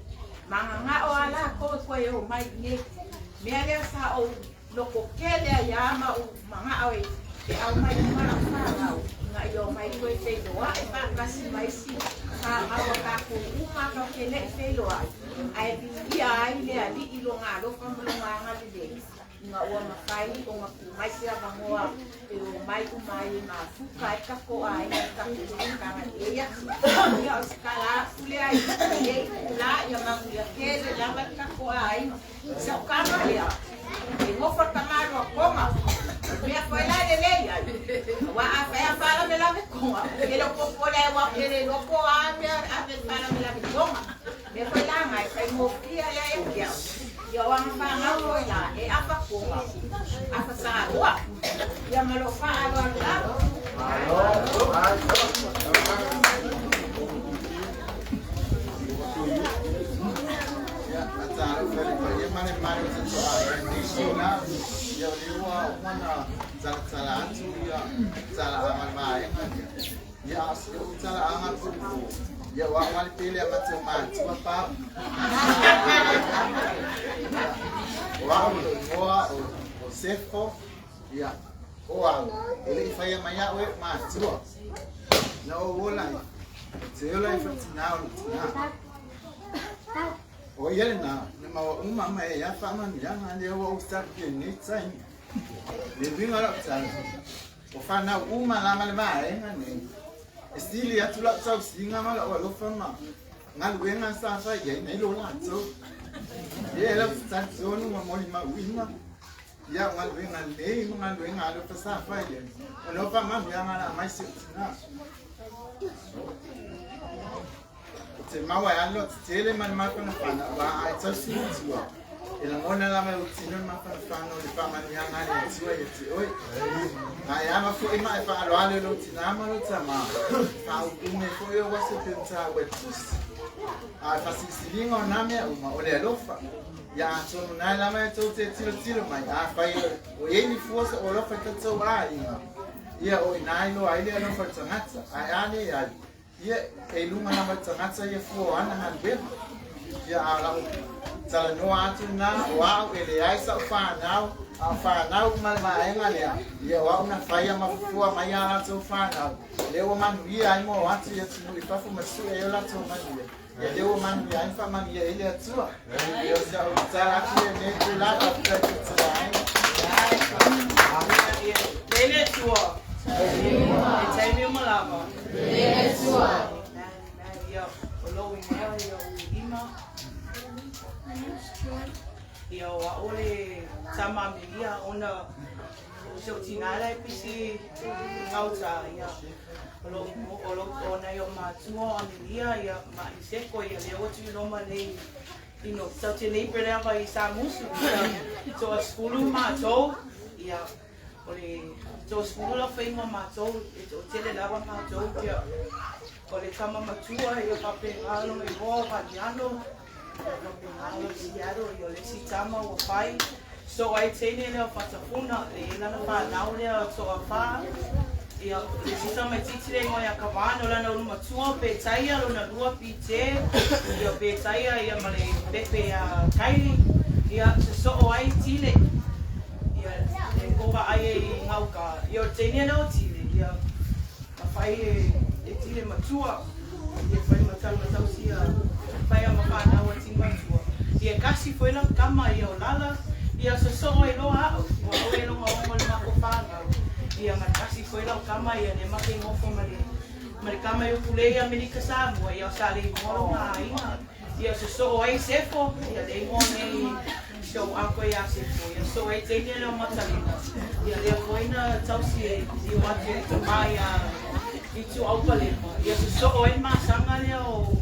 magagao a lakou e koe o mai i nei mea lea sa ou loko kele ai a ma ou magao e e aumai uma lau fanau ina ia omai toe feiloai faatasi ma isi fanau a tatou uma tatou te le'i feiloai ae viia ai le Alii i lona alofa ma lona agalelei ina ua mafai ona tuu mai se avanoa e omai uma ai e mafuta ai tatou aiga i tatou fonotaga i nei aso. Ia o se tala atu lea i lenei itula ia manuia tele lava le tatou aiga. Se o kama lea, e nofo le tamaloa Tonga. O le mea foi la e lelei ai, aua a fai a faalavelave Tonga, e le o popole ai aua ou te le iloa po o a mea e ave i le faalavelave Tonga. O le mea foi la na e faigofie ai ia te au, ia o ana fanau foi la e afa Tonga, afa Samoa. Ia ma lou faaaloalo lava. Ia o au le pele a matou matua pa. O au le igoa o Sefo. Ia, o au, e le i faia mai au e matua. Na o ola i, te ola i whatinā o le tina. O ia le nā, na maua uma ma e ia whaamanuiaga lea ua ou sapi i lenei taimi. Le uiga o lau tala, o fanau uma la ma le vaega nei, e sili atu lau tausiga ma lau alofa ma galuega sa fai i ai nai lo latou. Ia e lau talitonu ma molimauina ia o galuega lelei ma galuega alofa sa fai i ai, ona o faamanuiaga la mai si ou tina. O te maua e alo tetele ma le mafanafana wa ai tausi matua. E lagona lava e utino le mafanafana o le faamanuiaga a le Atua ia te oe. A e ama foʻi ma e faaaloalo i lou tinā ma lou tamā, faauume foi ou aso e pei ona taua e le tusi. A o le faasilisiliga o nā mea uma, o le alofa. Ia atonu na lava e tou te tilotilo mai, afai o i ai ni fua sa ou alofa i tatou aiga, ia o i inā e iloa ai le alofa o le tagata, ae a leai, Ia, e i luga lava i le tagata ia fua o ana galuega. Ia, a o lau talanoa atu lena, o au e leai sa'u fanau, a o fanau uma le vaega lea, ia o au na faia ma fufua mai a latou fanau, lea ua manuia ai ma o atu i atunuu i fafo ma sue ai o latou manuia, ia lea ua manuia ai ma faamanuia ai le Atua. Ia, o sa'u tala atu lenei itulā, faafetai i le fetalaiga. Lele Atua. E taimi uma lava. Lele Atua. Ia, o lou igoa ia o Lima. Ia o a'o le tama Amelia ona o si ou tinā la e pisi i gauta ia o lou o lou o nai o'u matua o Amelia ia ma Iseko ia lea ua tuiloma nei you know tatou te neighbour lava i Samusu ia toasefulu matou ia O le toasefulu la faiga o matou, e toatele lava matou ia. O le tama matua ia faapena lona igoa o Valiano, ia faapena o Seattle, ia o le isi tama ua fai. So ai teine lea o Fatafuna, e i ai lana fanau lea o Toafa. Ia, o le isi tamaitiiti le igoa ia Kavan, o lana ulu matua o Petaia, lona lua Pite, ia o Petaia ia ma le pepe ia Kaili, ia sosoo ai Tile. Ia, e ko vaai ai i gauka, ia o le teine lea o Tile, ia, na fai e Tile matua, ia fai ma tau ma tausi ia, fai a ma fanau a Tile matua. Ia e kasi foi lau tama ia o Lala, ia sosoo ai loa a'u, ua a'u e loga ogo le makou fanau, ia ma kasi foi lau tama ia le make nofo ma le ma le tama i Ukulele i Amerika Samoa, ia o Saleimoa lona aiga. Ia sosoo ai Sefo, ia le igoa nei si ou uncle ia Sefo, ia sosoo ai teine lea o Matalena, ia lea foi na tausi e i o atu i tamā ia Ituaupalema, ia sosoo ai le masaga lea o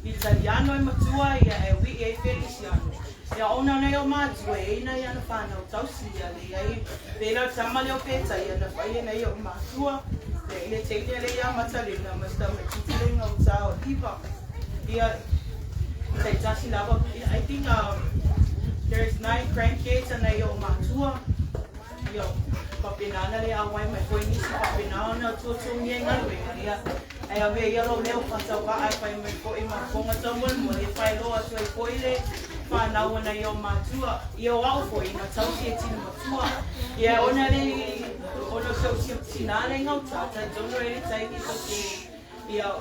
Italiano e matua ia e uii ai Felisiano. Ia ona nei o matua e i ai nai ana fanau tausi ia le i ai pela le tama lea o Petaia na fai e nai o'u matua, ia i le teine lea ia Matalena ma si tamaitiiti lea i gauta o Liva. Ia, taitasi lava, I think there's nine grandkids a nai o'u matua. Ia, faapena ona le auai mai foi nisi, faapena ona tuatuagia i galuega, ia, ae avea ia lou leo faatauvaa e fai mai foi ma fofoga taumolimoli e faailoa atu ai foi le fanau a nai o'u matua. Ia, o a'u foi, na tausi e tino matua. Ia, ona le, ona o si o'u tinā le i gauta, talitonu e le taimi tou te Ia,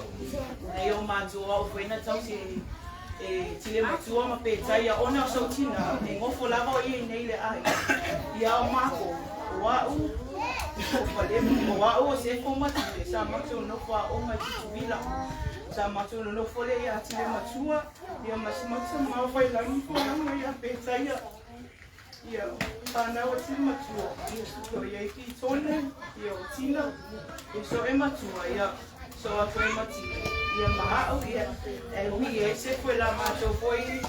nei o matua o foi na tausi e tile matua ma petaia ona o sou tina e ngofo lava o ia i nei le aiga. Ia o makou, o a'u, o Palemu, o a'u o Sefo ma Tile, sa matou nofo aoga i Tutuila. Sa matou nonofo lea ia Tile matua, ia ma si matou tamā o Failagi folauga ia Petaia. Ia, whanau a Tile matua, ia o ia i Pitone, ia o Tina, ia so e matua, ia so atu e matia, ia ma a'u, ia e hui e se foe la matou foi,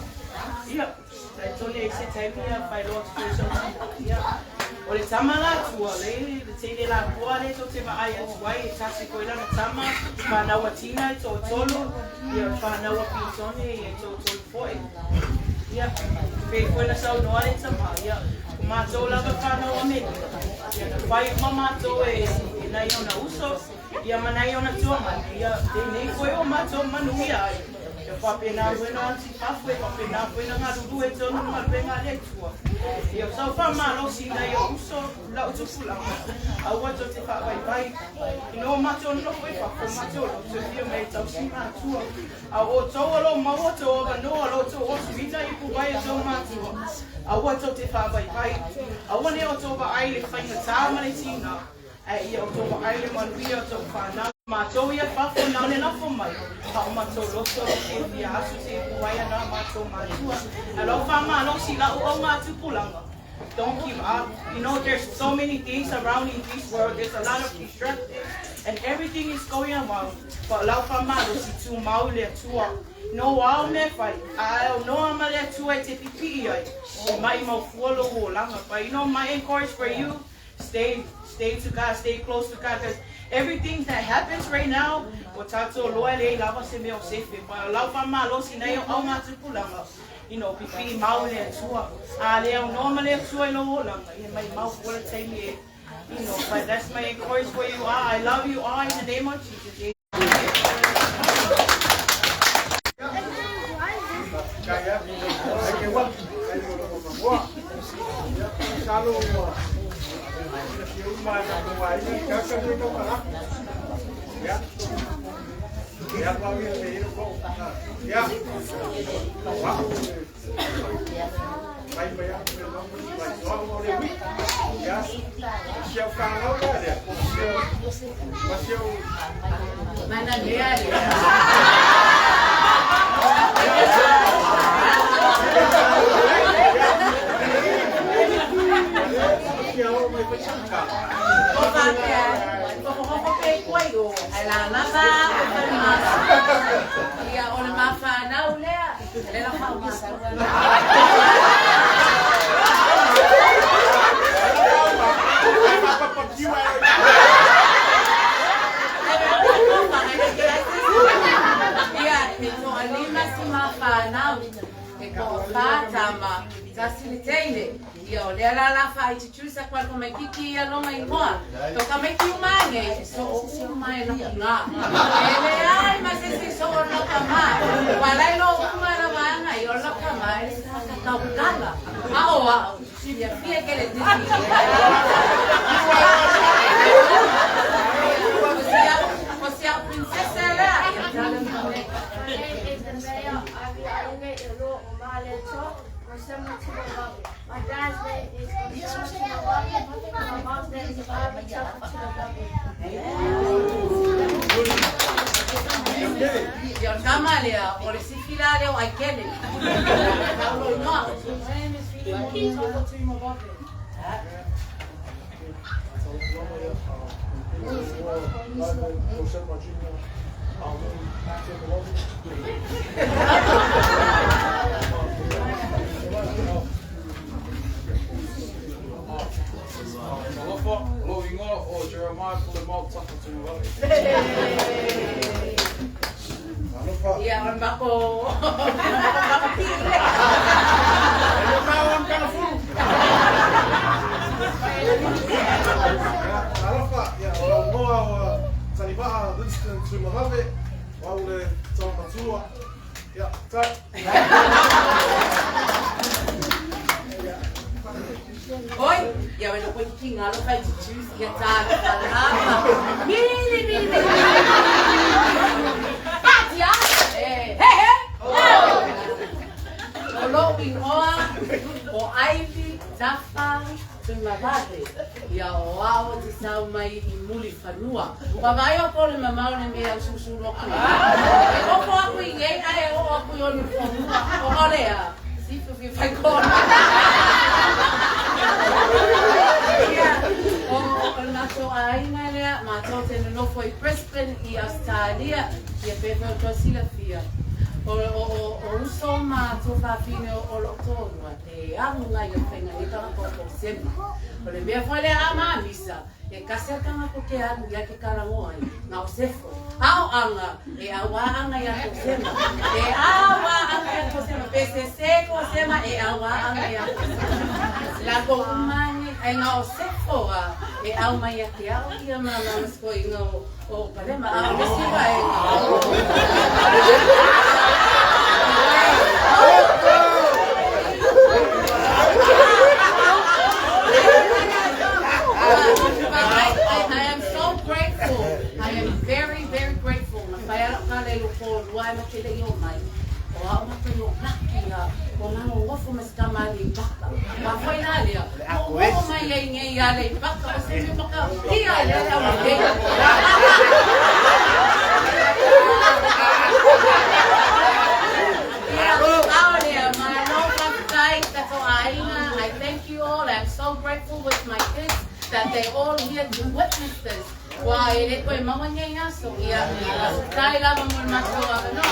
ia, tai tone e se taimi ia whai loa atu foi so tina, ia, o le tama la tua, le, le teine la pua le to te vaai atu ai, e tasi foi lana tama, whanau a Tina e toatolu, ia whanau a Pitone, ia e toatolu foi. Ia, pei foi ona saunoa le tama, ia, o matou lava whanau Amerika, ia, na whai uma matou e nai ona uso, Ia manai ona tua manu, ia tenei foi o matou manuia ai. Ia faapena foi na antifafo e faapena foi na galulue tonu le galuega a le Atua. Ia sau faamalosi nai ou uso lau tupulaga, aua tou te faavaivai. Ina o matou nofo i fafo, matou loto e fia mai e tausi matua. A o outou o lo o maua tou avanoa o lo o tou osuina i ipuvai a tou matua, aua tou te faavaivai. Aua ne outou vaai i le faigata ma le tiga, ae ia outou vaai i le manuia o tou fanau. Matou ia fafo na o le lafo mai, a o matou loto e fiafia asu te ipuvai a na matou matua. Ae lau faamalosi lau augatupulaga. Don't give up. You know, there's so many things around in this world. There's a lot of distractions and everything is going around. But lau faamalosi tumau i le Atua. No ao mea fai, a e noa ma le Atua e te pipii ai, e maimau fua lou olaga. But you know, my encourage for you, stay, stay to God, stay close to God, because everything that happens right now, ua tatou loa e leai lava se mea o sefe. But lau faamalosi nai au augatupulaga, you know, pipii mau i le Atua. A le aunoa ma le Atua i lou olaga, ia maimau fua le taimi e, you know, but that's my encourage for you all. I love you all in the name of Jesus. Ia o le mafanau lea le la Ia e toalima si mafanau e toafa tama tasi le teine. Ia o lea la la faaititusa aku ai tamaititi ia lona igoa. To tamaiti uma nei, e soo uma e laki ngā. E leai ma se isi soo o lau tama. Ua lai lo uma la vaega i o lau tama e le se whakataukala. A o au, ia fia ke le titi. O si au princesa lea. Ia tala mai. My name is the mayor. Ivy Alinge Ilo Omale My dad's name is Gonzalo My mom's name is Ivy Ia o le tama lea, o le sifi la lea o Aikele. Tau lo igoa. My name is Filimoni Tafa Alofa, lou igoa o Jeremiah Pulemau Tafa Tuimavave. Ia, o le mako... mako pii lea. Alofa, ia, o lau igoa o Taniva'a Winston Tuimavave, o au le tama matua. Ia, tai. Oi, ia wena koe ki ngā alofa i te juice, ia tāna lapa. Mili, mili, mili. Patia! E, he, he! O lou igoa, o Ivy Tafa Tuimavave. Ia o ao te sau mai i Mulifanua. Ua vaai o ko le mamao le mea au susu loku. E nofo aku i nei ae o aku i onu fonua. O lea, sifu fi whai kona. Ia, o o matou aiga lea, matou te nonofo i Brisbane i Australia, ia pe fai o toa silafia. O, o, o, o uso ma tō whawhine o lo tōrua, te amunga i o whainga ni tanga ko ko sema. O le mea foi lea a mamisa, e kasi atanga ko ke alu ia ke karangoa ai, ngā o sefo. Ao anga, e aua anga ia ko sema. E aua anga ia ko sema. Pe se se ko sema, e aua anga ia ko sema. La ko umani. Aiga o Sefo a e au mai ia te au ia ma ma sikoiga o Palema. A o le isi vaega. But I am so grateful. I am very, very grateful. Na whai ara ka le loko lua e matele i o mai. O au mata i o laki a o lalo ofo me skama i baka. Ma foi la lea. O o mai ai ngei a le baka o se me maka kia le au le. I thank you all. I'm so grateful with my kids that they all here to witness this. Wa e le koe maua ngei aso. Ia, tai lava mo le matou avanoa.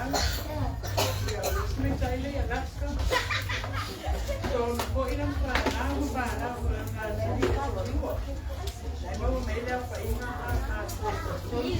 Ia, o le isi maita'i lea i Alaska. Tolu foi lana fanau ma fanau foi a lona alii e toalua. Na e maua mai ai le aofaiga atoa e toatolu.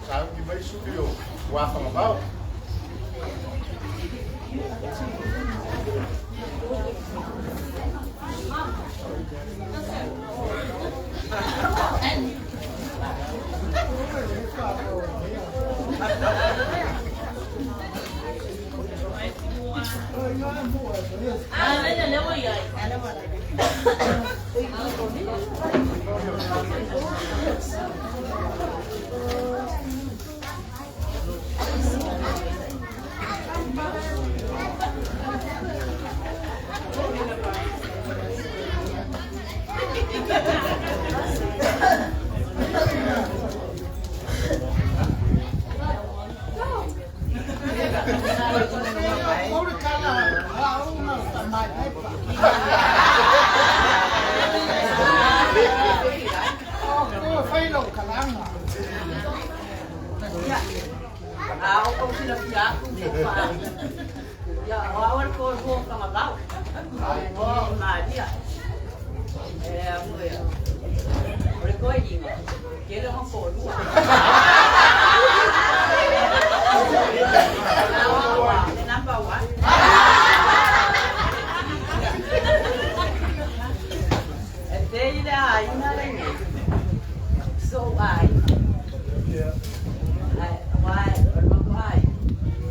Sauni mai suli o Uafagamau. A o kou silafia aku po o faaga. Ia, o au o le toalua o Fagavao. O le igoa o Malia. E a foi o le toeaina, tele ona toalua. A o au lava, le number one. E pei le aiga lenei, sou aiga. Aua o le matou aiga,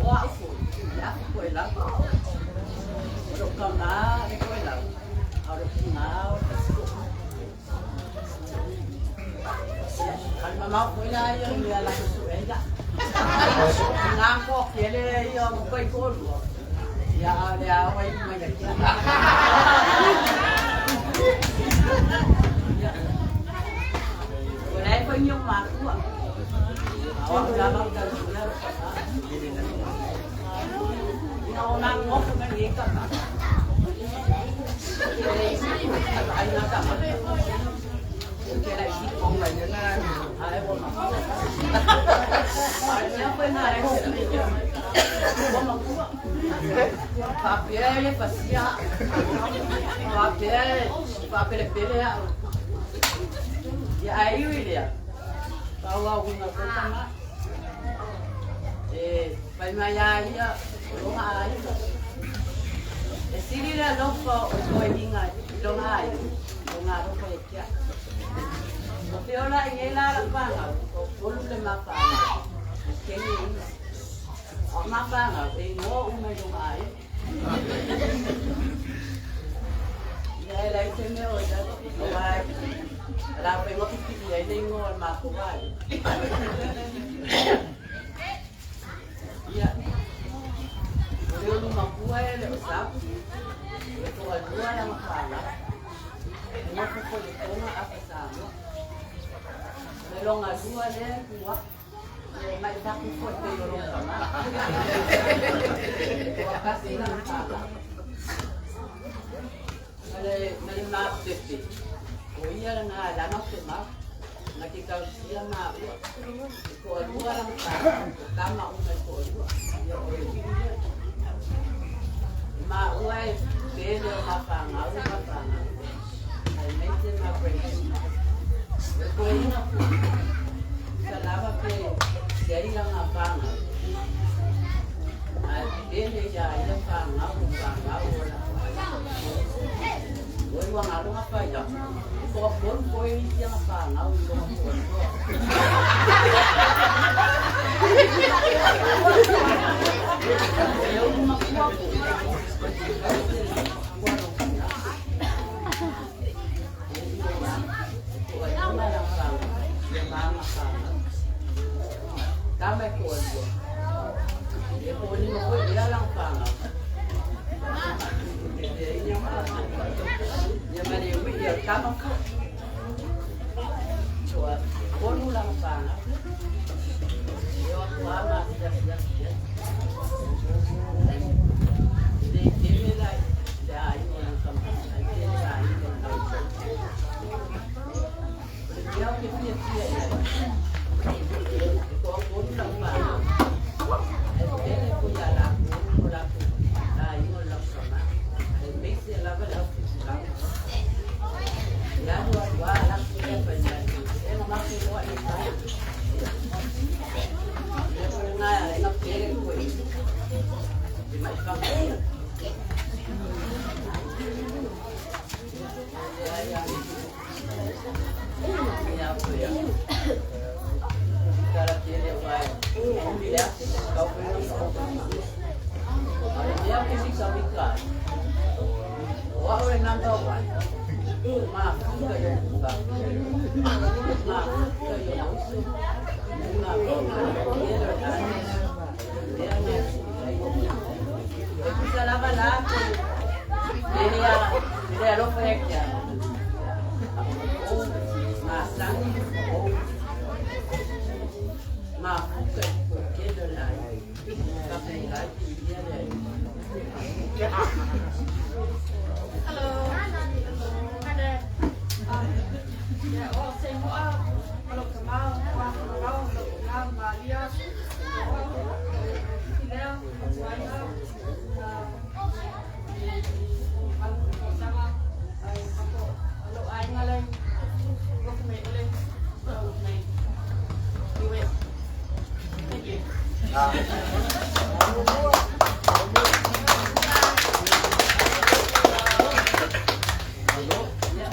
o au foi, le afu toelau. O lou tama le toelau, a o lou tina o le fasitoouta. A o le mamao foi la ia i mea latou sue ai la. Ina toatele ia o taitoalua, ia a o le ao ai luma ia te au. Ia, o la e fai ni ou matua. A o au lava ou tausia lou tama. Ina o magogo mai lenei tama. E leai se vaaiga tama. Ou te laitiiti ae ua matua. A o le mea foi lena e ua matua. Faapea e le pasia au. Faapea e faapelepele au. Ia ae iu i lea, faaauauina foi tama. E fai mai a ia o lona aiga. E sili le alofa o le toeaiina i lona aiga i lona alofa ia te au. O feola i nei la lau fanau, toatolu le ma fanau, e kene ia. A o ma fanau, e igoa uma i lona aiga. Ia e leai se mea o i ai, aua o le a fai ma pipii ai le igoa o le matou aiga. Ia, o le ulu matua e le o Sapu, o le toalua lana fanau. E nofo foi i le Toga afa Samoa. O le lona lua lea e tu atu, ia e maitaku foi pei o lona tama. E toatasi lana fanau. Ma le, ma le mapepe. O ia lena lana o semau na te tausia maua e toalua lana fanau, o tama uma e toalua. Ia o le uiga lea. E maua e pele o mafanau ma fanau. Aemaise ma grandchildren. O le toeaina foi, tusa lava pe siai lana fanau. Ae pele ia ia fanau ma fanau o la Oi ua galo fai atu. E toatolu foi isi ana fanau i lona toalua. E ulu matua foi. Aemaise le matua lona E lua, e toalima lana fanau, ia ma ana fanau. Tama e toalua. E toalima foi ea lana fanau. Ia ma le ui'i o le tama foi. Toatolu lana fanau. E o atu lava ma asiasi atu i ai. E le tele la le aiga o lana tama, ae tele aiga o lana uso. O le mea ou te fiafia i ai, e toatolu lau fanau, ae pele foi ia latou ma latou aiga o le lausama, aemaise lava le aufaipisinao. E alu atu lava lako lea fai mai, e na matou iloa i le tai. O le mea foi lena e ala ai ona pele foi i maifaga ia. E tusa lava la le alofa ia te au. Ou masani ou mafuta i toatele o le aiga. Faafetai viigia le Alii. Hello. Hi there. Yeah, o se moa o lo kamau, o a whakarau, o lo kamau, Malia, o Lea, o Tuaina, Thank you.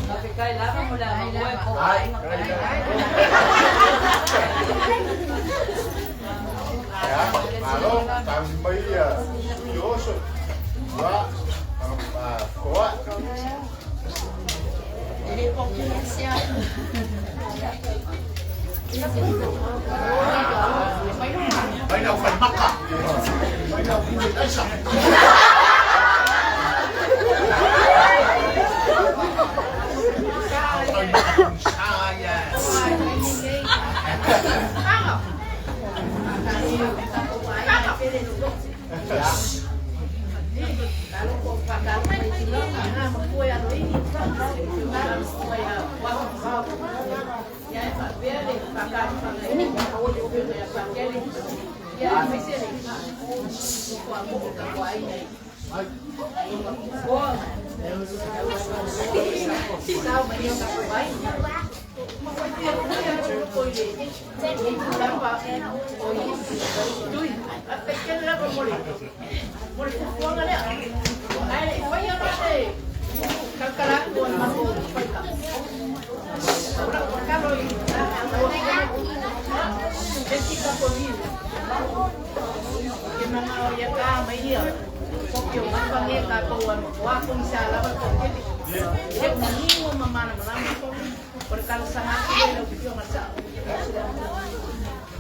Faafetai lava mo le avanoa e koa aiga Ia, malo, tauni mai ia sui oso. Ua, koa. Mai lau fai maka. Mai lau pule aisa.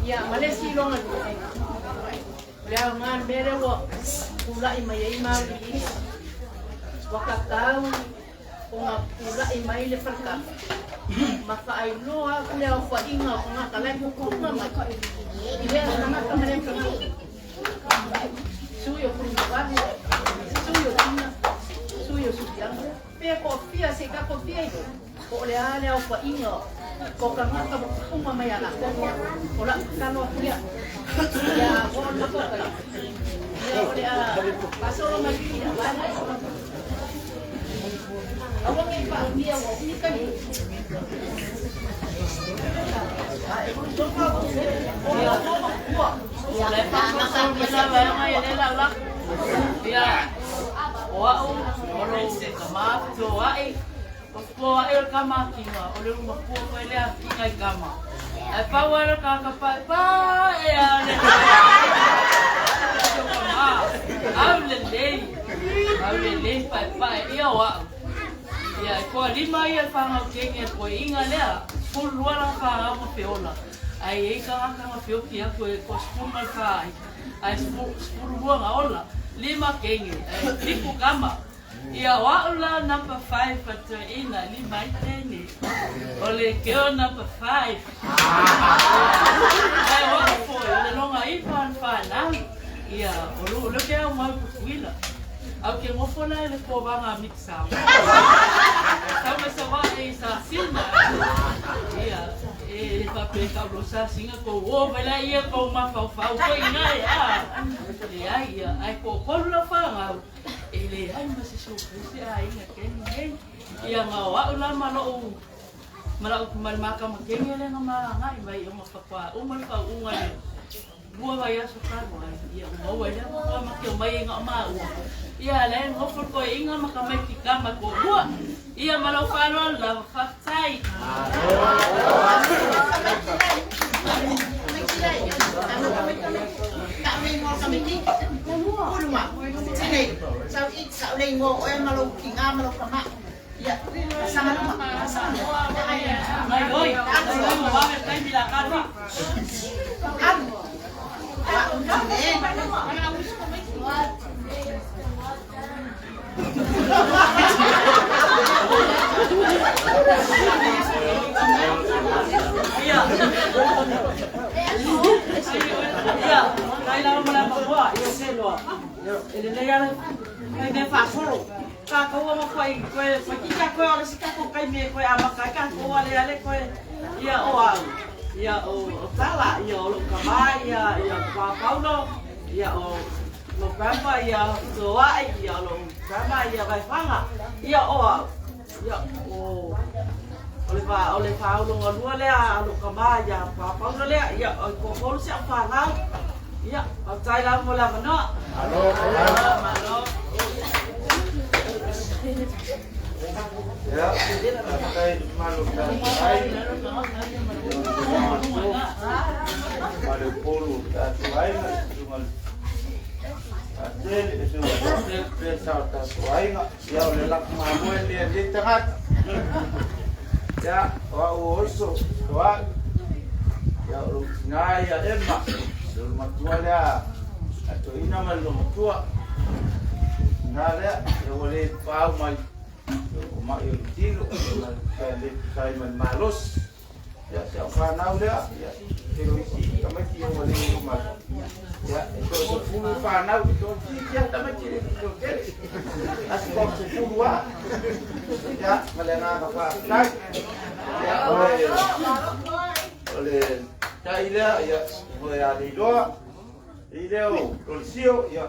Ia, ma le isi iloga lua, o le aoga le mea lea ua pulai mai ai mauiliili. Ua tatau ona pulai mai le falekafa ma faailoa atu le aofaiga o tagata la e tutuga mai i lea tagata ma lea tagata. Sui o Pulumavave, sui o Tina, sui o Suliaga. Pe toafia se i tatou fia iloa. Po o le a le aofaiga o tagata ua tupuga mai ia latou. O la'u tatalo atu lea ia atoa le matou taimi, ia o le a faasolo mai i i aua le Aua ne i pa'umia ua umi taimi. Ia, o a'u o lou tamā fetoai, o fetoai o le kama a Kiga, o le ulumatua foi lea a Kiga i kama. Ae pau lava lea o le tagata paepae a le kama. Aulelei, aulelei paepae ia o a'u. Ia, e toalima ia le fanau kene a le toeaina lea, 12 lana fanau ma feola. Ae i ai tagata na feoti atu e toa-14 ai, ae 12 na ola, lima kene, ae 7 kama. Ia, o a'u la number 5 a toeaina, lima ai kene. O le girl number 5. Ae o a'u foi, o le loga iva o le fanau. Ia, o lou lea ou te aumau i Tutuila. Ae ou te nofo la i le kovaga a Mick Samoa. Tau mai Savaii i Sasina. Ia, e le faapea e tau loa Sasina tou o mai laia tou mafaufau foi i ina e a. Leai, ia, ae toatolu lau fanau, e leai ma se showcase aiga keni nei. Ia, ma o a'u la ma lo'u ma la'u ma le makamakege lea na malagai mai ona faatoa uma le faauuga i le 2 vaiaso talu ai, ia ua maua ai lea avanoa ma te omai ai na o maua. Ia lea e nofo le toeaina ma tamaiti kama toalua. Ia ma lou faaaloalo lava, faafetai. Mai oi, mai oi ma vave taimi la kafi. Ia, nai lava ma le avanoa, ia se loa. E lelei lava le fai mea faasolo. Tatou ma fai koe fai tika koe o le si tatou taimi e koe amata ai tatou ale ale koe ia o au ia o o Tala ia o lou tama ia ia Pa Paulo ia o lou grandpa ia Toai ia o lou grandma ia Vaifanga ia o au ia o o le va o le faauluga lua lea a lou tama ia Pa Paulo lea ia o toatolu si au fanau ia faafetai lava mo le avanoa. Malo, malo. Ia, faafetai i le mamalu o le tatou aiga. Ma le upolu o le tatou aiga, le susuga i le Faatele, le susuga i le Faatele, pea le sao o le tatou aiga. Ia, o le lafo mamoe lenei a lenei tagata. Ia, o au o oso, o au. Ia, o lou tina ia Emma, le matua lea a toeaina ma le loomatua. Tina lea, ia ua le paau mai o mai o le tino, ma le tusa ai ma le malosi. Ia, si au fanau lea, ia, tele o isi tamaiti ia ua le oo mai. Ia, e toasefulu fanau, e toatiiti lava tamaiti e le toatele. Asi toasefulu lava. Ia, ma le agaga faafetai. Ia, o le tai lea, ia, o ia Leiloa, i lea o Lolesio, ia,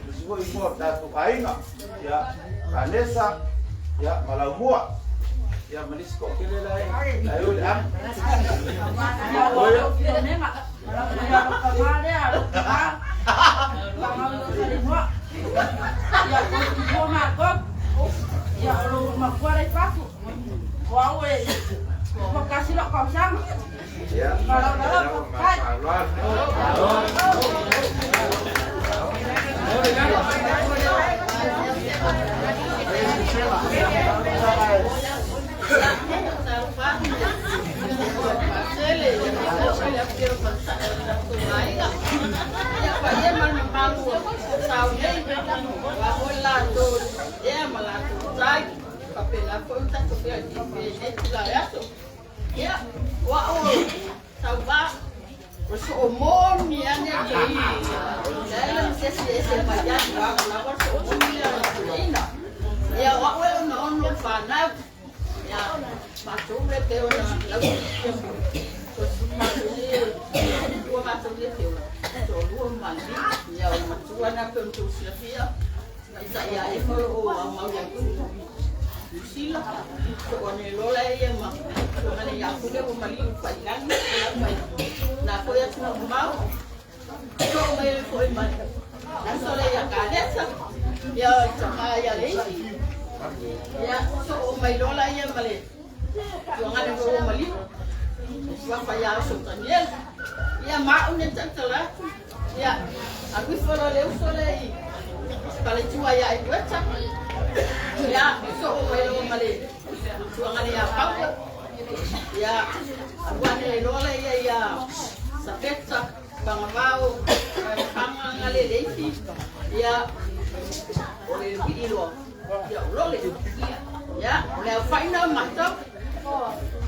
le isi foi igoa o le tatou aiga, ia, Vanessa, ia, ma Laumua, ia, ma nisi toatele la e, la e o i le amu. Ia, o lou matua la i fafo. O au e 11 lou tausaga. Ia, faafetai lava ma le faaaloalo. Ia, o au tauva, o soo moni ane ke i. Leai ma se isi e ese mai ai, ua au lava le soo moni lea o le toeaina. Ia, o au e onono le fanau. Ia, pe ona lau ia mo. Matou le lua matou le te ola. Toalua ma li. Ia o le matua na pe ona tou silafia. Taitai ia e mo o au mau ia tu. Sila. So o ne lola ia ma. So ngane ia kule o mali u whailangi. O mai. Nā koe atu na mau. So mai le foi mai. Aso le ia kalesa. Ia tama ia leisi. Ia so o mai lola ia ma le. Tuangane o mali. Suafa ia so Daniel. Ia ma une tantala. Ia alu ifo le uso le i. Pale tua ia i weta. Ia so o mai lo ma le. Tuangane ia Paulo. Ia aluane lola ia ia Sapeta Pangavao Panganga le leisi. Ia o le wii loa. Ia o lole. Ia o le au whaina matau.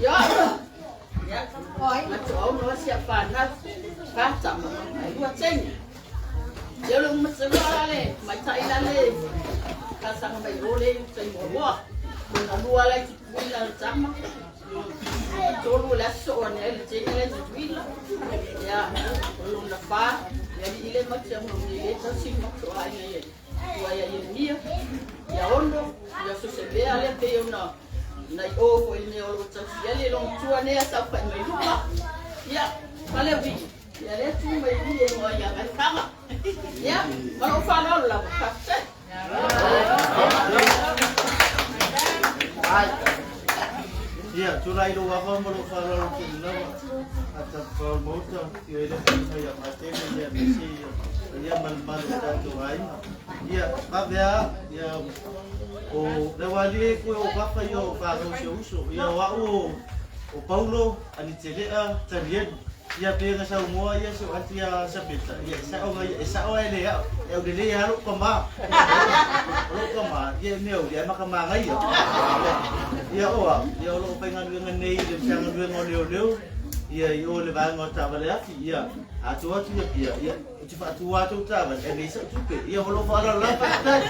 Ia. Ia. Matu au no sia whanau. Pātama. Ai lua teini. Ia le umasalua le mai tai la le. Ka sanga mai o le tai moa. Lona lua lai tutuila le tama. Tolu le aso o ne le teini le tutuila. Ia o lona whā. Ia li ile mati mo ni le tausi matu ai ia. Tua ia ia mia. Ia ono. Ia sosebea le pe ona. Nai o fo i mea o lo tausi ia le long tua nea sau whai mai luma. Ia, pale wi. Ia le tu mai i e ngoa ia ngai whanga. Ia, malo whanau lava. Whakate. Ai. Ia, tūrai lo wafa ma lo whālalo te lava. A ta whaumauta, ki o ere whainga ia matene ia mese ia ia malumalu tātou ai. Ia, kawea, ia, o le wali e koe o wafa ia o whāngau se uso. Ia o au o Paulo, Anitelea, Tarienu. Ia pe nga sau moa ia so anti ia sapeta. Ia sa o ia sa o ele ia. E o le ia lo kama. Lo kama ia me o ia maka manga ia. Ia o a ia o lo pa nga nga nei le sa nga nga leo leo. Ia i o le va nga ta vale afi ia. Atu atu ia ia ia ti fa tu atu ta vale e le sa tu pe. Ia o lo fa la la fa ta.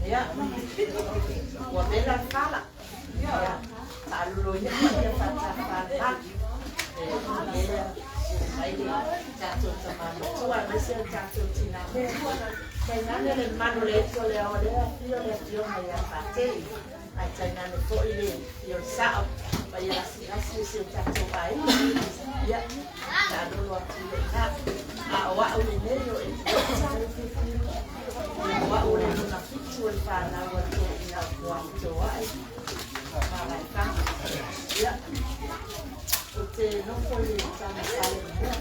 Ia. Ua vela fala. Ia. Ta'alulo ia ma ia fa'atafālā. E lea mai le tatou tamāmatua aemaise o tatou tinā matua. Tainane le mamalu le Atua le ao lea afio le afioga iā Fatele. Ae tainane fo'i le afio le sa'o ma ia lasilasi o si o tatou aiga. Ia ta'alolo atu i leʻina. A o a'u lenei o Etuata. O a'u le lona fitu o le fanau a le toeaina o Puamotoa'i. Malaefaga. Ia. O te nofo i le tamasale mea.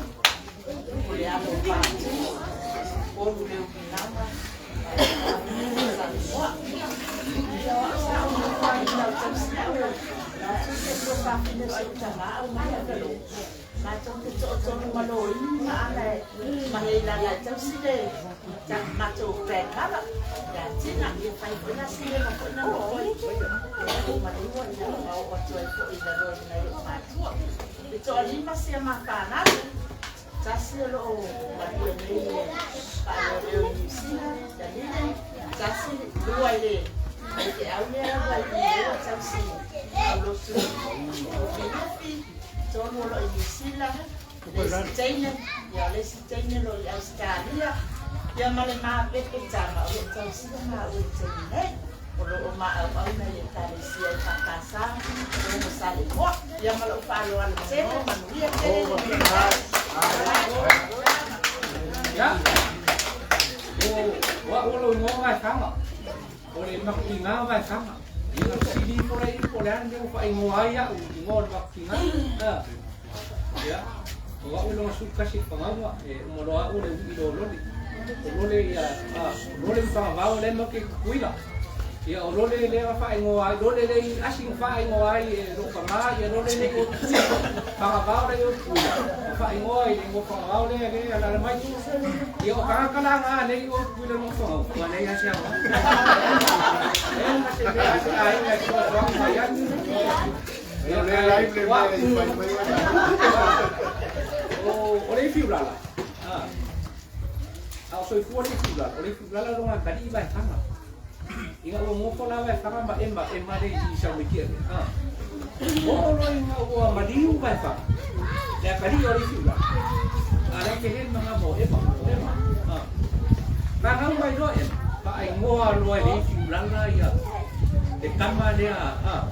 O le alo o Pātū. Olu le uminaga. Samoa. Ia o au sa o nofo ai lau tausiau. Na tu te tua whawhine se utanga au mai a velo. Mātou te to'otonu ma loini ma ana e mahi ai lala e tausi le ta mātou grandmother. Ia tina, ia whai fo'i na sile ma fo'i na nofo i. Ia o maliua ina o o atu ai fo'i i lalo i nai o mātua. E to'a lima sia mā whānau. Tasi o loo malue nei e whaaleoleo i New Zealand, Dunedin. Tasi lua i le i te au lea lava i lua tausi au lotu o Lufilufi. Tolu o loo i New Zealand, le isi teine, ia o le isi teine lo i Australia. Ia ma le mapepe tama o loo tausia ma ue taimi nei. O loo maauau na i Ekalesia i Whakasa, o mo Salemoa. Ia ma lou faaaloalo tele, manuia tele le Ia. O o au lo ingoa Vaefaga. O le Makuiga Vaefaga. Ia na fesili ifo lea po o le a le mea ua faaigoa ai a'u i igoa o le Makuiga. Ia. O a'u lona 11 i Fagauga e uma loa a'u le u'i lololi. O lole ia o lole ma Fagavao lea matou te Tutuila. Ia o lole lea na faaigoa ai lole le i asi na faaigoa ai e lo'u tamā ia lole nei o Tutuila. Fagavao lea o Tutuila. Na faaigoa i le igoa Fagavao lea lea alaala mai. Ia o tagata la nei o Tutuila ma Fagauga ua leai lava se aoga. Leai ma se mea a se aiga e fesoasoani mai ai. Ia le live le mea i fai mai. O le ifi ulala. A o soifua le ifi ulala. O le ifi ulala lona atalii Vaefaga. Ina ua gofo la Vaefaga ma Ema, Ema le i Saumaitiele, a. Oo loa ina ua maliu Vaefaga, le akalii o le isi ula, a lea tele le magama o Ema, o Ema, a. Fanau mai loa Ema, faaigoa loa e le isi ulala ia le tama lea, a,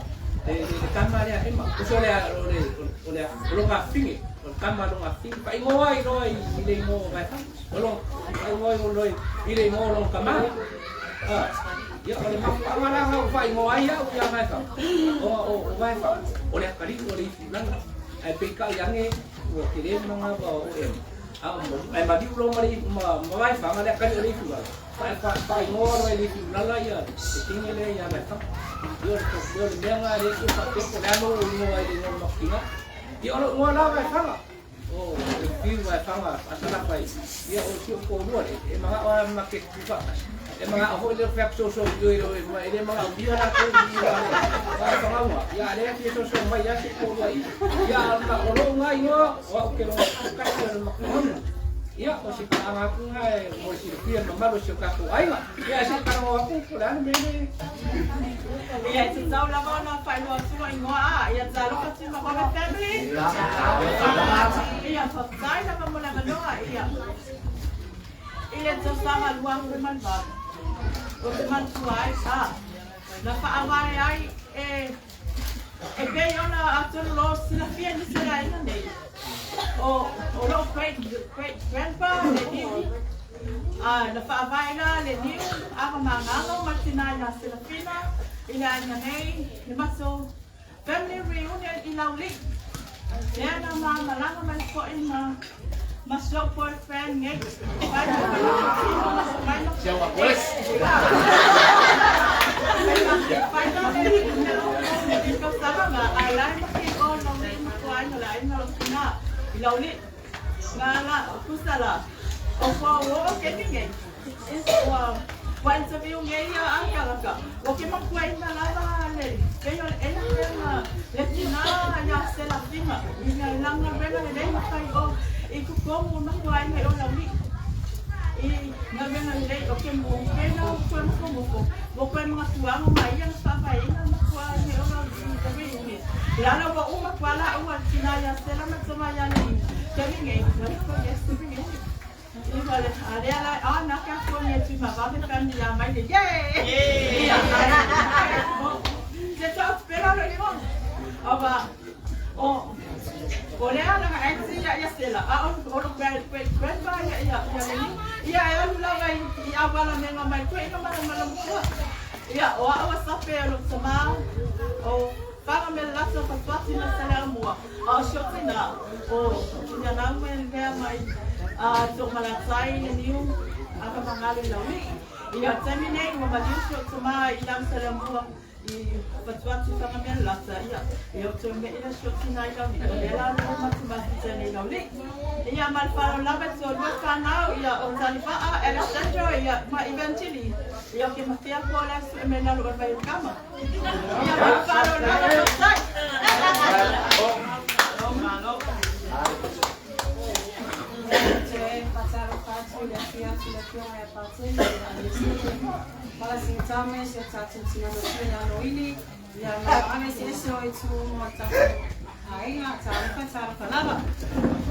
le, le, le tama lea Ema, uso lea, o le, o le, o lona afine, o le tama lona afine, faaigoa ai loa i, i le igoa o Vaefaga, o lona, faaigoa ai loa i le igoa o lona tama. Ia, o le mafuaaga la na ua faaigoa ai au ia Vaefaga, o Vaefaga, o le atalii o le ifulala. Ae peitai ane ua tele le manava o Ema, ae maliu loa ma le ma Vaefaga le atalii o le ifulala, faaigoa loa e le ifulala ia le teine lea ia Vaefaga. Ia o le mea lena lea e faapea po o le a lou igoa i le igoa o le makutinga. Ia o lou igoa la Vaefaga. O le fiu Vaefaga faasalapa i ia o si ou toalua lea, e manao lava ma te tutufaatasi. E manao foi lea fai atu soso i oe e le manaomia latou i i Vaefaga ua, ia a lea fia soso mai lava si ou toalua i i. Ia o lou lena igoa o au ke logo kasi o le makuahuna. Ia o se paaga atu lena mo le silafia e le mamalu o si o tatou aiga. Ia se i talanoa atu po o le a le mea le Ia e tatau lava ona faailoa atu lou igoa a ia Talofa Tuimavave family. Ia faafetai lava mo le avanoa ia i le tausaga 2008 ou te manatua ai a na faavae ai e e pei ona atonu lo silafia nisi o le aiga nei o o lou great great grandpa le niu a na faavae la le niu ava magalo ma le tina ia Selafina i le aiga nei le matou family reunion i Laulii lea na ma malaga mai foi ma ma si ou boyfriend nei vai vai vai vai tausaga ae la e make o Laulii ma kuaina le aiga o lou tina i Laulii na la tusa la o kua o ke nei ua ua interview nge ia a tagata ua ke makuaina lava le pei o le ela lea na le tina ia Selafina i na langa galuega lelei ma fai o i totonu ma kuaina i o Laulii i galuega lelei o ke mo ke na koe mokomoko ua koe magatuaga ma ia na faavaeina ma kuaina i o Laulii i reunion le ala ua uma tua la ua tina ia Sela ma tama ia le taimi nei yes taimi nei a lea la a na ka ko ni tu ma vave family la mai le yeah te ta pera lo igo aba o o lea la aunty ia ia Sela a o o lo great great grandpa ia ia ia le ni ia e alu lava i i awala menga mai koe ina mala mala mua ia o a o sape o lo tama o Faga me lata fatuati ma Saleaaumua a o si ou tina o ia nau me lea mai a Toomalatai le niu a ka mangalo i Laulii. Ia taimi nei ua maliu si ou tama i lau Saleaaumua i Fatuati Faga me lata ia e o toe me'i la si ou tina i Laulii o lea la o matumafuta nei Laulii. Ia ma le faaaloalo lava e toalua fanau ia o Talivaa Alessandro ia ma Evangeli ia o ke matea koa le aso e me lalo o le vai o kama. Ia ma le faaaloalo lava faafetai. Toe faatalofa atu i le afio atu i le Afioga ia Pateni ia Alesete, Palasigitame, si o tatou tina matua ia Loili, ia ma vaega eseese o itu uma o le tatou aiga, talofa talofa lava.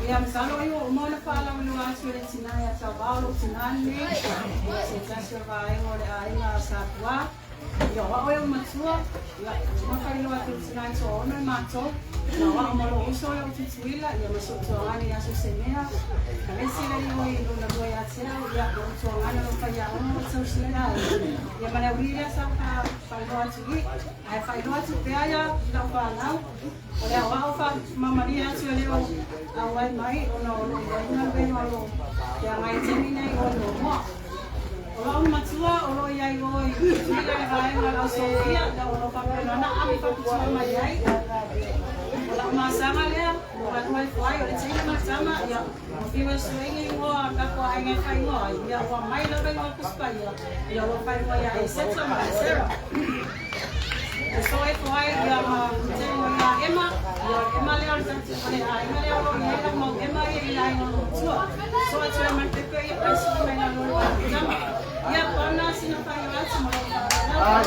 Ia masalo ai ua uma ona faalauiloa atu e le tina ia Tauvao lou tina lenei, ia se tasi o vaega o le aiga a Sapuā. Ia o a'u e ou matua, ia ua mafai loa atu e tina i toaono e matou, na o a'u ma lou uso e o Tutuila, ia ma si ou tuagane ia Sosemea, ka le isi le iho i lona lua ia te au, ia lou tuagane o lo o faiaoga ma tausia le aiga, ia ma le aualii lea sa faailoa atu i i, ae faailoa atu pea ia i lau fanau, o le aoao faamamalie atu e le o auai mai ona o lo o i ai galuega o lo o feagai i taimi nei o le moa. O lou matua o lo o i ai o i Tutuila le vaega o le au Sofia, ia o lo o faapena ona ave faapitoa mai ai. O lau masaga lea, o galue ifo ai, o le teine ma le tama, ia, ua fiu e suege igoa a tatou aiga e faaigoa ai, ia ua mai lava igoa Tusi Paia, ia o lo o faaigoa ia Eseta ma Esera. E soa ifo ai ia ma tele o ia Ema, ia o le Ema lea o le tatou, o le aiga lea o lo o i ai lau mau Ema ia i le aiga o lou matua. Soa atu ai ma le pepe ia ai sui mai lalo o le tama. Ia, pau na sina faailoa atu ma lou faaaloalo.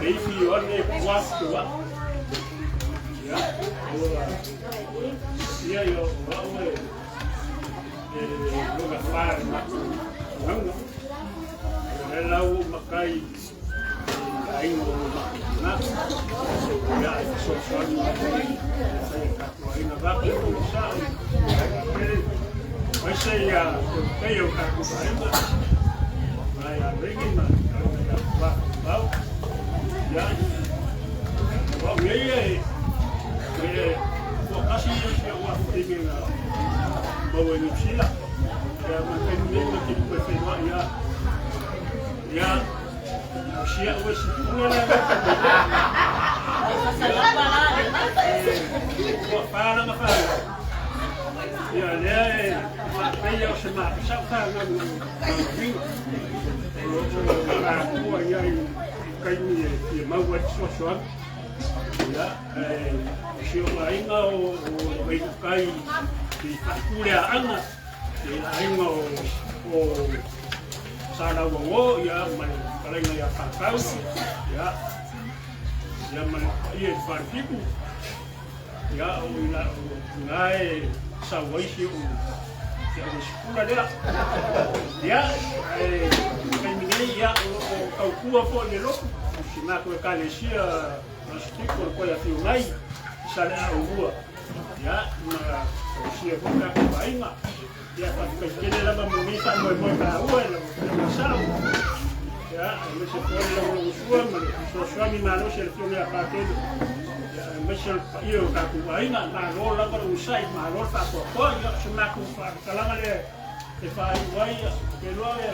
ifi ane kua tua. Ia, ua ia ia o au e e loga whare matu ngaunga. Ia le lau makai i ainga o matu ngā. Ia, e fesoasoani mai e whai e kātua inga wāpi o sa. Mai se ia te pei o kāku whaenga. Mai a ringi ma ia wā pau. Ia, o au nei e e ua kasi ia se ua tingi ngā mau e New. Ia, ma kai nei ma te koe whenua ia. Ia, sia ua si pula la. Ua whāra nga whāra. Ia, lea e whāpeia o se maa sau tā ngā winga. O o rā ia i kaimi e i maua te soasoa. Ia, e si o inga o o wei kai i whakūrea anga i la inga o sa lau ia mai kalainga ia whakau ia ia mai ia i whārpiku ia o i la o ngai sa waisi o ia o sikula lea ia e kai minei ia o kaukua fo le loku si mako e kalesia masitiko ko ia fiu mai sa le au ua ia ma o sia fo ka painga ia fa kai kele lava mo ni fa mo mo ka ua la mo sao ia me se ko le lo sua ma so sua mi malo se le fiu ia pa ke ia me se ia ka ku painga ma lo lava lo sai ma lo fa ko ko ia se ma ku fa kalanga le e fa ai wai ke lo ia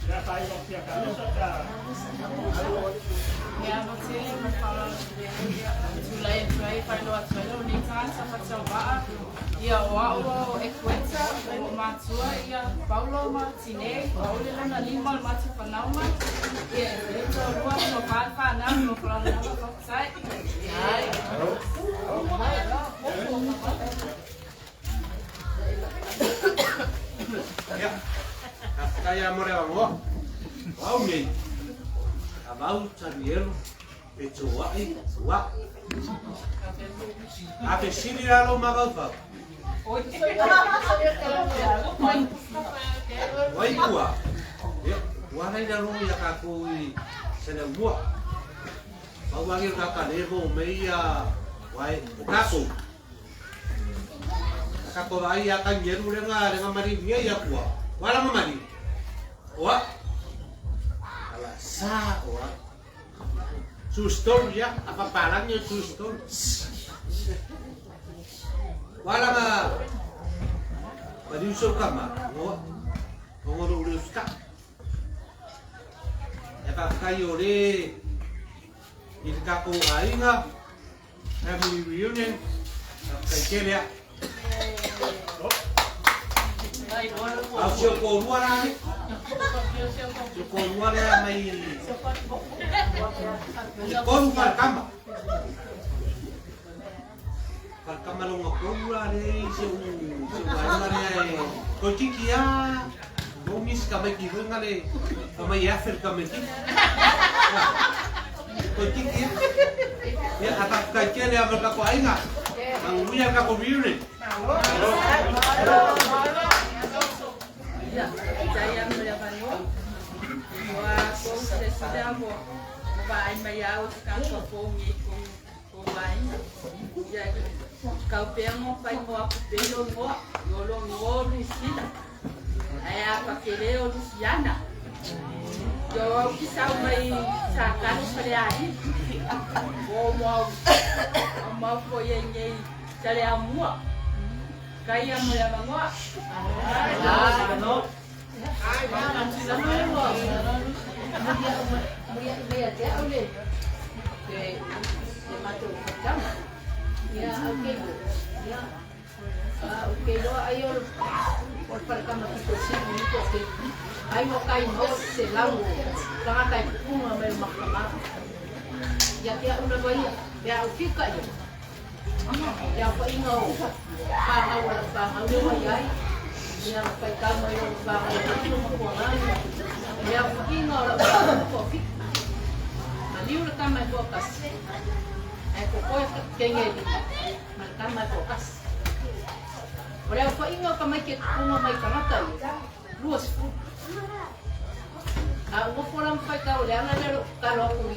ia fa ai ia ka ka Ia tele ma whaala tulai tulai whailo atu ai o nei tagata fatauvaa ia o a'u o Ekueta o matua ia Paulo ma Tinei o le lona lima o le matou fanauga ia e le toalua toafā le fanau mo falaloga faafetai. Ia, faafetai a mo le avanoa. O au nei, avau tanielu e toa'i ua. A fesili la lou mafaufau. Wai ua. Ia, ua lai la lo ia kākou i Saleaumua. Pau age o kaka le mo me ia wai o kākou. Ka ko vai ia ka nyeru le nga le nga mari mia ia kua. Wala nga mari. Oa. Ala sa oa. True story ya, apa parangnya true story. Wala nga Mari uso kama, ngoa. Ngoro ure uska. E pa kai ore i te kako ainga family reunion kai kele a. Au si o kōrua rā ne. Si o kōrua rea mai te koru wharekama. Wharekama longa koru rā re se u se u ainga rea e koi tiki a mo mis ka mai ki hunga le ka mai Afrika me tiki. Koi tiki a. Ia ata kai kele a ka ko ainga. Manguia ka ko reunion. Ia, tai a mo le avanoa. Ua kou se se a mo mo vaai mai au se ka ko ngi ko ko vainga. Ia, kau pea mo pai mo aku pe lo ngoa, yo lo ngo Lucina. Ai a pa kele o Luciana. Yo au ki sau mai sa kanu pale ai. O mo au mo fo ye nei sa le amua. Kai a mo le avanoa. Ia, okay. Ia. Okay, lo ai o o wharekama ki ko si ni ko ke. Ai mo kai mo se lau. Tanga kai punga me makama. Ia kia una vai ia au fika ia. Ia pa inga o pa ngau wala pa ngau le wai ai. Ia kai ka mai o pa ngau ko ma ko ngai. Ia pa inga o la ko fika. maliu le tama e toatasi, ae kokoe kege e lima ma le tama e toatasi. O le aofaiga o tamaiti e tupuga mai tagata ia, 20. A ou nofo la ma faitau o le ala lea o lou tatalo atu i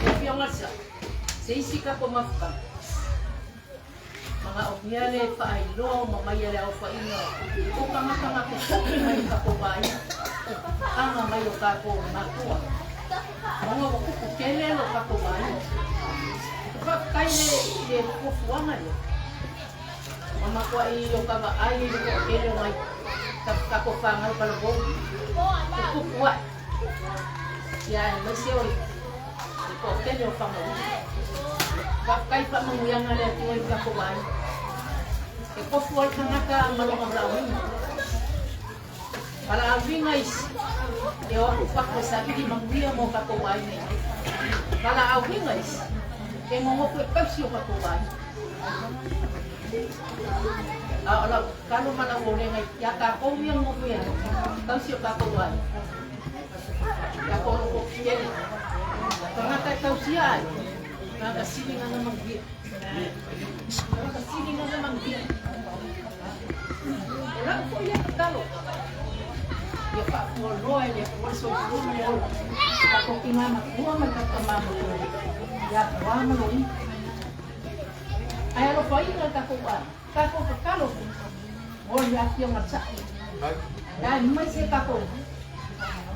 le Afioga i le Sao, se isi tatou mafutaga, manaomia le faailoa uma mai a le aofaiga o tagata na tupuga mai o tatou aiga, aga mai o tatou matua, ona ua tupu tele lo tatou aiga. Faafetai i le fuafuaga lea. Ma matuai o ka vaai i le toatele o nai tatou fanau talavou e tupu ae, ia aemaise o le toatele o Fagauta. Faafetai i faamanuiaga a le Atua i lo tatou aiga. E tofu ai le tagata ma lona valaauina. Valaauina isi e o atu i fafo e saili manuia mo tatou aiga i nei. Valaauina isi e nonofo e tausi o tatou aiga. A o lau tatalo ma lau olega ia tatou ia nonofo e tausi o tatou aiga. Tatou loto tele. Tagata e tausia ai, tagata sili na manuia. Tagata sili na manuia. O lau foi lea tatalo, ia faafualoa e le Atua le soifua ma le ola, tatou tina matua ma le tatou tama matua, ia Atua ma Loina. Ae alofaina le tatou aiga, tatou tatalo mo le afioga i le Sao. Aemaise tatou,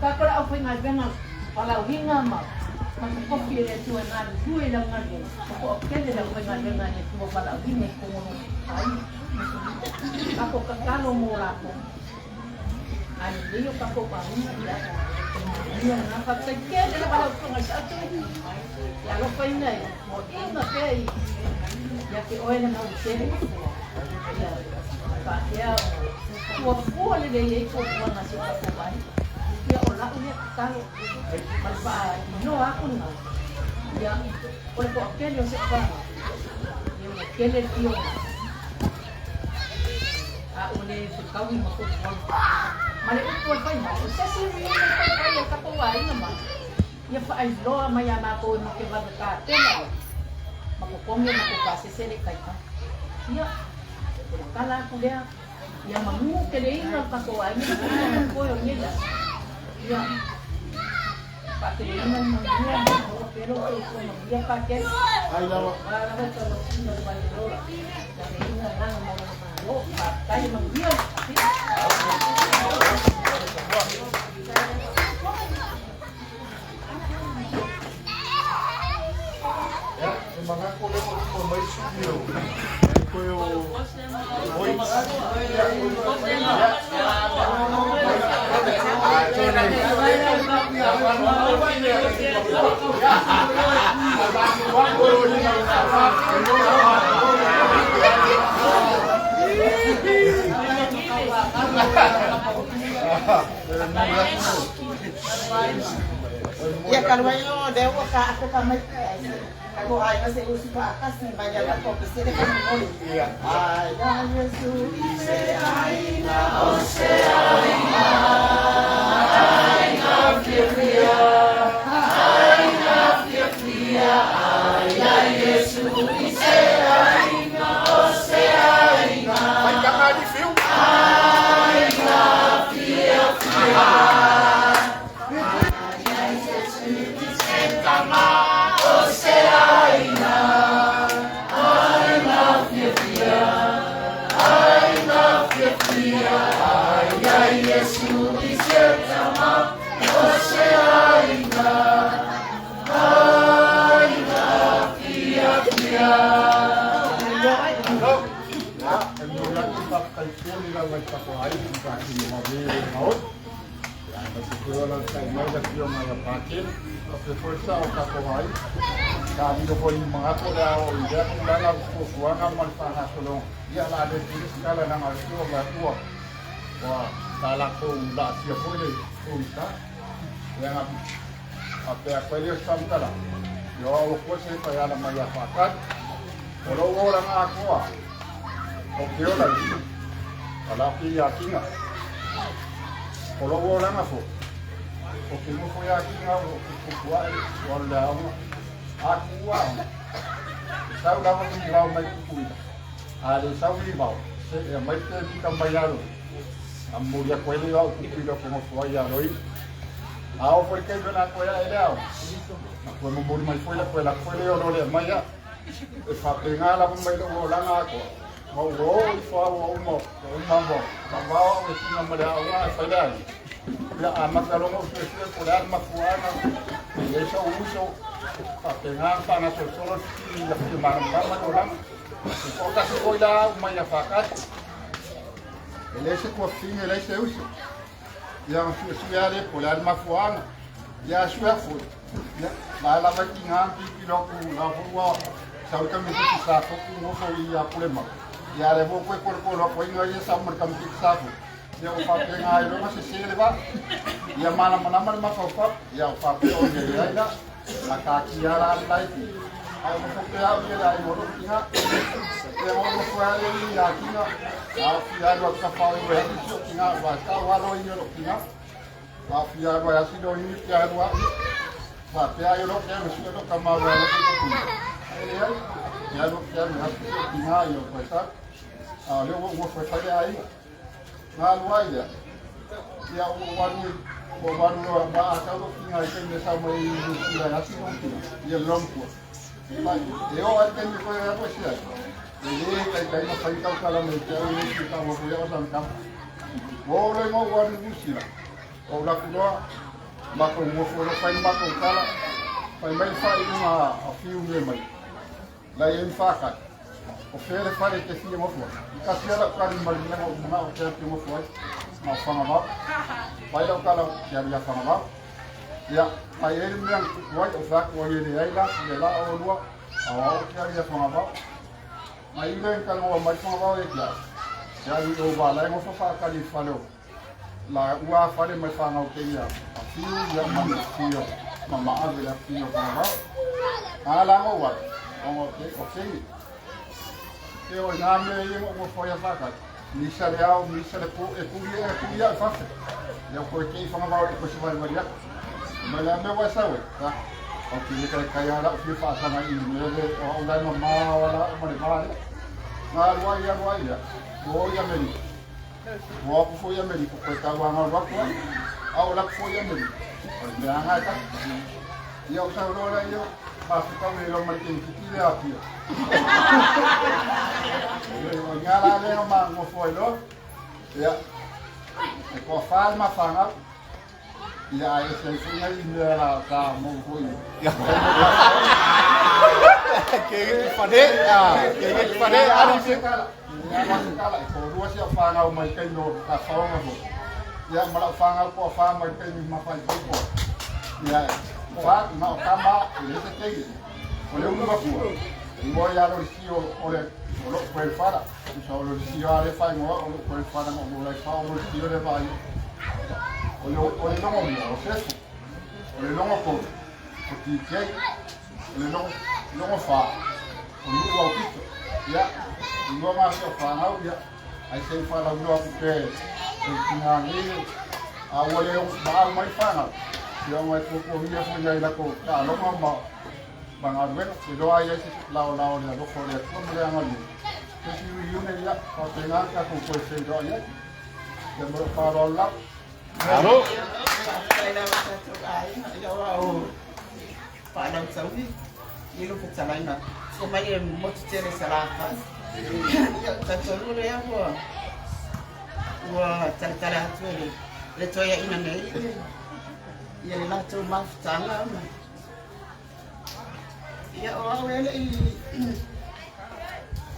tatou le aufaigaluega valaauina ma totofi e le Atua e galulue i lau galuega, o toatele le aufaigaluega a le Atua valaauina i totonu o aiga. Tatou tatalo mo latou. A lelei o tatou aiga, ia manuia lena. Faafetai tele lava lau Afioga i le Sao. Ia alofaina e moeina pea ia te oe le mautele. Ia faapea ona fuafua lelei ai fuafuaga a si o tatou aiga. Ia o lau lea tatalo ma le faailoa atu lena. Ia o le toatele o si ou fanau, ia ua tele le fia o a ua le fetaui ma fuafuaga. Ma le upu a le fai mai, o se isi uiga e taumafai e tatou aiga mai, ia faailoa mai ia matou e make vave tapena ai ma totogi o matou pasese le ikaika. Ia, o le tala atu lea, ia manu teleina le tatou aiga ma totoe o lenei aso. Ia, faateleina le manuia ma maua pea lo soifua manuia Pakele. Ai lava. Aua lava e tauasina le vai o le ola. Ia leina agaga ma lona Malo. Faafetai le manuia. Ia, e manatu o lea ua uma mai sui o toe o Oi. Ia talu ai o lea ua ka ako ka mai ka ko ai se usu pa akasi mai ia ka ko pese le ka mo. Ai a Yesu i se ai na o se ai na ai na fia fia ai na fia fia ai a Yesu i se ai na o se ai na Mai tanga ni fiu. Ai na fia fia Ia, e momoli atu le faafetai tele lava i le tatou aiga ma faatino mave le Maota. Ia, aemaise foi o alaalatai mai le Afioga ia Patele, faapea foi le sao o tatou aiga. Sa lilo foi i manatu o le a oo i lea tulaga o fuafuaga ma le faagasologa. Ia, o le a le tele se tala leaga o le tua ma tua ua sa latou laasia foi le fugita. Ia, na faapea atu ai lea o se faamatalaga, ia o au atu ai se fai ala mai ia Faatali. O lou olaga atoa, ou te ola i i, a la ke ia kinga. O lou olaga foi, O ke nofo ia kinga o ke kupu ae o alu le aoga. A kuʻu aoga, e sau lava ni vao mai Kukuina. A le sau ni vao, se e aumai le pemita mai ia Loina. A momoli atu ai le vao i Kukuina ou te nofo ai ia Loina. A oo foi le taimi o le a toe ae i le aoga, na toe momoli mai foi la toe alu atu foi lea o lo le aumai au. E faapena lava mai lou olaga atoa. Ma ua oo ifo au ua uma ua uma ua vavao au e kinga ma le aoga ae fai le aiga. Ia amata loa ona ou suesue po o le a le mafuaaga e i ai sou uso faapena ona faagasolosolo le fesili ina fia malamalama le olaga. E toatasi foi la au mai Afakasi. E leai se tuafafine, e leai se uso. Ia ona suesue lava lea po o le a le mafuaaga. Ia a sue atu foi, ia, la e lava e tiga ona tilotilo atu la foi ua sau le tamaitiiti sa fotu nofo i ia Pulemau. Ia a lea foi ua toe tolotolo atu ai ia sau ma le tamaitiiti sa fotu. Ia ua faapena ai loa ona sese le vaa. Ia malamalama le mafaufau. Ia ua faapea o le leai la. A taatia la le la itu. Ae nofo pea au ia le aiga o lou tina. Ia na ou nofo ai lea i Akina. A fia alu atu tafao i Ueaki si ou tina, aua e tau lava loa ia lou tina. A fia alu ai asi loa ini fia alu au. Faapea ai o lou ke sue lou tama ua alu atu i Tutuila. Ae leai. Ke alu ke alu asi si ou tina ia o toe sau. A o lea ua ou nofo e fai le aiga. Na alu ai lea. Ia ua ou alu ua ou alu loa aua a sau lou tina i taimi e sau mai i Niu Sila e asi lou tina, ia le lomtua. Mai, e oo lava i le taimi e toe alu ese ai, e le taitai ona fai ni tautala mai te au i le isi taua foi au sa na tama. Ua oo loa ina ou alu i Niu Sila, ua ou alu atu loa, matou nofo loa fai le matou tala, fai mai le faaiuga a Fiu mai, La i ai ma whākai. O whea le whare te fia ngofo ai. I kasi ala ukari ma le mea o mana o te atu ngofo ai. Ma o whangawau. Pai lau kala te aru ia whangawau. Ia, mai e le mea tupu ai o whaku o le ai la, le la o lua, a o au te aru ia whangawau. Mai ule en kala mai whangawau e kia. Te aru i o wālai ngofo whākari i whare o. La ua whare mai whangau te ia. A whiu ia ma me whiu ma ma ave la whiu whangawau. A la ngo wa. O te o te. Te o ngā mea ia ngo ngo whai a whākai. Misa le ao, misa le po, e kuri e kuri a whawhe. Ia koe te i whangawau e koe se wari wari aku. Mai la mea wai sau e. Ta. O te le kai kai ara o whiu whaasanga i mea le o au lai ma mā o ala o mare mā le. Ngā rua ia rua ia. O i Amerika. O aku foi i Amerika, koe tau anga o aku ai. A o laku foi i Amerika. O le mea anga e ta. Ia o sau loa ia, mafutau le lo mai te kiti le apia. O ngā la lea ma ngofo ai loa. Ia, e koa whāle ma whangau. Ia, ai e sei foi ngai i mea la tā mou foi. Ke ke whare, ke ke whare, ari se kala. Ia ma se kala, e kōrua si au whangau mai kai no ka whaonga fo. Ia, ma lau whangau koa whā mai kai ni mawhai fo koa. Ia, whā, ma o kama, e le se teire. O le unu makua. Ingoa ia lo si o o le o lo grandfather. Usa o lo si o le whai ngoa o lo grandfather ngo lo lai wha o lo si o le whai. O le o le longo mua o Sefu. O le longo tolu o TK. O le longo longo wha o Nu'u au pito. Ia, ingoa ngā si o whangau ia. Ai sei whalau loa ku te te tinga nei. A ua le maau mai whangau. Ia ngai tuatua hia fo ia i lako taaloga ma ma galuega e loa ai ai se laolao le alofa o le Atua ma le agalelei. Se isi iuiuga ia, faapena le tatou toe feiloai ai. Ia ma lou faaaloalo lava. Malo. Faafetai lava tatou aiga ia aua o faalautaui i lou fetalaiga fua mai e motu tele Salafai. Ia talitonu lea ua ua talatala atu e le le toeaina nei le ia le latou mafutaga ma Ia o au e leʻi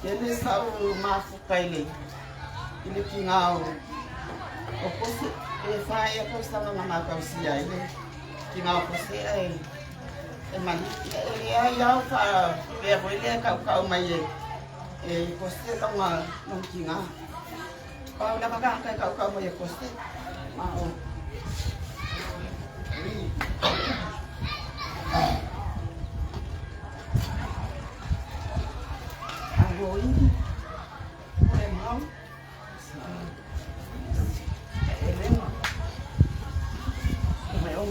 tele sa'u mafuta i le i le kiga o o Kose e fa ea tausaga na matausia ai le kiga o Kose ae e mani ia e leai lava faapea foi lea e ka'uka'u mai e e Kose loga lona kiga. Pau lava tagata e ka'uka'u mai e Kose ma o Agoini o le mau e elega o mai o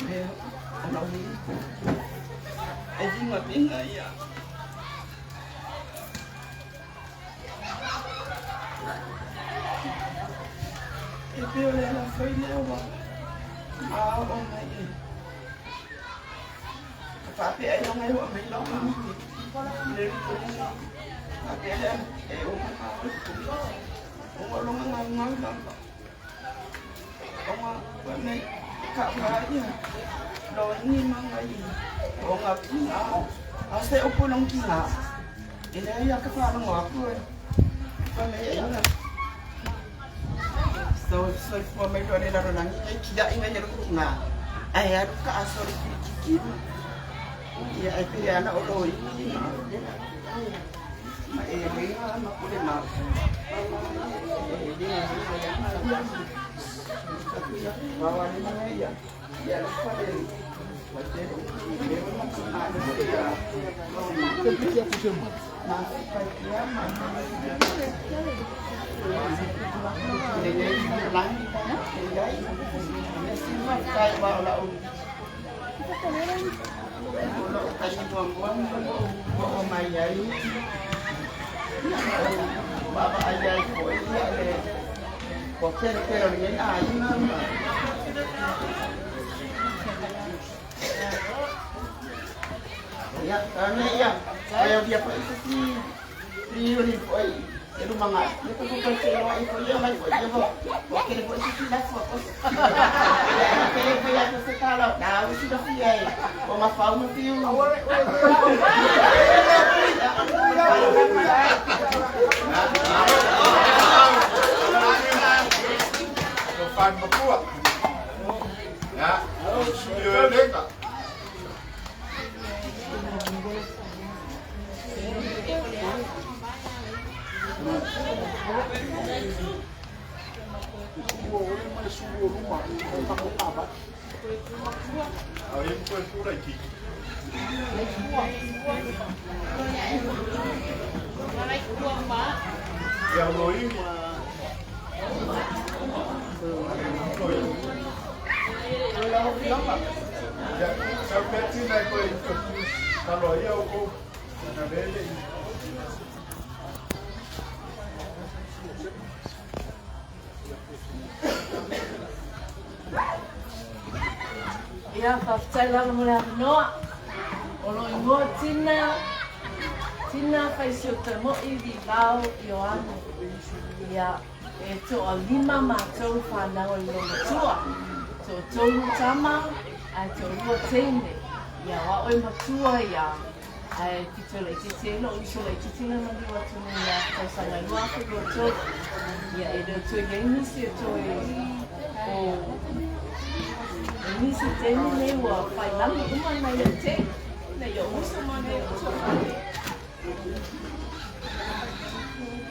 Le o lau e vigaviga ia. E pei o le alafai lea ua aao mai e ka faapea ai e oo mai lau mami le lupe faapea lea e oo mai ona o loga gaugau lava ona fai mai kaʻuā ia loigi magai o kiga a se upu long kiga e leai a ka faalogo aku e fai mai aiga so soifua mai loa le lalolagi ai kiaʻiga ia loʻu kiga ae alu ka aso le kilikiki ia e pei ana o loigi ma e liga ma pule ma e liga ia ia lo fale wa te le ma ma ma pa ia ma le le lang le ai si ma kai ba la u o lo kai buang buang o mai ai ba ba ai ai ko ia le ko kere kere le ai na. Ia, ana ia. Ai o dia pa isa si Rio ni po ai. E lu mga. Ni ko ko se lo ai ko ia mai ko ia ho. Ko kere po si la fo ko. Ia kere po ia ko se kala. Na u si do fi ai. Ko ma fa ma fi u. Ko fan mapua. Ya, suyo lenga. Ai ko pura iki. Ia loi. Ya, sa peti na ko ka lo ia o ko na lele. Ia, faafetai lava mo le avanoa. O lo igoa Tina, Tina Faisiutamo'i Vivao Ioane. Ia, e toʻalima matou fanau e lo matua. Toʻatolu tama, ae toʻalua teine. Ia, o a'o e matua ia, ae pito laitiiti ai lo'u uso laitiiti na maliu atu nei ia tausaga e 2023. Ia, e le o toe iai nisi e toe o e nisi teine nei ua failagi uma nai o te nei o uso ma nei o tuafaane.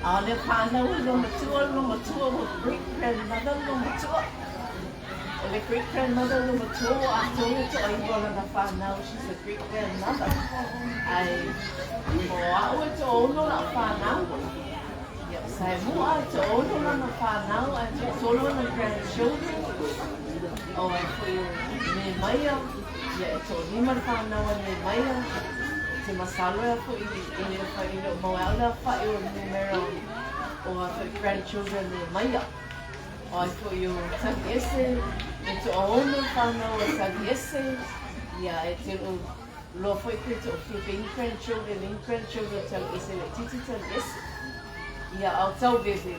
A o le whānau i lo matua, lo matua o great grandmother lo matua. O le great grandmother lo matua o a tō to ai wala na whānau, she's a great grandmother. Ai, o au e tō ono la whānau. Ia, sa e mua e tō ono la na whānau, ai tō tolo na grandchildren. O ai foi o me maia, ia e tō lima le whānau a me maia. Te masalo e foi i le whai i le mau au la whai o numero o a foi grandchildren me maia. O ai foi o taki ese, e tō ono whānau o taki ese, ia e te o loa foi koe tō whipe in grandchildren, in grandchildren taki ese, le titi taki ese. Ia au tau bebe,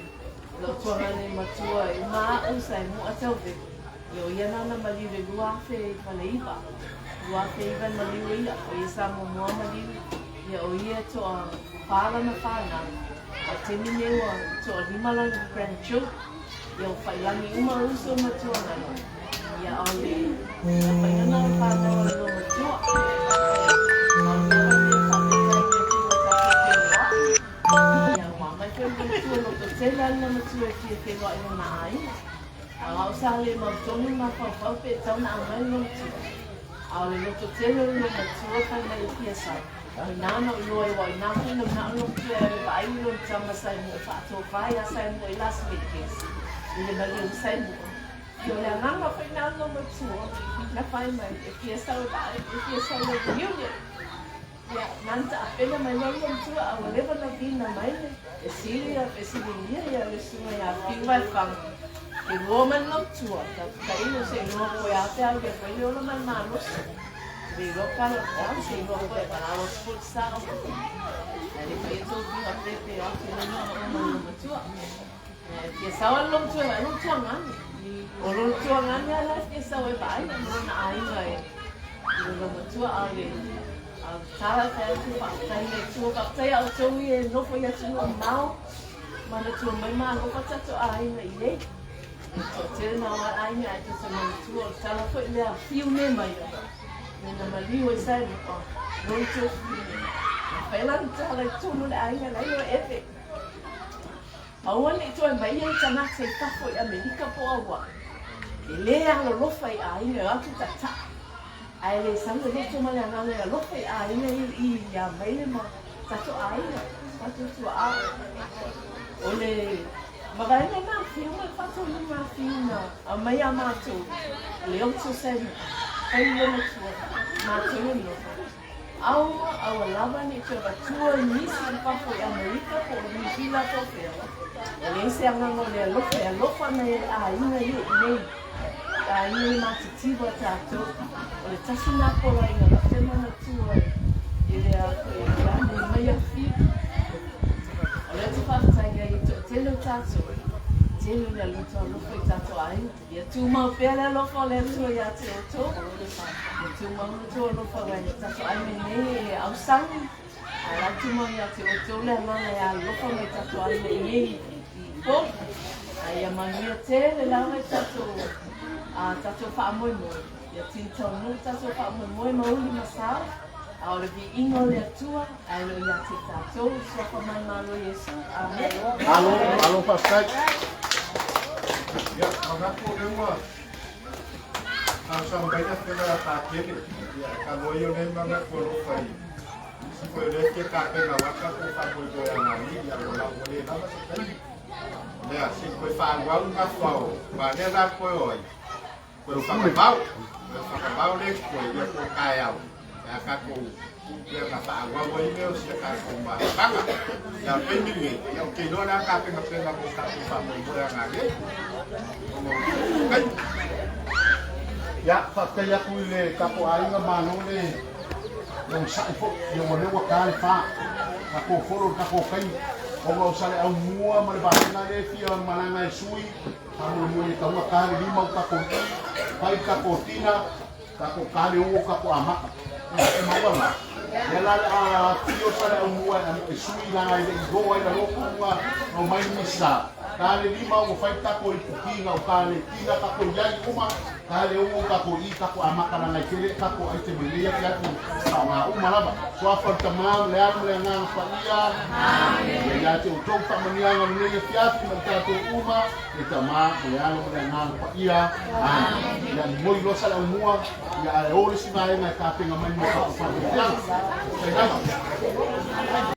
lo tuangane matua e maau sa e mua tau bebe. Ia o ia nana maliu le 2009. 2009 maliu ia, o ia sa mua maliu. Ia o ia toa whālana whānau. O te mine ua toa lima lana grandchildren. Ia o whailangi uma uso matua nana. Ia au le whainana o whānau o lo matua. Au le me whapeta i le tua tātou Ia wā mai koe matua lo to tele alina matua e fia whenua i lona āina. A au sa le mau tonu ngā whauwhau pe tau na amai lo matua. A o le loto tele o lo matua whai mai i pia sau. O nā no i loa i wa i nā koe na mna lo matua e wa ai lo tama sai mo whaato whai a sai mo i Las Vegas. I le mali o sai mo. Ia o le agaga foi na le matua na fai mai e fia sau e vaai e fia sau i le reunion. Ia na na taapena mai loa le matua a ua leva ona vina mai le fesili a fesiligia ia le susuga ia Fiu Vaefaga. Ke loa mai le matua taitaino se iloa po e a pe au ia foi le ola ma le malosi. Le iloa palo tau se iloa foi malalo atu foi le sao. Ae le fai atu au pe pe atu le ma o ma le matua. Fia sao le matua e le matua ngane. O le matua ngane ala fia sao e vaai ma lona aiga e le matua a le tala fai atu faafetai le Atua, faafetai ia outou e nofo i atunuu mamao ma na tua mai ma alofa tatou aiga i nei. E toatele na o aiga ae tatou manatua o le tala foi lea fiu nei mai me na maliu ai sa e mua lou tofi. Na fai lana tala i totonu o le aiga la e efe. Aua ne i toe mai ai tagata i fafo i Amerika po o Auaʻi e lē alolofa i aiga e o atu taʻataʻa ae le sau e le tua ma le agaga e alofa i aiga i ia maile ma tatou aiga tatou tuaʻa. O le mavaega na fiu ma le faataunuuga fiu na aumai ia matou le oto Samoa fai le matua matou e nofo Aua, aua lava ne i toe avatua i nisi i fafo i Amerika po o Niu Sila po o fea. E leai se agaga o le alofa e alofa mai ai le aiga ia i inei, le aiga ia matitiua tatou. O le tasi lena poloaiga avatu ai manatua i le a nei mai afi. O lea ou te faafetai ai i le toatele o tatou, tele o le loto alofa i tatou aiga. Ia tumau pea le alofa o le Atua ia te outou. Ia tumau lo outou alofa aua e tatou aiga nei e aosaga. Ae la tumau ia te outou le agaga e alolofa mai tatou aiga i nei i Upolu. Ae ia manuia tele lava i tatou a tatou faamoemoe. Ia tini taunuu tatou faamoemoe ma uli ma sao. A o le viiga o le Atua ae le o ia te tatou. I le suafa ma le Malo o Iesu. Amene. Malo, malo faafetai. Ia, manatu o lea ua talosaga mai le afioga ia Patele. Ia, talu ai o lea e manatu alofa i isi foi o lea e fia tapena aua le tatou faamoemoe agai, ia ua le lava se taimi. O lea, se i toe faaauau gafa o aua lea la toe o ai. Toe o Fagamau, toe o Fagamau lea e totoe, ia po o taeao, pe a tatou ia na faaauau ai mea o si a tatou mafutaga. Ia, o le taimi lenei, ia ou te iloa o le a tapenapena mo le tatou faamoemoe agai, ona o le taimi. Ia, faafetai atu i le tatou aiga, malo le onosai foi, ia ua lea ua ta le fa, tatou folo i le tatou taimi, ona o Saleaaumua ma le vaega lea e fia malaga e sui, Faamoemoe e taua ta le lima o tatou i, fai le tatou tina, tatou ta le ogo tatou amata. E maua la. Lea la le a afio Saleaaumua e sui la e le i loa ai lalo kuga o mai misa. Ta le lima ua fai tatou i puki na o ta le tina tatou iai uma, ta le ogo tatou i tatou amata langa i tele tatou ai te mai nei ake atu faaaoga uma lava. Suafa o le Tama ma le Alo ma le Agaga Paia. Amen. Ia ia te outou faamanuiaga o lenei afiafi ma i tatou uma, le Tama ma le Alo ma le Agaga Paia. Amen. Ia momoli loa Saleaaumua, ia ae o le isi vaega e tapena mai mo tatou faamoemoeaga. Faafetai lava.